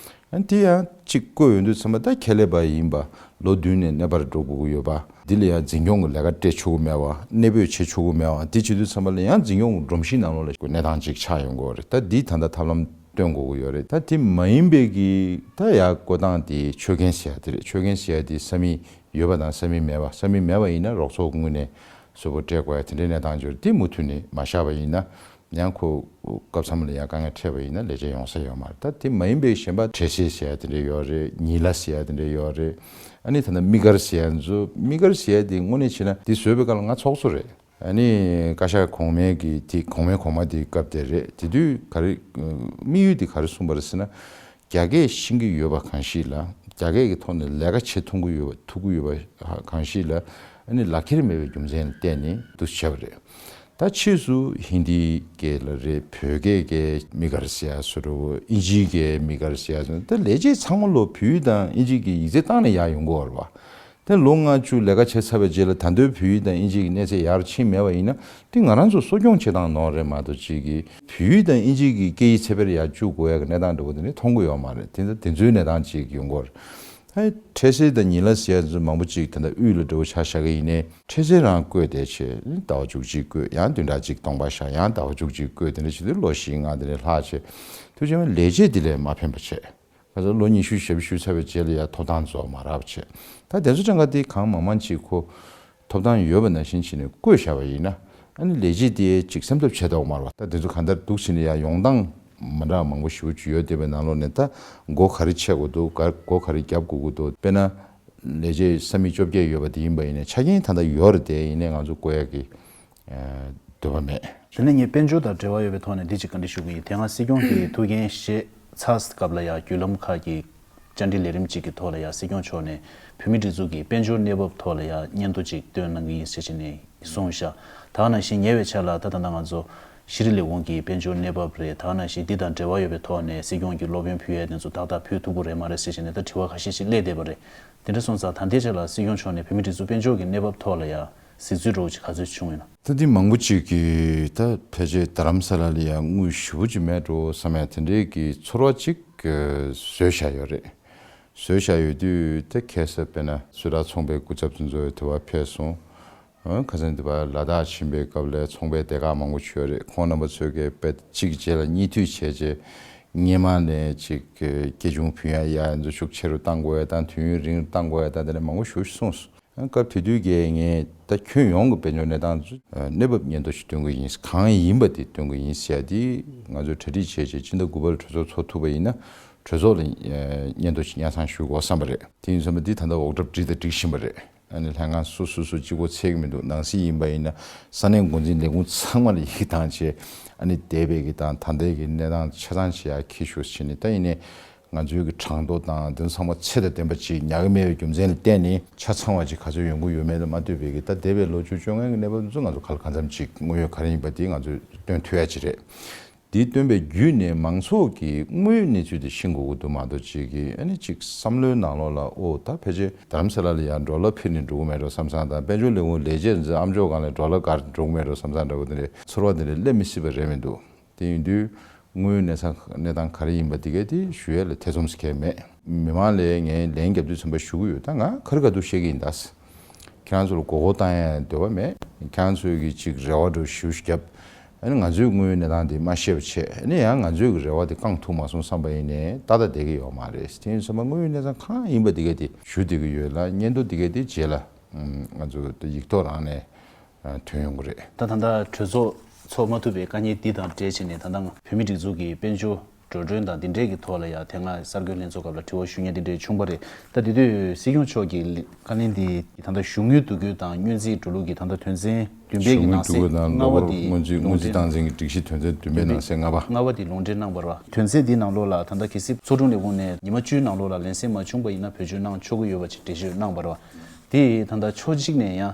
ཨ་དེ་ཡང་གཅིག་བསྐོས་ཡོང་དུས་ཙམ་པ་ད་ཁྱད་ལས་པ་ཡིན་པ་ལོ་བདུན་ནས་གནས་སྤར་འགྲོ་དགོས་ཀྱི་ཡོད་པ། འདི་ལ་ཡང་འཛིན་སྐྱོང་གི་ལས་ཀ་སྤྲད་ཆོག་གི་མེད་པ། གནས་སྤོས་བྱེད་ཆོག་གི་མེད་པ། འདི་བྱེད་དུས་ཙམ་པ་ལ་ཡང་འཛིན་སྐྱོང་གི་སྒྲོམ་གཞི་ནང་ལོགས་ལ་གནས་སྟངས་ཅིག་ཆགས་ཡོང་གི་ཡོད་རེད། ད་འདི་ད་ལྟ་ཐབས་ལམ་སྟོན་དགོས་ཀྱི་ཡོད་རེད། ད་དེ་མ་ཡིན་པའི་གི་ད་ཡར་བསྐོ་སྟངས་དེ་ཆོད་མཁན་ཟེར་ཡ་དེ་རེད། ཆོད་མཁན་ཟེར་ཡ་དེ་ས་མིག་ཡོད་པ་དང་ས་མིག་མེད་པ། ས་མིག་མེད་པ་ཡིན་ན་རོགས་ཚོགས་ངོས་ནས་གསོལ་པོ་སྤྲད་དགོས་ཡ་དེ་འདྲའི་གནས་སྟངས་ཅིག་ཡོད་རེད། དེ་མུ་མཐུད་ནས་མ་བཞག་པ་ཡིན་ན། ཡང་ཁོ་སྐབས་མཚམས་ལ་ཡང་དཀའ་ངལ་འཕྲད་པ་ཡིན་ན་ལས་བྱེད་ཡོང་ས་ཡོད་མ་རེད། ད་དེ་མ་ཡིན་པའི་གཞན་པ་འཕྲལ་སེལ་ཟེར་ཡ་དེ་འདྲ་ཡོད་རེད། ཉི་ལ་ཟེར་ཡ་དེ་འདྲ་ཡོད་རེད། ཨ་ནི་ད་ལྟ་དམིགས་བཀར་ཟེར་ཡ་ཚོ། དམིགས་བཀར་ཟེར་ཡ་དེ་དངོས་གནས་བྱས་ན་དེ་བཟོས་པའི་སྐབས་ལ་ང་ཚོགས་གཙོ་རེད། ཨ་ནི་བཀའ་ཤག་གོང་མའི་གི་དེ་གོང་མའི་གོང་མ་དེའི་སྐབས་དེ་རེད། དེ་དུས་ག་རེ་དམིགས་ཡུལ་དེ་ག་རེ་གསུངས་པ་རེད་ཟེར་ན། རྒྱ་སྐད་ཤེས་ཀྱི་ཡོད་པ་གང་ཞིག་ལ། རྒྱ་སྐད་ཀྱི་ཐོག་ནས་ལས་ཀ་བྱེད་ཐུབ་ཀྱི་ཡོད་པ་ཐུབ་ཀྱི་ཡོད་པ་གང་ཞིག་ལ་ཨ་ནི་ལག་ཁྱེར་མེད་པའི་རྒྱུ་མཚན་ལ་བརྟེན་ནས་འདུ་བྱས་པ་རེད། ད་ཕྱིས་སུ་ཧིན་དིའི་སྐད་ལ་རེད། བོད་སྐད་ཀྱི་དམིགས་བཀར་ཟེར་ཡ་བཟོ་འདྲ་བོ། ཨིན་ཇིའི་སྐད་དམིགས་བཀར་ཟེར་ཡ་བཟོ། ད་ལས་བྱེད་ཚང་མ་ལོ་བོད་ཡིག་དང་ཨིན་ཇི་གི་ཡིག་ཚད་བཏང་ནས་ཡར་ཡོང་གི་ཡོད་རེད་བ། དེ་ལོ་ལྔ་བཅུ་ལས་ཀ་བྱས་ཚར་བའི་རྗེས་ལ་ད་དུང་བོད་ཡིག་དང་ཨིན་ཇི་གི་གནས་ཚད་ཡར་ཕྱིན་མེད་པ་ཡིན་ན། དེ་ང་རང་ཚོ་གསོ་སྐྱོང་བྱེད་སྟངས་ནོར་རེད་མ་གཏོགས་ཅིག་གིས་བོད་ཡིག་དང་ཨིན་ཇི་གི་སྐད་ཡིག་ཚད་འཕེར་ཡར་བཅུག་དགོས་ཡ་གི་གནས་སྟངས་འདྲ་བོ་དེ་འདྲ་མཐོང་གི་ཡོད་མ་རེད། དེ་འདྲ་དེ་ཚོའི་གནས་སྟངས་ཅིག་ཡོང་གི་ཡོད་རེད། ད་འཕྲལ་སེལ་དང་ཉི་ལ་ཟེར་ཡ་ཚོ་མང་པོ་ཅིག་ད་ལྟ་དབུས་ལ་འདྲ་བོ་ཆ་བཞག་གི་ཡིན་ནའི། འཕྲལ་སེལ་རང་བསྐོས་བསྡད་བྱས། ཟླ་བ་བཅུ་གཅིག་བསྐོས། ཡང་བདུན་ཕྲག་གཅིག་སྟོང་པ་བཞག། ཡང་ཟླ་བ་བཅུ་གཅིག་བསྐོས། དེ་འདྲ་བྱེད་དུས་ལོ་བཞི་ལྔ་དེ་འདྲ་ལྷག་བྱས། དུས་རྗེས་མ་ལས་བྱེད་དེ་ལས་མ་ཕན་པ་བྱས། ཁ་སང་ལོ་ཉི་ཤུ་ཞེ་པོ་ཞུས་ཚར་བའི་རྗེས་ལ་ཡང་ཐོབ་ཐང་རྫོགས་མ་རག་པ་བྱས། ད་དེ་ཚོ་གྲངས་ཀ་དེ་གང་མང་མང་ཅིག་ཁོ་ཐོབ་ཐང་ཡོད་པ་ནང་བཞིན་བྱས་ནས་བསྐོས་བཞག་པ་ཡིན་ན། ཨ་ནི་ལས་བྱེད་དེ་ཅིག་སེམས་འཚབ་བྱེད་མདོག་དམར་བ། ད་དེ་ཚོ་གང་ལྟར་འདུག་བྱས་ནས་ཡང་ཡོང་སྟངས་མི་འདྲ་མང་པོ་ཞེ་པོ་ཅིག་ཡོད་བསྡད་པའི་ནང་ལོགས་ནས། ད་སྒོ་ག་རེ་ཕྱེ་དགོས་འདུག་ག་སྒོ་ག་རེ་བརྒྱབ་དགོས་ཀྱི་འདུག་དཔེར་ན་ལས་བྱེད་ས་མིག་བཅོ་བརྒྱད་ཡོད་པ་དེ་ཡིན་པ་ཡིན་ནའི་ཆ་རྐྱེན་ད་ལྟ་ཡོད་རེད། དེ་ཡིན་ནའི་ང་ཚོ་བསྐོ་ཡ་གི་འདོད་པ་མེད། དེ་ནས་ངས་དཔལ་འབྱོར་དང་འབྲེལ་བ་ཡོད་པའི་ཐོག་ནས་འདི་གཅིག་བཀའ་འདྲི་ཞུ་གི་ཡིན། དེ་སྔ་སྲིད་སྐྱོང་གི་ཐུགས་འགན་བཞེས་ཚར་སྐབས་ལ་ཡང་བརྒྱུད་ལམ་ཁག་གི་བཅར་འདྲི་ལས་རིམ་གཅིག་གི་ཐོག་ལ་ཡང་སྲིད་སྐྱོང་མཆོག་ནས་བོད་མིའི་སྒྲིག་འཛུགས་ཀྱི་དཔལ་འབྱོར་གནས་བབ་ཐོག་ལ་ཡང་སྙན་ཐོ་གཅིག་བཏོན་གནང་གི་ཡིན་ཟེར་བྱས་ནས་གསུངས་བཞག་ད་ག་ནང་བཞིན་ཉེ་བའི་ཆར་ལ་ད་ད་ལྟ་ང་ཚོ་ཤེས་རིག་ལས་ཁུངས་ཀྱི་དཔལ་འབྱོར་གནས་བབ་རེད། ད་ག་ནང་བཞིན་འདི་དང་འབྲེལ་བ་ཡོད་པའི་ཐོག་ནས་སྲིད་སྐྱོང་གི་སློབ་ཡོན་ཕུལ་ཡས་དེ་ཚོ་ཏག་ཏག་ཕུལ་ཐུབ་ཀྱི་རེད་མ་རེད་ཟེར་བྱས་ནས་ད་དྲི་བ་ཁ་ཤས་ཤིག་སླེབས་བསྡད་པ་རེད། དེ་འདྲ་སོང་ཙང་ད་ལྟའི་ཆར་ལ་སྲིད་སྐྱོང་མཆོག་ནས་བོད་མིའི་སྒྲིག་འཛུགས་དཔལ་འབྱོར་གྱི་གནས་བབ་ཐོག་ལ་ཡང་གཟིགས་ཚུལ་འདྲ་བོ་ཅིག་ག་ཚོད་བྱུང་ཡོད་ན། ད་འདི་མང་པོ་ཅིག་གིས་ད་ཕལ་ཆེར་རྡ་རམ་ས་ལ་ལ་ཡང་དངུལ་ཞེ་པོ་ཅིག་མེད་འགྲོ་བསམ་ཡ་དེ་འདྲའི་གི་ཚོར་བ་ཅིག་བཟོས་བཞག་ཡོད་རེད། བཟོས་བཞག་ཡོད་དུས་ད་ཁ་སང་དཔེར་ན་སུད་ཊར་ཚོང་པའི་སྐུ་ཚབ་དེ་ཚོ་དེ་བར་ཕེབས་སོང་། ཁ་སང་དེ་བར་ལ་དྭགས་ཕྱིན་པའི་སྐབས་ལ་ཚོང་པའི་སྡེ་ཁག་མང་པོ་ཅིག་ཡོད་རེད། ཁོང་རྣམ་པ་ཚོས་གི་དཔེ་གཅིག་གི་རྗེས་ལ་གཉིས་མཐུད་བྱས་རྗེས་སྔོན་མ་ནས་ཅིག་གི་སྐྱེ་ཆུང་ཕུལ་ཡ་ཡ་འཛུལ་ཤུགས་ཆེ་རུ་གཏང་དགོས་ཡ་དང་དུས་ཡུན་རིང་རུ་གཏང་དགོས་ཡ་དང་དེ་འདྲ་མང་པོ་ཞེ་པོ་ཅིག་གསུངས་སོང་། སྐབས་དེ་དུས་ཀྱི་ངས་ད་ཁྱོན་ཡོངས་ཀྱི་དཔལ་འབྱོར་གནས་སྟངས་ཚོ་གནས་བབ་སྙན་ཐོ་ཞིག་སྟོན་གྱི་ཡིན། གང་ཡིན་པ་དེ་སྟོན་གྱི་ཡིན་ཟེར་ཡ་དེ་ང་ཚོས་གྲ་སྒྲིག་བྱས་རྗེས་སྤྱི་ཟླ་དགུ་པ་ལ་གྲོས་ཚོགས་ཚོགས་ཐུབ་པ་ཡིན་ན་གྲོས་ཚོགས་ལ་སྙན་ཐོ་ཞིག་སྙན་སེང་ཞུ་དགོས་བསམ་པ་རེད། དེ་ཡིན་ཙང་འདི་ད་ལྟ་འོག་གྲབས་བསྒྲིགས་དང་སྒྲིག་བཞིན་པ་རེད། ཨ་ནི་ལྷན་ཁང་སོ་སོ་སོ་གཅིག་པོ་ཚད་ཀྱི་མི་འདུག་ནང་སྲིད་ཡིན་པ་ཡིན་ན་ས་གནས་འགོ་འཛིན་ལས་ཁུངས་ཚང་མ་ལ་ཡི་གེ་བཏང་བྱས། ཨ་ནི་འདས་པའི་གི་དང་ད་ལྟའི་གི་གནས་སྟངས་ཆ་ཚང་བྱེད་ཡ་འཁྱེར་ཤོག་ཟེར་ནས། ད་ཡིན་ནའི་ང་ཚོའི་གི་གྲངས་ཐོ་དང་དེ་ཚང་མ་ཚད་དང་ལྡན་པ་ཅིག་ཉར་གི་མེད་པའི་རྒྱུ་མཚན་ལ་བརྟེན་ནས་ཆ་ཚང་བ་ཅིག་ག་ཚོད་ཡོང་གི་ཡོད་མེད་ལ་མ་ལྟོས་པའི་གི་ད་འདས་པའི་ལོ་བཅུ་བཅོ་ལྔའི་གི་གནས་བབ་ཚོ་ང་ཚོ་ག་ལ་གང་འཚམ་ཅིག་དངོས་ཡོད་ག་རེ་ཡིན་པ་དེ་ང་ཚོས་སྟོན་ཐུབ་ཡ་ཅིག་རེད། འདི་བཏོན་པའི་བརྒྱུད་ནས་མང་ཚོགས་ཀྱིས་དངོས་ཡོད་གནས་ཚུལ་དེ་ཤེས་དགོས་ཀྱི་འདུག་མ་གཏོགས་ཅིག་གིས་ཨ་ནི་ཅིག་བསམ་བློའི་ནང་ལོགས་ལ་ཨོ་ད་ཕལ་ཆེར་རྡ་རམ་ས་ལ་ལ་ཡང་ཌོ་ལར་འཕུར་ནས་འགྲོ་གི་མེད་འགྲོ་བསམ་བསམ་དང་། དཔལ་འབྱོར་ལས་ཁུངས་ལས་བྱེད་ཚོ་ཨ་མཆོག་སྒང་ལ་ཌོ་ལར་བསྒར་འགྲོ་གི་མེད་འགྲོ་བསམ་བསམ་འདྲ་བོ་དེ་འདྲའི་ཚོར་བ་དེ་འདྲ་སླེབས་མི་སྲིད་པ་རེད་མི་འདུག་དེ་ཡིན་དུས་དངོས་ཡོད་གནས་ཚང་གནས་སྟངས་ག་རེ་ཡིན་པ་དེ་གས་དེ་ཞུ་ཡས་ལ་ཐེ་ཚོམ་ཟེར་མཁན་མེད། མི་མང་ལ་ངས་ལན་རྒྱབ་དུས་ཙམ་པ་ཞུ་གི་ཡོད། ད་ང་ག་རེ་ག་འདུག་བཤད་ཀྱི་ཡིན་ད། ཁྱེད་རང་ཚོ་ལ་མགོ་སྐོར་བཏང་ཡ་འདོད་པ་མེད། ཁྱེད་རང་ཚོའི་གི་ཅིག་རེ་བ་འདྲ་ཞུ་བརྒྱབ། ཨ་ནི་ང་ཚོའི་དངོས་ཡོད་གནས་སྟངས་དེ་མ་ཤེས་པ་བྱས། ཨ་ནི་ཡང་ང་ཚོའི་གི་རེ་བ་དེ་བསྐང་ཐུབ་མ་སོང་བསམ་པ་ཡིན་ནའི་ཏག་ཏག་བསྡད་ཀྱི་ཡོད་མ་རེད། དེ་ཡིན་ཙང་མ་དངོས་ཡོད་གནས་སྟངས་གང་ཡིན་པ་དེ་ག་དེ་ཞུ་བསྡད་ཀྱི་ཡོད་ལ། སྙན་ཐོ་དེ་ག་དེ་རྗེས་ལ་ང་ཚོ་ཡིག་ཐོག་རང་ནས་ཐོན་ཡོང་གི་རེད། ད་ད་ལྟ་གྲོས་ཚོགས་ཚོགས་མ་ཐུབ་པའི་དཀའ་ངལ་འདི་དང་འབྲེལ་བྱས་ནས། ད་ལྟ་བོད་མིའི་སྒྲིག་འཛུགས་ཀྱི་དཔལ་འབྱོར་འགྲོ་གྲོན་དང་འདི་འདྲས་ཀྱི་ཐོག་ལ་ཡང་དེ་སྔ་གསར་འགོད་ལྷན་ཚོགས་སྐབས་ལ་དྲི་བ་ཞུ་མཁན་འདི་འདྲས་བྱུང་བ་རེད། ད་དེ་དུས་སྲིད་སྐྱོང་མཆོག་གིས་བཀའ་ལན་འདི་ད་ལྟ་གཞུང་དངུལ་བསྡུ་སྐྱོན་དང་སྔོན་རྩིས་འགྲོ་ལུགས་ཀྱི་ད་ལྟ་དོན་ཚན་བདུན་པའི་གི་ནང་གསེས་ལྔ་པ་དེ་ལུང་འདྲེན་སྔོན་རྩིས་སྔོན་རྩིས་སྟངས་འཛིན་གྱི་སྒྲིག་གཞི་དོན་ཚན་བདུན་པའི་ནང་གསེས་ལྔ་པ། ལྔ་པ་དེ་ལུང་འདྲེན་གནང་བ་རེད་བ། དོན་ཚན་འདིའི་ནང་ལོགས་ལ་ད་ལྟ་གལ་སྲིད་ཚོགས་དྲུང་ལས་ཁུངས་ནས་ཉི་མ་བཅུའི་ནང་ལོགས་ལ་ལན་གསལ་མ་བྱུང་པ་ཡིན་ན་བེད་སྤྱོད་གནང་ཆོག་གི་ཡོད་པ་ཅིག་འགྲེལ་བརྗོད་གནང་བ་རེད་བ། དེ་ད་ལྟ་ཕྱོགས་གཅིག་ནས་ཡང་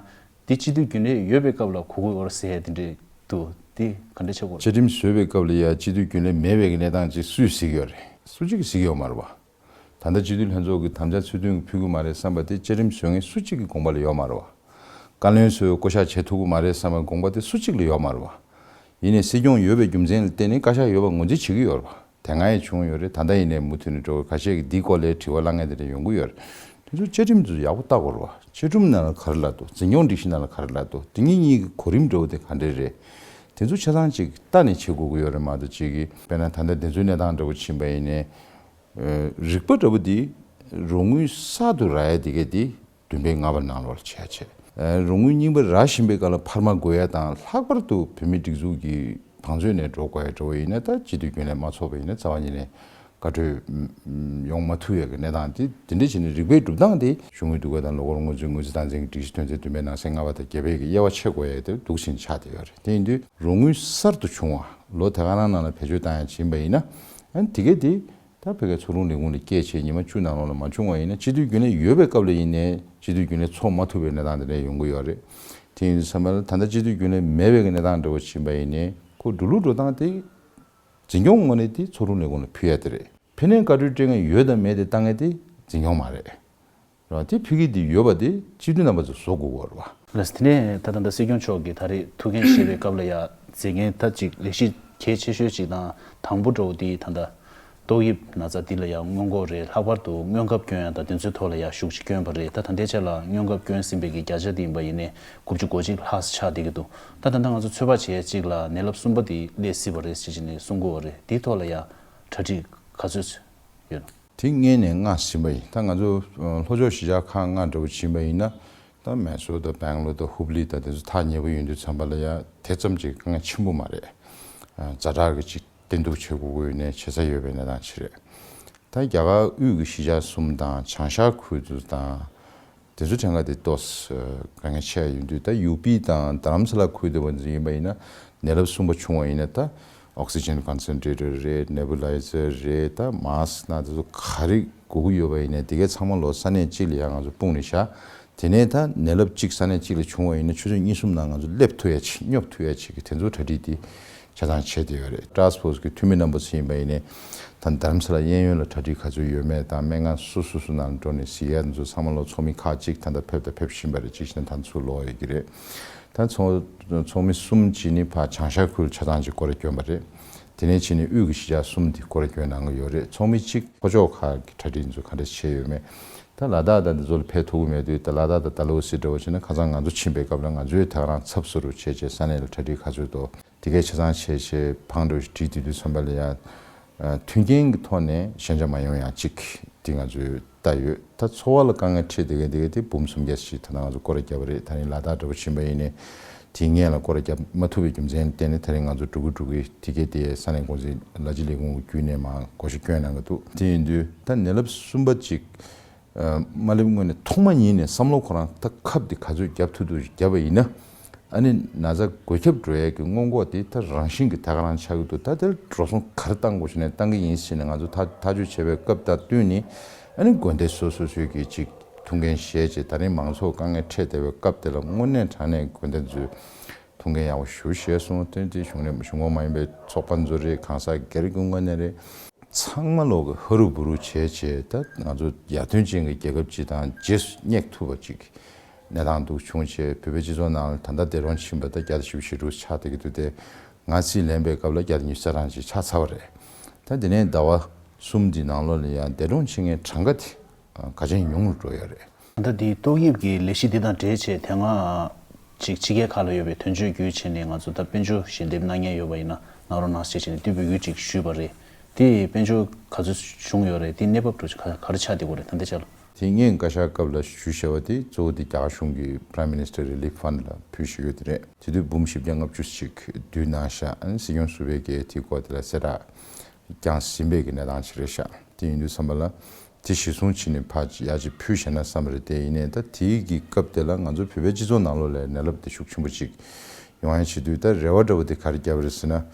འདི་སྤྱི་འཐུས་རྒྱུན་ལས་ཡོད་པའི་སྐབས་ལ་གོ་དགོས་པ་རེད་ཟེར་ཡ་དེ་འདྲས་འདུག། དེ་ག་འདྲས་ཆགས་དགོས་རེད། བཅའ་ཁྲིམས་བཟོས་པའི་སྐབས་ལ་ཡ་སྤྱི་འཐུས་རྒྱུན་ལས་མེད་པའི་གི་གནས་སྟངས་ཅིག་སུས་གཟིགས་ཡོད་རེད། སུ་གཅིག་གིས་གཟིགས་ཡོད་མ་རེད་བ། ད་ལྟ་སྤྱི་འཐུས་ལྷན་ཚོགས་ཀྱིས་དམ་བཅའ་ཚུལ་མཐུན་གྱིས་ཕུལ་གྱི་མ་རེད་བསམ་པ་དེ་བཅའ་ཁྲིམས་བཟོ་མཁན་སུ་གཅིག་གི་དགོངས་པ་ལ་ཡོད་མ་རེད་བ། བཀའ་བློན་ཚོས་བསྐོ་བཞག་བྱེད་ཐུབ་ཀྱི་མ་རེད་བསམ་པའི་དགོངས་པ་དེ་སུ་གཅིག་ལ་ཡོད་མ་རེད་བ། ཡིན་ནའི་སྲིད་སྐྱོང་ཡོད་པའི་རྒྱུ་མཚན་ལ་བརྟེན་ནས་བཀའ་ཤག་ཡོད་པ་ངོས་འཛིན་བྱེད་ཀྱི་ཡོད་རེད་བ། དེ་སྔ་ཡང་བྱུང་ཡོད་རེད། ད་ལྟ་ཡིན་ནའི་མུ་མཐུད་ནས་འགྲོ་གི། ཁ་ཤས་ཀྱིས་འདིའི་སྐོར་ལ་དྲི་བ་གླེང་མཁན་དེ་འདྲ་ཡོང་གི་ཡོད་རེད། དེ་ཚོ་བཅའ་ཁྲིམས་ཚོ་ཡག་པོ་ལྟ་དགོས་རེད་བ། བཅའ་ཁྲིམས་ནང་ལ་ག་རེ་ལབ་འདུག། འཛིན་སྐྱོང་སྒྲིག་གཞི་ནང་ལ་ག་རེ་ལབ་འདུག། དེ་གཉིས་གཉིས་ཀྱི་གོ་རིམ་འདྲ་བོ་དེ་ག་འདྲ་རེད། དེ་ཚོ་ཆ་ཚང་ཅིག་ལྟ་ནས་བྱེད་དགོས་ཀྱི་ཡོད་རེད་མ་གཏོགས། ཅིག་གིས་དཔེར་ན་ད་ལྟ་དེ་ཚོའི་གནས་སྟངས་འདྲ་བོ་ཕྱིན་པ་ཡིན་ནའི། ཨ། རིག་པ་འདྲ་བོ་དེ་རོགས་དངུལ་གསར་དུ་རག་ཡ་དེ་ག་དེ་བདུན་པའི་ལྔ་པ་ནང་ལོགས་ལ་བྱས་བྱས། ཨ། རོགས་དངུལ་རྙིང་པ་རག་བཞིན་པའི་སྐབས་ལ་འཕར་མ་དགོས་ཡ་དང་། ལྷག་པར་དུ་བོད་མིའི་སྒྲིག་འཛུགས་ཀྱི་བང་མཛོད་ནས་འགྲོ་དགོས་ཡ་འདྲ་བོ་ཡིན་ན། ད་སྤྱི་འཐུས་རྒྱུན་ལས་མ་ཚོགས་པ་ཡིན་ན་རྩ་བ་ཉིད་ནས་བཀའ་འཁྲོལ་ཡོང་མ་ཐུབ་ཡ་གི་གནས་སྟངས་དེ། དེ་འདྲ་བྱས་ནས་རིག་པའི་སྒྲུབ་སྟངས་དེ་གཞུང་གི་འདུ་འགོད་དང་ལོ་འཁོར་སྔོན་རྩིས་སྔོན་རྩིས་སྟངས་འཛིན་གྱི་སྒྲིག་གཞི་དོན་ཚན་བདུན་པའི་ནང་གསེས་ལྔ་པ་དང་བརྒྱད་པའི་གི་དབྱེ་བ་ཕྱེ་དགོས་ཡ་དེ་འདུག་སེ་ཆགས་བསྡད་ཡོད་རེད། དེ་ཡིན་དུས་རོགས་དངུལ་གསར་དུ་བྱུང་བ་ལོ་དེ་ག་རང་ནང་ལ་བེད་སྤྱོད་བཏང་ཡ་ཕྱིན་པ་ཡིན་ན། ཨ་ནི་དེ་གས་དེ་ད་ཕ་གིའི་ཚོགས་དྲུང་ལས་ཁུངས་ལ་སྐྱེལ་བྱས་ཉི་མ་བཅུ་ནང་ལོགས་ལ་མ་བྱུང་བ་ཡིན་ན། སྤྱི་འཐུས་རྒྱུན་ལས་ཡོད་པའི་སྐབས་ལ་ཡིན་ནའི་སྤྱི་འཐུས་རྒྱུན་ལས་ཚོགས་མ་ཐུབ་པའི་གནས་སྟངས་དེ་འདྲ་ཡོང་གི་ཡོད་རེད། དེ་ཡིན་དུས་ཙམ་པ་ལ་ད་ལྟ་སྤྱི་འཐུས་རྒྱུན་ལས་མེད་པའི་གི་གནས་སྟངས་འདྲ་བོ་ཕྱིན་པ་ཡིན་ནའི། ཁོ་འགྲོ་ལུགས་འགྲོ་སྟངས་དེ་འཛིན་སྐྱོང་ངོས་ནས་དེ་ཚོགས་དྲུང་ལས་ཁུངས་ལ་ཕུལ་ཡ་དེ་རེད། ཕ་ནས་བཀའ་འཁྲོལ་སྤྲད་མཁན་ཡོད་དང་མེད་དེ་བཏང་མཁན་དེ་འཛིན་སྐྱོང་མ་རེད། རེད་བ། དེ་ཕ་གི་དེ་ཡོད་པ་དེ་སྤྱི་འཐུས་རྣམ་པ་ཚོས་བཟོ་དགོས་ཀྱི་ཡོད་རེད་བ། ལགས་སོ། དེ་ནས་ད་ལྟ་སྲིད་སྐྱོང་མཆོག་གིས་ད་རེས་ཐུགས་འགན་བཞེས་པའི་སྐབས་ལ་ཡ་མཛད་མཁན་ད་ཅིག་ལས་གཞི་གལ་ཆེ་ཤོས་ཅིག་དང་དང་པོ་འདྲ་བོ་དེ་ད་ལྟ་ཏོག་དབྱིབས་ན་ཚ་འདི་ལ་ཡ་སྔོན་འགོག་རེད། ལྷག་པར་དུ་སྔོན་ཁབ་སྐྱོན་ཡ་དང་དེ་ཚོའི་ཐོག་ལ་ཡ་ཤུགས་ཆེ་བསྐྱོན་པ་རེད། ད་ད་ལྟའི་ཆ་ལ་སྔོན་ཁབ་སྐྱོན་ཟིན་པའི་གི་བརྒྱ་ཆ་དེ་ཡིན་པ་ཡིན་ནའི་དགུ་བཅུ་གོ་གཅིག་ལྷག་ཙམ་ཆགས་བསྡད་ཀྱི་འདུག། ད་ད་ལྟ་ང་ཚོ་ཚོད་དཔག་བྱེད་ཡ་གཅིག་ལ་ནད་རླབས་གསུམ་པ་དེ་སླེབས་སྲིད་པ་རེད་ཟེར་བྱས་ནས་གསུང་གི་ཡོད་རེད། དེའི་ཐོག་ལ་ཡ་གྲ་སྒྲིག་ག་ཚོད་ཡོད་ན། དེ་སྔོན་ནས་མངགས་ཟིན་པ་ཡིན། ད་ང་ཚོ་ལྷོ་ཕྱོགས་གཞིས་ཆགས་ཁག་ལྔ་འདྲ་བོ་ཕྱིན་པ་ཡིན་ན། ད་མེ་སོར་དང་སྦེང་ལོར་དང་ཧུབ་ལི་དང་དེ་ཚོ་ཐག་ཉེ་པོ་ཡིན་དུས་ཙམ་པ་ལ་ཡ་དེ་ཙམ་གྱི་དཀའ་ངལ་ཆེན་པོ་མ་རེད། ཛ་དྲག་གི་ཅིག་བསྟེན་གཏུག་བྱེད་དགོས་ཀྱི་ཡོད་ནའི་བྱེད་ས་ཡོད་པའི་གནས་སྟངས་ཅིག་རེད། ད་རྒྱ་གར་དབུས་ཀྱི་གཞིས་ཆགས་གསུམ་དང་བྱང་ཤར་ཁུལ་དུ་དང་། དེ་ཚོ་གྲངས་ཀ་དེ་ཏོག་ཙམ་དཀའ་ངལ་ཆེ་བ་ཡིན་དུས། ད་ཡུ་པི་དང་རྡ་རམ་ས་ལ་ཁུལ་དེ་བ་ཡིན་པ་ཡིན་ན། ནད་རླབས་གསུམ་པ་བྱུང་བ་ཡིན་ན། ད་ཨོག་སི་ཇན་ཀོན་སེན་ཊི་རེ་ཊར་རེད། ནེ་བུ་ལའི་ཛར་རེད། ད་མཱསི་ཀི་ན་དེ་ཚོ་ག་རེ་དགོས་ཀྱི་ཡོད་པ་ཡིན་ནའི་དེ་གའི་ཚང་མ་ལོ་ས་གནས་གཅིག་ལ་ཡ་ང་ཚོ་སྤུངས་ནས་བཞག། དེ་ནས་ད་ནད་རླབས་གཅིག་ས་གནས་གཅིག་ལ་བྱུང་བ་ཡིན་ན་ཆུ་ཚོད་གཉིས་གསུམ་ནང་ང་ཚོ་སླེབས་ཐུབ་ཡ་ཅིག་སྙོབ་ཐུབ་ཡ་ཅིག་གི་དེ་ཚོ་གྲ་སྒྲིག་དེ་ཆ་ཚང་བྱས་བསྡད་ཡོད་རེད། ཊཱསྐ་ཕོར་སི་གི་འཐུས་མི་རྣམ་པ་ཚོ་ཡིན་པ་ཡིན་ནའི། ད་རྡ་རམ་ས་ལ་གཡས་གཡོན་ལ་གྲ་སྒྲིག་ག་ཚོད་ཡོད་མེད་དང་། སྨན་ཁང་སོ་སོ་སོ་ནང་འགྲོ་ནས་གཟིགས་ཡ་ཚོ་ཚང་མ་ལོ་ཚོགས་མི་ཁག་ཅིག་ད་ལྟ་ཕེབས་དང་ཕེབས་བཞིན་པ་རེད། གཅིག་བྱས་ན་ད་ཚུར་ལོག་ཡོད་ཀྱི་རེད། ད་ཚོགས་ཚོགས་མི་གསུམ་གཅིག་ནི་ཕར་བྱང་ཤར་ཁུལ་ཆ་ཚང་གཅིག་སྐོར་ར་བསྐྱོན་པ་རེད། དེ་ནས་གཅིག་ནི་དབུས་ཀྱི་གཞིས་ཆགས་གསུམ་དེ་སྐོར་ར་བསྐྱོན་གནང་གི་ཡོད་རེད། ཚོགས་མི་གཅིག་ལྷོ་ཕྱོགས་ཁག་གི་གྲ་སྒྲིག་ཚོ་ག་འདྲ་བྱས་ཡོད་མེད། ད་ལ་དྭགས་དང་དེ་ཚོ་ལ་ཕེབས་ཐུབ་ཀྱི་མེད་དུས། ད་ལ་དྭགས་དང་ཌལ་ཧོ་སི་འདྲ་བོ་བྱས་ན་ཁ་སང་ང་ཚོ་ཕྱིན་པའི་སྐབས་ལ་ང་ཚོས་ད་ག་རང་ཚབ་བསུ་རུ་བྱས་བྱས་ས་གནས་ལ་གྲ་སྒྲིག་ག་ཚོད་འདུག་དེ་གས་ཆ་ཚང་བྱས་བྱས་བང་འགྲོ་ཞིག་བྲིས་དུས། དུས་ཙམ་པ་ལ་ཡ་མཐུན་རྐྱེན་གྱི་ཐོག་ནས་ཞན་ཆ་མ་ཡོང་ཡ་གཅིག་དེ་ང་ཚོས་ལྟ་ཡོད། ད་འཚོ་བ་ལ་དཀའ་ངལ་འཕྲད་དེ་གས་དེ་གས་དེ་འབུམ་སུམ་བརྒྱ་ཞིག་ད་ལྟ་ང་ཚོ་སྐོར་ར་བརྒྱབ་པ་རེད། ད་རིང་ལ་དྭགས་འདྲ་བོ་ཕྱིན་པ་ཡིན་ནའི་དེའི་སྔོན་ལ་སྐོར་ར་བརྒྱབ་མ་ཐུབ་པའི་རྒྱུ་མཚན་བརྟེན་ནས་ད་རིང་ང་ཚོ་འགྲོ་གི་འགྲོ་གི་དེ་གས་དེ་ས་གནས་འགོ་འཛིན་ལ་ཕྱི་ལས་ཁུངས་ཀྱི་བརྒྱུད་ནས་མར་བགོ་བཤའ་བསྐྱོན་གནང་གི་འདུག། དེ་ཡིན་དུས་ད་ནད་རླབས་གསུམ་པ་ཅིག་མ་སླེབས་སྔོན་ནས་ཐོག་མ་ཉིད་ནས་བསམ་བློ་ཁོ་རང་ད་ཁབ་དེ་ག་ཚོད་བརྒྱབ་ཐུབ་ཐུབ་བརྒྱབ་པ་ཡིན་ན། ཨ་ནི་ན་ཚ་འགོས་ཁྱབ་འགྲོ་ཡས་ཀྱི་སྔོན་འགོག་དེ་ད་རང་བཞིན་གྱི་ད་ག་རང་ཆགས་ཀྱི་འདུག། ད་དེར་འགྲོ་སོང་ག་རེ་བཏང་དགོས་ཞེ་ནས་བཏང་གི་ཡིན་ཟེར་ནས་ང་ཚོ་ཐག་ཐག་གཅོད་བྱས་པའི་སྐབས་དང་བསྟུན་ནས། ཨ་ནི་དགོན་སྡེ་སོ་སོ་སོའི་གི་ཅིག་ཐུགས་འགན་བཞེས་བྱས། ད་རིང་མང་ཚོགས་དཀའ་ངལ་འཕྲད་བསྡད་པའི་སྐབས་དེ་ལ་དངོས་གནས་དྲང་གནས་དགོན་སྡེ་ཚོས་ཐུགས་འགན་ཡག་པོ་ཞེ་པོ་བཞེས་སོང་། དེ་དེ་གཞུང་ནས་གཞུང་འབྲེལ་མ་ཡིན་པའི་ཚོགས་པ་ཚོ་རེད། གང་ཟག་སྒེར་གྱི་ངོས་ནས་རེད། ཚང་མ་ལོག་གི་ཧ་རུ་བུ་རུ་བྱས་བྱས། ད་ང་ཚོ་ཡར་ཐོན་ཅན་གྱི་རྒྱལ་ཁབ་ཅིག་དང་རྗེས་སུ་སྙེག་ཐུབ་པ་ཅིག་གནས་སྟངས་འདུག་བྱུང་བྱས། བོད་པའི་སྤྱི་ཚོགས་ནང་ལ་ད་ལྟ་འདས་གྲོངས་ཕྱིན་པ་ད་བརྒྱ་དང་བཞི་བཅུ་ཞེ་དྲུག་ཆགས་བསྡད་ཀྱི་འདུག། དེ་ང་རྩིས་ལེན་པའི་སྐབས་ལ་བརྒྱ་དང་ཉི་ཤུ་རྩ་གྲངས་ཅིག་ཆགས་ཚར་བ་རེད། ད་དེ་ནས་ཟླ་བ་གསུམ་འདི་ནང་ལོགས་ལ་ཡང་འདས་གྲོངས་ཕྱིན་མཁན་གྲངས་ཀ་དེ་ག་ཅན་ཉུང་རུ་འགྲོ་ཡོད་རེད། ད་འདི་ཏོག་དབྱིབས་ཀྱི་ལས་གཞི་འདི་དང་འབྲེལ་བྱས་དེ་སྔ་ཅིག་ཕྱི་རྒྱལ་ཁག་ལ་ཡོད་པའི་དོན་གཅོད་བརྒྱུད་བྱས་ནས་ང་ཚོ་ད་དཔལ་འབྱོར་ཞལ་འདེབས་གནང་མཁན་ཡོད་པ་ཡིན་ན་གནང་རོགས་གནང་ཞེས་བྱས་ནས་འདི་འབོད་སྐུལ་ཅིག་ཞུས་པ་རེད། དེ་དཔལ་འབྱོར་ག་ཚོད་བྱུང་ཡོད་རེད། དེ་གནས་བབ་འདྲ་ག་ག་རེ་ཆགས་བསྡད་ཡོད་རེད། ད་ལྟའི་ཆ་ལ། དེ་སྔོན་བཀའ་ཤག་སྐབས་ལ་ཞུས་བཞག་པ་དེ་གཙོ་བོ་དེ་རྒྱ་གར་གཞུང་གི་Prime Minister Relief Fund ལ་ཕུལ་བཞག་ཡོད་དེ་རེད། དེ་དུས་འབུམ་བཞི་བརྒྱ་ལྔ་བཅུ་ཞིག་བསྡུས་གནང་ཤག་ཨ་ནི་སྲིད་སྐྱོང་ཟུར་པས་ཀྱིས་དེའི་སྐོར་དེ་ལ་གསལ་བསྒྲགས་བསྐྱངས་ཟིན་པའི་གི་གནས་སྟངས་ཤིག་རེད་ཤག་དེ་ཡིན་དུས་ཙམ་པ་ལ་དེ་གཞི་བཟུང་བྱས་ནས་ཕར་ཡར་ཅིག་ཕུལ་བཞག་ན་བསམ་པ་རེད། དེ་ཡིན་ནའི་ད་དེའི་གི་སྐབས་དེ་ལ་ང་ཚོ་བོད་པའི་སྤྱི་ཚོགས་ནང་ལོགས་ལ་ནད་རླབས་དེ་ཤུགས་ཆེན་པོ་ཅིག་ཡོང་ཡ་བྱེད་དུས་ད་རེ་བ་འདྲ་བོ་དེ་ག་རེ་བརྒྱབ་པ་རེད་ཟེར་ན།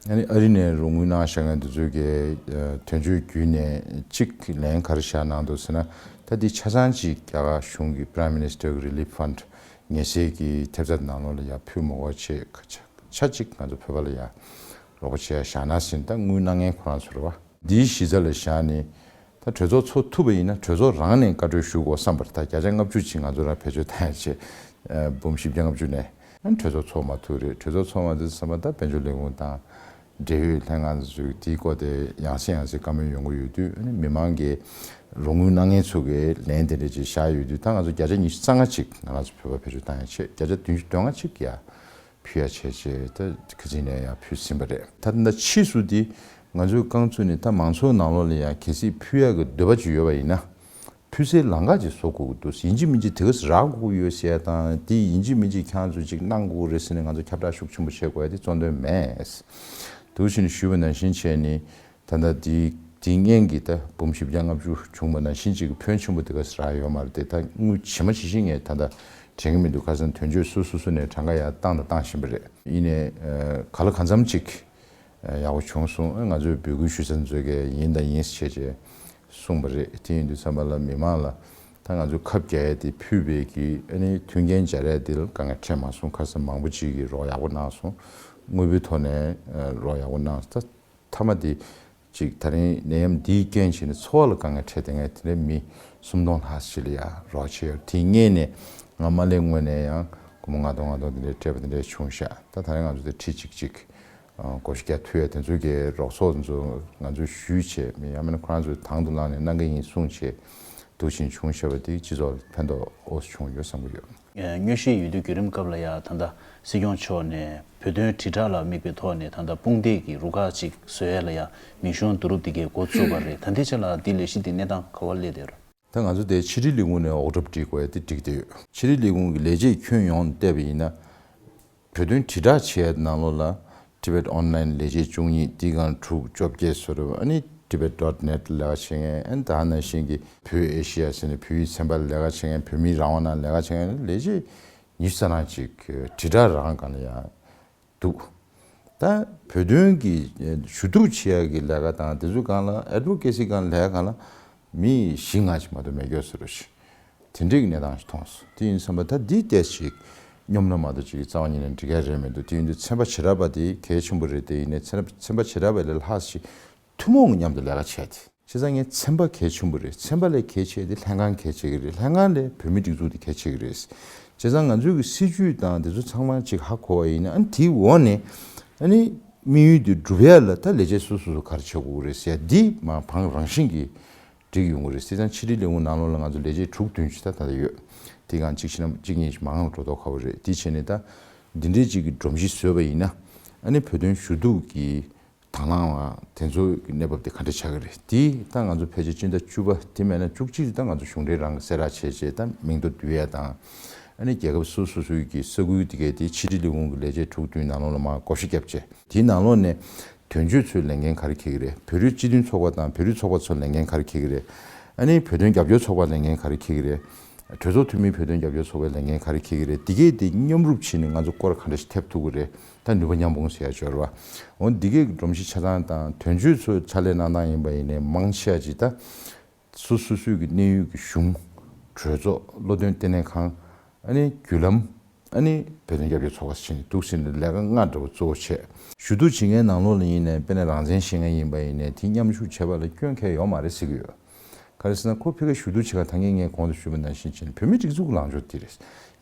ཨ་ནི་ཨ་རི་ནས་རོགས་དངུལ་གནང་བཞག་མཁན་དེ་ཚོས་ཀྱི་ཨ་དོན་གཅོད་བརྒྱུད་ནས་གཅིག་ལན་ག་རེ་བཞག་གནང་འདུག་ཟེར་ན། ད་འདི་ཆ་ཚང་གཅིག་རྒྱ་གར་གཞུང་གི་Prime Minister གི་Relief Fund ངེས་གསལ་གྱི་ཐེབས་རྩ་ནང་ལོགས་ལ་ཡར་ཕུལ་མ་དགོས་པ་བྱས་ཆ་ཆ་གཅིག་ང་ཚོ་བོད་པ་ལ་ཡར་རོགས་པ་བྱས་བཞག་ན་ཟེར་ནས་ད་དངུལ་གནང་མཁན་ཁོ་རང་ཚོ་རེད་བ། འདིའི་གཞི་རྩ་ལ་བཞག་ནས་ད་གྲོས་ཚོགས་ཚོགས་ཐུབ་པ་ཡིན་ན་གྲོས་ཚོགས་རང་ནས་བཀའ་འཁྲོལ་ཞུ་དགོས་བསམ་པ་རེད། ད་བརྒྱ་ཆ་ལྔ་བཅུ་ཅིག་ང་ཚོ་རང་བེད་སྤྱོད་བཏང་ཡ་བྱས་འབུམ་བཞི་བརྒྱ་ལྔ་བཅུ་ནས་གྲོས་ཚོགས་ཚོགས་མ་ཐུབ་རེད། གྲོས་ཚོགས་ཚོགས་མ་ཐུབ་བསམ་པ་ད་དཔལ་འབྱོར་ལས་ཁུངས་དང་འབྲེལ་ཡོད་ལྷན་ཁང་ཚོས་དེའི་སྐོར་དེ་ཡང་སེ་ཡང་སེ་བཀའ་མོལ་ཡོང་གི་ཡོད་དུས། ཨ་ནི་མི་མང་གིས་རོགས་དངུལ་གནང་མཁན་ཚོ་གིས་ལན་དེ་འདྲ་ཅིག་བཞག་ཡོད་དུས། ད་ང་ཚོ་བརྒྱ་ཆ་ཉི་ཤུ་རྩ་ལྔ་ཅིག་ང་རང་ཚོ་བོད་པ་བེད་སྤྱོད་བཏང་ཡ་བྱས། བརྒྱ་ཆ་བདུན་ཅུ་དོན་ལྔ་ཅིག་ཡ་ཕུལ་ཡ་བྱས་བྱས་ད་ཁ་ཚིག་ནས་ཡ་ཕུལ་ཟིན་པ་རེད། ད་ད་ཕྱིས་སུ་དེ་ང་ཚོའི་རྐང་ཚུགས་ནས་ད་མང་ཚོགས་ནང་ལོགས་ལ་ཡ་གལ་སྲིད་ཕུལ་ཡ་གི་འདོད་པ་ཅིག་ཡོད་པ་ཡིན་ན། ཕུལ་སའི་ལམ་ཁ་ཅིག་བཟོ་དགོས་ཀྱི་འདུག་ཡིན་གཅིག་མིན་གཅིག་དེ་ག་ཟེ་རག་དགོས་ཀྱི་ཡོད་ཟེར་ཡ་དང་། དེ་ཡིན་གཅིག་མིན་གཅིག་ཁྱེད་རང་ཚོས་ཅིག་གནང་དགོས་རེད་ཟེར་ནས་ང་ཚོ་ཁྱབ་བསྒྲགས་ཤུགས་ཆེན་པོ་བྱེད་དགོས་ཡ་དེ་གཙོ་དོན་མེད། འདུག་བཞིན་ཞུས་པ་ནང་བཞིན་བྱས་ནས་ད་ལྟ་དེ་དེ་སྔོན་གྱི་ད་འབུམ་བཞི་བརྒྱ་ལྔ་བཅུ་བྱུང་བ་ནང་བཞིན་ཅིག་གི་ཕོན་ཆེན་པོ་དེ་ག་ཟེ་རག་ཡོད་མ་རེད་དེ། ད་དངུལ་ཇི་མ་ཇི་བཞིན་ངས་ད་ལྟ་དྲན་གྱི་མི་འདུག་ཁ་སང་དོན་གཅོད་སོ་སོ་སོ་ནས་གྲངས་ཀ་ཡར་བཏང་དང་བཏང་བཞིན་པ་རེད། ཡིན་ནའི་ག་ལ་གང་འཚམ་ཅིག་ཡག་པོ་བྱུང་སོང་། ང་ཚོས་འབོད་སྐུལ་ཞུ་ས་ཚོས་ཀྱིས་ཡིན་དང་ཡིན་ཟེར་བྱས་གསུངས་པ་རེད། དེ་ཡིན་དུས་ཙམ་པ་ལ་མི་མང་ལ་ད་ང་ཚོས་ཁབ་རྒྱག་ཡས་དེ་ཕུལ་བའི་གི་ཨ་ནི་མཐུན་རྐྱེན་སྦྱར་ཡས་དེ་ལ་དཀའ་ངལ་འཕྲད་མ་སོང་། ཁ་སང་མང་པོ་ཅིག་གིས་རོགས་ཡག་པོ་གནང་སོང་། དངོས་པོའི་ཐོག་ནས་རོགས་ཡག་པོ་གནང་སོང་། ད་མཐའ་མ་དེ་ཅིག་ད་རིང་ནད་ཡམས་འདིའི་རྐྱེན་བྱས་ནས་འཚོ་བ་ལ་དཀའ་ངལ་འཕྲད་བསྡད་མཁན་དེ་འདྲའི་མི་སུམ་སྟོང་ལྷག་ཅིག་ལ་ཡ་རོགས་བྱས་ཡོད། དེ་སྔོན་ནས་ང་མ་སླེབས་སྔོན་ནས་ཡང་སྒོར་མོ་ལྔ་སྟོང་ལྔ་སྟོང་དེ་འདྲའི་སྤྲད་པ་དེ་འདྲའི་བྱུང་ཤག་ད་ད་རིང་ང་ཚོ་དེ་ཁྲི་གཅིག་གཅིག་ཨ་བགོ་བཤའ་རྒྱག་ཐུབ་ཡ་དེ་ཚོ་གི་རོགས་ཚོགས་ཚོ་ང་ཚོས་ཞུས་བྱས། མི་ཡང་མིན་ན་ཁོ་རང་ཚོས་དང་དུ་བླངས་ནས་གནང་གི་ཡིན་གསུངས་བྱས་འདུག་བཞིན་བྱུང་ཤག་པ་དེ་སྤྱི་ཚོགས་ལ་ཕན་ཐོགས་ཨོ་ཙམ་བྱུང་ཡོད་བསམ་གྱི་ཡོད། ཨ་དངོས་གཞི་ཡོད་དུས་བརྒྱུད་རིམ་སྐབས་ལ་ཡ་ད་ལྟ་སྲིད་སྐྱོང་མཆོག་ནས་བོད་དོན་དྲིལ་བསྒྲགས་ལ་དམིགས་པའི་ཐོག་ནས་ད་ལྟ་དཔུང་སྡེ་གི་རུ་ཁག་ཅིག་བཟོ་ཡ་ལ་ཡ་མིང་གཞུང་བསྡུ་རུབ་འདི་གའི་འགོ་བཙུགས་པ་རེད། ད་ལྟའི་ཆ་ལ་འདི་ལས་གཞི་འདི་གནས་སྟངས་ག་པར་སླེབས་བསྡད་ཡོད་རེད། ད་ང་ཚོ་དེ་ཕྱི་དྲིལ་ལས་ཁུངས་ནས་འོག་སྒྲུབ་སྒྲིག་དགོས་ཡ་དེ་སྒྲིག་བསྡད་ཡོད། ཕྱི་དྲིལ་ལས་ཁུངས་ཀྱི་ལས་བྱེད་ཁྱོན་ཡོངས་བལྟས་པ་ཡིན་ན། བོད་དོན་དྲིལ་བསྒྲགས་བྱེད་ཡ་ནང་ལོགས་ལ་Tibet Online ལས་བྱེད་བཅུ་གཉིས། དེའི་སྒང་དྲུག་བཅོ་བརྒྱད་བཟོ་འདྲ་བ། ཨ་ནི་Tibet dot net ལས་ཀ་བྱེད་མཁན། ཨ་ནི་ད་ནང་བཞིན་གྱི་བོད་ཨེ་ཤི་ཡ་ཟེར་ནས་བོད་ཡིག་ཚན་པ་ལས་ཀ་བྱེད་མཁན། བོད་མིའི་རང་དབང་ནང་ལས་ཀ་བྱེད་མཁན། ལས་བྱེད་ཉི་ཤུ་རྩ་གྲངས་ཅིག་དྲིལ་བསྒྲགས་རང་སྒང་ལ་ཡ་འདུག་ད་བོད་དོན་གྱི་ཞུ་གཏུག་བྱེད་ཡ་གི་ལས་ཀ་དང་དེ་ཚོའི་སྒང་ལ་advocacy སྒང་ལས་ཀ་སྒང་ལ་མི་བཞི་ལྔ་ཅིག་མ་གཏོགས་མེད་སྐྱོ་ཟེར་རོ་ཞིག་དེ་འདྲའི་གནས་སྟངས་ཤིག་མཐོང་སོང་། དེ་ཡིན་བསམ་པ་ད་འདི་ཏོག་ཙམ་ཅིག་སྙོམས་ན་མ་གཏོགས་ཅིག་རྩ་བ་ཉིད་ནས་འགྲིག་ཡ་རེད་མི་འདུག་དེ་ཡིན་དུས་ཚན་པ་བྱེ་བྲག་པ་དེ་གལ་ཆེན་པོ་རེད། དེ་ཡིན་ནའི་ཚན་ཚན་པ་བྱེ་བྲག་པ་ལས་ལྷག་ཅིག་ཐུན་མོང་མཉམ་དུ་ལས་ཀ་བྱས་ཏེ། བྱས་ཙང་ངས་ཚན་པ་གལ་ཆེན་པོ་རེད། ཚན་པ་ལས་གལ་ཆེ་དེ་ལྷན་ཁང་གལ་ཆེ་གི་རེད། ལྷན་ཁང་ལས་བོད་མིའི་སྒྲིག་འཛུགས་དེ་གལ་ཆེ་གི་རེད། བྱས་ཙང་ང་ཚོའི་གི་སྲིད་ཇུས་དང་དེ་ཚོ་ཚང་མ་ཅིག་ཧ་གོ་བ་ཡིན་ན། ཨ་ནི་དེའི་འོག་ནས་ཨ་ནི་དམིགས་ཡུལ་དེ་སྒྲུབ་ཡ་ལ་ད་ལས་བྱེད་སོ་སོ་སོ་ག་རེ་བྱེད་དགོས་རེད་ཟེར་ཡ་འདི་མ་བང་རང་བཞིན་གྱིས་འགྲིག་ཡོང་གི་རེད། བྱས་ཙང་ཕྱི་དྲིལ་ལས་ཁུངས་ནང་ལོགས་ལ་ང་ཚོ་ལས་བྱེད་དྲུག་བདུན་ཅིག་ད་ད་ལྟ་ཡོད། དེའི་སྒང་གཅིག་བྱས་ན་གཅིག་གཉིས་ཤིག་མང་རུ་འགྲོ་མདོག་ཁ་པོ་རེད། དེ་བྱས་ནས་ད་འདི་འདྲའི་ཅིག་གི་སྒྲོམ་གཞི་བཟོས་པ་ཡིན་ན། ཨ་ནི་བོད་དོན་ཞུ་གཏུག་གི་དང་བླངས་པ་དེ་ཚོ་གི་གནས་བབ་དེ་ག་འདྲ་ཆགས་ཀྱི་རེད། དེ་ད་ང་ཚོ་ཕལ་ཆེར་སྤྱི་ཟླ་བཅུ་པ་དེ་མེད་ན་བཅུ་གཅིག་ད་ང་ཚོ་གཞུང་འབྲེལ་རང་གི་གསལ་བསྒྲགས་བྱས་བྱས་ད་མིང་ཐོ་བསྡུ་ཡ་དང་། ཨ་ནི་རྒྱལ་ཁབ་སོ་སོ་སོའི་གི་ས་ཁུལ་དེ་གའི་དེ་ཕྱི་དྲིལ་ལས་ཁུངས་ཀྱི་ལས་བྱེད་དྲུག་བདུན་ནང་ལོགས་ལ་མར་བགོ་བཤའ་བརྒྱབ་བྱས། དེའི་ནང་ལོགས་ནས་དོན་གཅོད་ཚོས་ལས་འགན་ག་རེ་འཁྱེར་གྱི་རེད། བོད་རིགས་སྤྱི་མཐུན་ཚོགས་པ་དང་བོད་རིགས་ཚོགས་པ་ཚོས་ལས་འགན་ག་རེ་འཁྱེར་གྱི་རེད། ཨ་ནི་བོད་དོན་རྒྱབ་སྐྱོར་ཚོགས་པ་ལས་འགན་ག་རེ་འཁྱེར་གྱི་རེད། གྲོས་ཚོགས་འཐུས་མིའི་བོད་དོན་རྒྱབ་སྐྱོར་ཚོགས་པའི་ལས་འགན་ག་རེ་འཁྱེར་གྱི་རེད། འདི་གས་དེ་མཉམ་རུབ་བྱས་ནས་ང་ཚོ་སྐོར་ག་འདྲ་ཞིག་ཐེབས་ཐུབ་ཀྱི་རེད། ད་ནུས་པ་མཉམ་སྤུངས་ཟེར་ཡ་སྦྱོར་བ། འོ་འདི་གས་ཀྱི་སྒྲོམ་གཞི་ཆ་ཚང་དང་། དོན་གཅོད་ཚོའི་ཕྱག་ལས་གནང་སྟངས་ཡིན་པ་ཡིན་ནའི་མང་ཆེ་བ་ཅིག་ད་སོ་སོ་སོའི་གི་གནས་ཡུལ་གྱི་གཞུང་། གྲོས་ཚོགས། བློ་འདོན་ལྟེ་གནས་ཁང་། ཨ་ནི་བརྒྱུད་ལམ། ཨ་ནི་བོད་དོན་རྒྱབ་སྐྱོར་ཚོགས་པ་ཟེར་ནས་འདུག་ཟེར་ནས་ལས་ཀ་ལྔ་འདྲ་བོ་གཙོ་བོ་བྱས། ཞུ་གཏུག་བྱེད་མཁན་ནང་ལོགས་ལ་ཡིན་ནའི་དཔེར་ན་རང་བཙན་བཤད་མཁན་ཡིན་པ་ཡིན་ནའི་དེ་མཉམ་ཞུགས་བྱེད་པ་ལ་སྐྱོན་གང་ཡང་ཡོད་མ་རེད་ཟེར་གྱི་ཡོད། ག་ ག་རེ་ཟེར་ན་ཁོ་ཕ་གིར་ཞུ་གཏུག་བྱེད་ག་ད་ངས་ངས་གོང་དུ་ཞུས་པ་ནང་བཞིན་བྱས་ནས་བོད་མི་སྒྲིག་འཛུགས་ལངས་ཕྱོགས་འདི་རེད།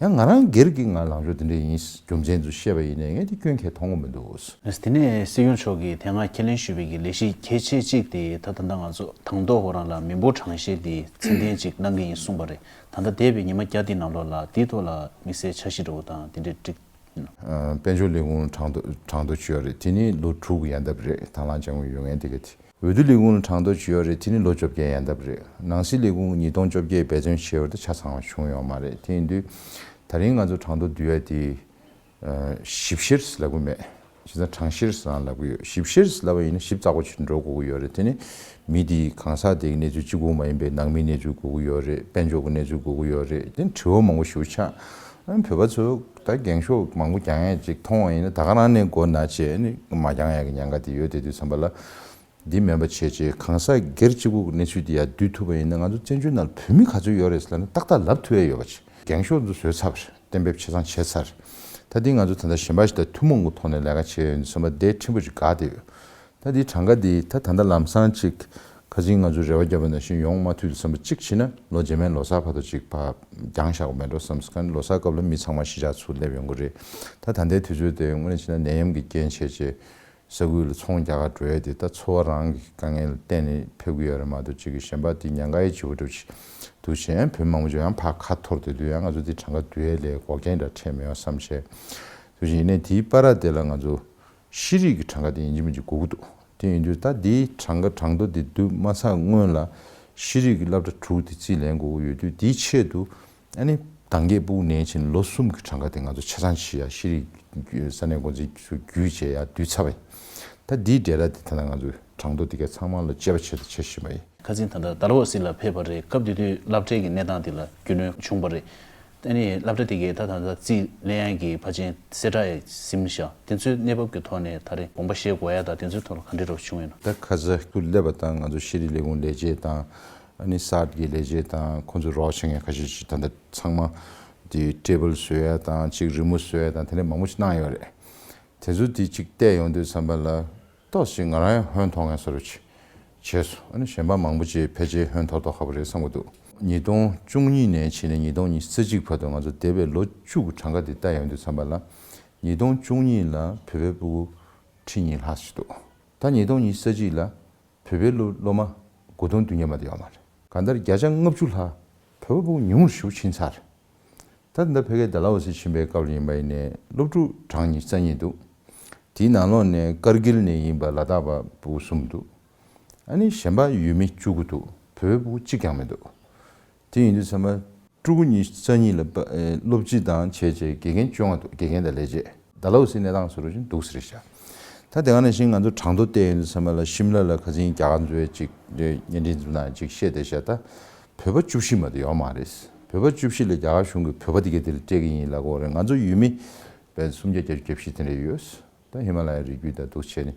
ཡང་ང་རང་སྒེར་གྱི་ང་ལངས་ཕྱོགས་འདི་འདྲ་ཡིན་རྒྱུ་མཚན་ཚོ་བཤད་པ་ཡིན་ནའི་ངས་འདི་སྐྱོན་གང་ཡང་མཐོང་གི་མི་འདུག་དེ་ནས་སྲིད་སྐྱོང་མཆོག་གིས་དེ་སྔ་ཁས་ལེན་ཞུས་པའི་གི་ལས་གཞི་གལ་ཆེ་གཅིག་དེ་ད་ད་ལྟ་ང་ཚོ་དང་ཐོག་ཁོ་རང་ལ་མི་འབོར་གྲངས་བཤེར་དེ་ཚད་ལྡན་གཅིག་གནང་གི་ཡིན་གསུངས་པ་རེད། ད་ལྟ་འདས་པའི་ཉི་མ་བརྒྱ་དེའི་ནང་ལོགས་ལ་དེའི་ཐོག་ལ་དམིགས་བསལ་འཆར་གཞི་འདྲ་བོ་དང་དེ་འདྲའི་སྒྲིག་ཨ། དཔལ་འབྱོར་ལས་ཁུངས་གྲངས་ཐོ་གྲངས་ཐོ་ཅིག་ཡོད་རེད། དེ་ནི་ལོ་དྲུག་ཡན་འདབ་རེད། དང་བླངས་སྦྱང་བའི་ཡོད་ངེས་དེ་ག་དེ། འོས་བསྡུ་ལས་ཁུངས་ལ་གྲངས་ཐོ་ཅིག་ཡོད་རེད། དེ་ནི་ལོ་བཅོ་བརྒྱད་ཡན་འདབ་རེད། ནང་སྲིད་ལས་ཁུངས་ཉིས་སྟོང་བཅོ་བརྒྱད་འབད་བརྩོན་བྱས་པ་དེ་ཆ་ཚང་བ་བྱུང་ཡོད་མ་རེད། དེ་ཡིན་དུས་ད་རིང་ང་ཚོ་གྲངས་ཐོ་བསྡུ་ཡ་དེ་ཨ། ཞིབ་བཤེར་ལབ་གི་མེད། བྱས་ཙང་གྲངས་བཤེར་ཟེར་ལབ་གི་ཡོད། ཞིབ་བཤེར་ལབ་པ་ཡིན་ན་ཞིབ་ཚགས་པོ་ཅིག་འགྲོ་དགོས་ཀྱི་ཡོད་རེད། དེ་ནི་མི་དེའི་གང་ཟག་དེ་གི་གནས་ཚུལ་གཅིག་པུ་མ་ཡིན་པའི་ནང་མིའི་གནས་ཚུལ་དགོས་ཀྱི་ཡོད་རེད། དཔལ་འབྱོར་གྱི་གནས་ཚུལ་དགོས་ཀྱི་ཡོད་རེད། དེ་ནི་དྲི་བ་མང་པོ་ཞིག་ཆགས། ཨ་ནི་བོད་པ་ཚོ་ད་འགེངས་ཤོག་མང་པོ་རྒྱག་ཡ་ཅིག་མཐོང་བ་ཡིན་ན་ད་ག་རང་ནས་མགོ་ན་བྱས་ནི་མ་རྒྱག་ཡ་གི་ཉེན་ཁ་དེ་ཡོད། དེ་དུས་ཙམ་པ་ལ་འདི་མེད་པ་བྱས་བྱས་གང་ཟག་སྒེར་གཅིག་པུ་གི་གནས་ཚུལ་དེ་ཡར་བསྡུ་ཐུབ་པ་ཡིན་ན་ང་ཚོ་བཙན་བྱོལ་ནང་ལ་བོད་མི་ག་ཚོད་ཡོད་རེད་ཟེར་ལབ་ན་ཏག་ཏག་ལབ་ཐུབ་ཡ་ཡོད་པ་ཅིག་འགེངས་ཤོག་ཚོ་བཟོས་ཚར། གཏན་འབེབས་ཆ་ཚང་བྱས་ཚར། ད་འདི་ང་ཚོ་ད་ལྟ་གཞན་པ་ཞིག་དང་ཐུན་མོང་གི་ཐོག་ནས་ལས་ཀ་བྱས་ཡོད་འདུག་བསམ་པ་དེ་ཕྲན་བུ་ཅིག་དགའ་བསྡད་ཡོད། ད་འདི་གྲངས་ཀ་འདི་ད་ད་ལྟ་ལམ་སང་ཅིག་ཁ་སང་ང་ཚོ་རེ་བ་བརྒྱབ་པ་ནང་བཞིན་ཡོང་མ་ཐུབ་དུས་ཙམ་པ་གཅིག་བྱས་ན་ལོ་རྗེས་མའི་ལོ་གསར་བར་དུ་ཅིག་ཕར་འགྱངས་བཞག་དགོས་མེད་འགྲོ་བསམ་སོང་། ལོ་གསར་སྐབས་ལ་མི་ཚང་མ་གཞིས་ཆགས་ཚུར་སླེབས་ཡོང་གི་རེད། ད་ད་ལྟའི་དུས་ཚོད་དེ་དངོས་གནས་བྱས་ན་ནད་ཡམས་ཀྱི་རྐྱེན་བྱས་བྱས་ས་ཁུལ་ལ་ཚོང་རྒྱག་གར་འགྲོ་ཡ་དེ་ད་འཚོ་བ་རང་གི་དཀའ་ངལ་གཏན་ནས་ཕེབས་ཀྱི་ཡོད་རེད་མ་གཏོགས་ཅིག་གི་གཞན་པ་དེ་ཉེན་ཁ་ཡི་བྱེད་པོ་འགྲུབ་ཅིག་འདུག་གཞན་བོད་མང་པོ་ཅིག་ཡང་ཕར་ཁ་འཐོར་བསྡད་དུས་ཡང་ང་ཚོ་དེ་གྲངས་ཀ་བསྡུ་ཡ་ལས་འགོག་རྐྱེན་འདྲ་འཕྲད་མེད་པ་བསམ་བྱས་འདུག་བཞིན་ཡིན་ནའི་དེའི་བར་དེ་ལ་ང་ཚོ། ཤེས་རིག་གི་གྲངས་ཀ་དེ་ཡིན་གཅིག་མིན་གཅིག་དགོས་ཀྱི་འདུག་དེ་ཡིན་དུས་ད་འདིའི་གྲངས་ཀ་གྲངས་ཐོ་དེ་བསྡུ་མ་ཚར་སྔོན་ལ་ཤེས་རིག་གི་སློབ་གྲྭ་དྲུག་དེ་རྩིས་ལེན་དགོས་ཀྱི་ཡོད་དུས་དེའི་ཆེད་དུ་ཨ་ནི་དང་རྒྱལ་ཕྲུ་གུ་ནས་བྱས་ནས་ལོ་གསུམ་གྱི་གྲངས་ཀ་དེ་ང་ཚོ་ཆ་ཚང་ཞིག་ཡ་ཤེས་རིག་ས་གནས་འགོ་འཛིན་ཚོས་བརྒྱུད་བྱས་ཡ་བསྡུས་ཚར་བ་ཡིན། ད་འདིའི་འབྲེལ་ལ་དེ་ད་ལྟ་ང་ཚོས་གྲངས་ཐོ་དེ་ག་ཚང་མ་ལ་དཔྱད་པ་བྱེད་དུ་བྱེད་བཞིན་པ་ཡིན། ཁ་སང་ད་ལྟ་ཟླ་ལོ་སྲིད་ལ་ཕེབས་པ་རེད། སྐབས་དེ་དུས་སློབ་གྲྭའི་གི་གནས་སྟངས་དེ་ལ་རྒྱུས་ལོན་བྱུང་པ་རེད། ཨ་ནི་སློབ་གྲྭ་དེ་གའི་ད་ད་ད་རྩིས་ལེན་ཡག་གི་ཕལ་ཆེར་གསལ་བསྒྲགས་ཡང་ཟིན་བཞག་དེ་ཚོའི་གནས་བབ་ཀྱི་ཐོག་ནས་ད་རེས་དགོངས་པ་བཞེས་དགོས་ཡ་དང་དེ་ཚོའི་ཐོག་ལ་ག་འདྲ་རོགས་བྱུང་ཡོད་ན། ད་ཁ་ས་ཁུ་སླེབས་པ་དང་ང་ཚོ་ཤེས་རིག་ལས་ཁུངས་ལས་བྱེད་དང་ཨ་ནི་གསར་གྱི་ལས་བྱེད་དང་ཁོང་ཚོ་རོགས་བྱེད་མཁན་ཁ་ཤས་ཤིག་ད་ལྟ་ཚང་མ་དེ་ཊེ་བལ་བཟོ་ཡ་དང་ཅིག་རི་མོ་བཟོ་ཡ་དང་དེ་འདྲ་མང་པོ་ཞིག་གནང་ཡོད་རེད། དེ་ཚོ་དེ་གཅིག་བལྟས་ཡོང་དུས་ཙམ་པ་ལ་ཏོག་ཙམ་ང་རང་ཡང་ཧོན་ཐོར་མཁན་བཟོ་འདྲ་ཅིག་བྱས་སོང་། ཨ་ནི་གཞན་པ་མང་པོ་ཅིག་ཕལ་ཆེར་ཧོན་ཐོར་ཐོར་ཁ་པོ་རེད་བསམ་གྱི་འདུག་ཉིས་སྟོང་བཅུ་གཉིས་ནས་བྱས་ནས་ཉིས་སྟོང་ཉི་ཤུ་རྩ་གཅིག་བར་དུ་ང་ཚོ་འདས་པའི་ལོ་བཅུ་གི་གྲངས་ཀ་དེ་བལྟས་ཡོང་དུས་ཙམ་པ་ལ་ཉིས་སྟོང་བཅུ་གཉིས་ལ་བོད་པའི་ཕྲུ་གུ་ཁྲི་གཉིས་ལྷག་ཅིག་འདུག་ད་ཉིས་སྟོང་ཉི་ཤུ་རྩ་གཅིག་ལ་བོད་པའི་སློབ་སློབ་མ་དགུ་སྟོང་བདུན་བརྒྱ་མ་གཏོགས་ཡོད་མ་རེད། གང་ལྟར་བརྒྱ་ཆ་ལྔ་བཅུ་ལྷག་བོད་པ་ཕྲུ་གུ་ཉུང་རུ་ཞེ་པོ་ཕྱིན་ཚར་རེད། ད་ལྟ་ཕ་གིའི་ཌལ་ཧོ་སི་ཕྱིན་པའི་སྐབས་ལ་ཡིན་པ་ཡིན་ནའི་སློབ་ཕྲུག་གྲངས་ཉི་ཤུ་རྩ་གཉིས་འདུག་དེའི་ནང་ལོགས་ནས་ཀར་གིལ་ནས་ཡིན་པ་ལ་དྭགས་པ་ཕྲུ་གུ་གསུམ་འདུག་ཨ་ནི་གཞན་པ་ཡུལ་མི་བཅུ་དགུ་འདུག་བོད་པའི་ཕྲུ་གུ་གཅིག་ཀྱང་མི་འདུག་དེ་ཡིན་དུས་ཚང་མ་ཕྲུ་གུ་ཉི་ཤུ་རྩ་གཉིས་ལ་པ་ཨེ་སློབ་སྤྱི་དང་བྱས་བྱས་དགེ་རྒན་བཅོ་ལྔ་འདུག་དགེ་རྒན་དང་ལས་བྱེད། ཌལ་ཧོ་སི་གནས་སྟངས་བཟོ་འདྲ་ཞིག་འདུག་ཟེར་བཞག་ད་དེ་ག་ནང་བཞིན་ང་ཚོ་གྲངས་ཐོ་བལྟས་ཡོང་དུས་ཙམ་པ་ལ་ཤིམ་ལ་ལ་ཁ་སང་རྒྱ་གར་ཚོའི་ཅིག་བརྙན་འཕྲིན་བཟོ་ན་ཅིག་བཤད་བསྡད་བཞག་ད་བོད་པ་བཅུ་བཞི་མ་གཏོགས་ཡོད་མ་རེད། བོད་པ་བཅུ་བཞི་ལ་རྒྱ་གར་གཞུང་གིས་བོད་པ་དེ་གའི་དེ་ལ་སྤྲད་ཀྱི་ཡིན་ལབ་ཀྱི་ཡོད་རེད། ང་ཚོ་ཡུལ་མི་བས་སུམ་བརྒྱ་བརྒྱད་ཅུ་གྱ་བཞི་དེ་འདྲ་ཡོད། ད་ཧི་མ་ལ་ཡའི་རི་རྒྱུད་དང་འདུག་བྱས་ནས་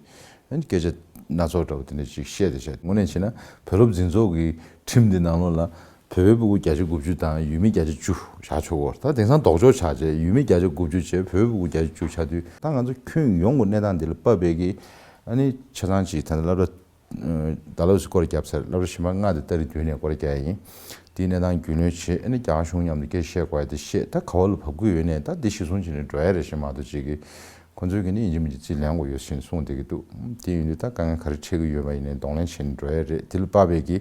ཨ་ནི་སྐད་ཆ་སྣ་ཚོགས་འདྲ་བོ་དེ་འདྲ་ཅིག་བཤད་བསྡད་བཞག་དངོས་གནས་བྱས་ན་བོད་སློབ་འཛིན་ཚོགས་ཀྱི་ཁྲིམས་དེ་ནང་ལོགས་ལ་བོད་པའི་ཕྲུ་གུ་བརྒྱ་ཆ་དགུ་བཅུ་དང་ཡུལ་མི་བརྒྱ་ཆ་བཅུ་བཞག་ཆོག་གོ་ད་དེང་སང་ལྡོག་ཕྱོགས་ཆགས་བྱས་ཡུལ་མི་བརྒྱ་ཆ་དགུ་བཅུ་བྱས་བོད་པའི་ཕྲུ་གུ་བརྒྱ་ཆ་བཅུ་ཆགས་དུས་ད་ང་ཚོ་ཁྱོན་ཡོངས་ཀྱི་གནས་སྟངས་འདི་ལ་དཔག་པའི་གི་ཨ་ནི་ཆ་ཚང་ཅིག་ད་ལྟ་སློབ་གྲྭ་ཌལ་ཧོ་སི་སྐོར་རྒྱབ་ཚར། སློབ་གྲྭ་གཞན་པ་ལྔ་དེ་ཏ་རིག་བདུན་ནས་སྐོར་རྒྱག་ཡ་ཡིན། དེའི་གནས་སྟངས་རྒྱུས་ལོན་བྱེད། ཨ་ནི་རྒྱ་གར་གཞུང་མཉམ་དུ་སྐད་ཆ་བཤད་དགོས་ཡ་དེ་བཤད། ད་ག་བ་ལ་བབས་ཀྱི་ཡོད་ནས་ད་འདི་གཞི་བཟུང་བྱས་ནས་འགྲོ་ཡ་རེད་ཞེས་མ་གཏོགས་ཅིག་གི་ཁོ་ཚོས་གི་ནི་ཡིན་གཅིག་མིན་གཅིག་རྩིས་ལེན་དགོས་ཡོད་ཞེས་གསུངས་བསྡད་ཀྱི་འདུག་དེ་ཡིན་དུས་ད་དཀའ་ངལ་ག་རེ་འཕྲད་ཀྱི་ཡོད་པ་ཡིན་ནའི་གདོང་ལེན་བྱས་ནས་འགྲོ་ཡ་རེད། དེ་ལ་དཔག་པའི་གི་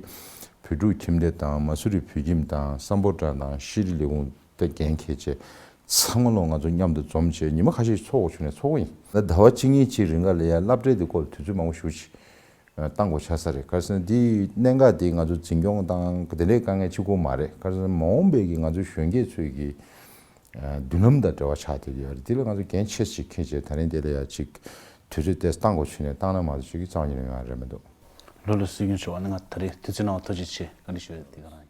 བོད་ཕྲུག་ཁྱིམ་སྡེ་དང་མ་སུ་རི་བོད་ཁྱིམ་དང་སམ་བྷོ་ཊ་དང་ཤེས་རིག་ལས་ཁུངས་ད་འགན་འཁྱེར་བྱས་ཚང་མ་ལོ་ང་ཚོ་མཉམ་དུ་འཛོམས་བྱས་ཉི་མ་ཁ་ཤས་ཤིག་ཚོགས་དགོས་བྱུང་ནས་ཚོགས་ཀྱི་ཡིན། ད་ཟླ་བ་གཅིག་གཉིས་ཅིག་རིང་ག་ལ་ཡ་སློབ་གྲྭའི་དེ་སྐོར་ལ་དུས་ཚོད་མང་པོ་ཞེ་པོ་ཅིག་བཏང་དགོས་ཆགས་ས་རེད། ག་རེ་ཟེར་ན་འདིའི་གནད་འགག་འདི་ང་ཚོ་འཛིན་སྐྱོང་དང་དེ་འདྲའི་དཀའ་ངལ་གཅིག་པོ་མ་རེད། ག་རེ་ཟེར་ན་མ་འོངས་པའི་གི་ང་ཚོའི་གཞོན་སྐྱེས་ཚོའི་གི་མདུན་ལམ་དང་འབྲེལ་བ་ཆགས་བསྡད་ཀྱི་ཡོད་རེད། འདི་ལ་ང་ཚོ་འགན་ཆེ་ཞིག་འཁྱེར་བྱས་ད་རིང་འདི་ལ་ཡ་ཅིག་དུས་ཚོད་ཏོག་ཙམ་བཏང་དགོས་བྱུང་ནས་བཏང་ན་མ་གཏོགས་ཅིག་གི་རྩ་བ་ཉིད་ནས་ཡོང་ཡ་རེད་མི་འདུག་ལོ་ལ་སྲིད་སྐྱོང་མཆོག་ཨ་ནི་ང་ད་རེས་དུས་ཚོད་གནང་བ་ཐུགས་རྗེ་ཆེ། བཀའ་འདྲི་ཞུ་ཡ་དེ་ག་རང་ཡིན།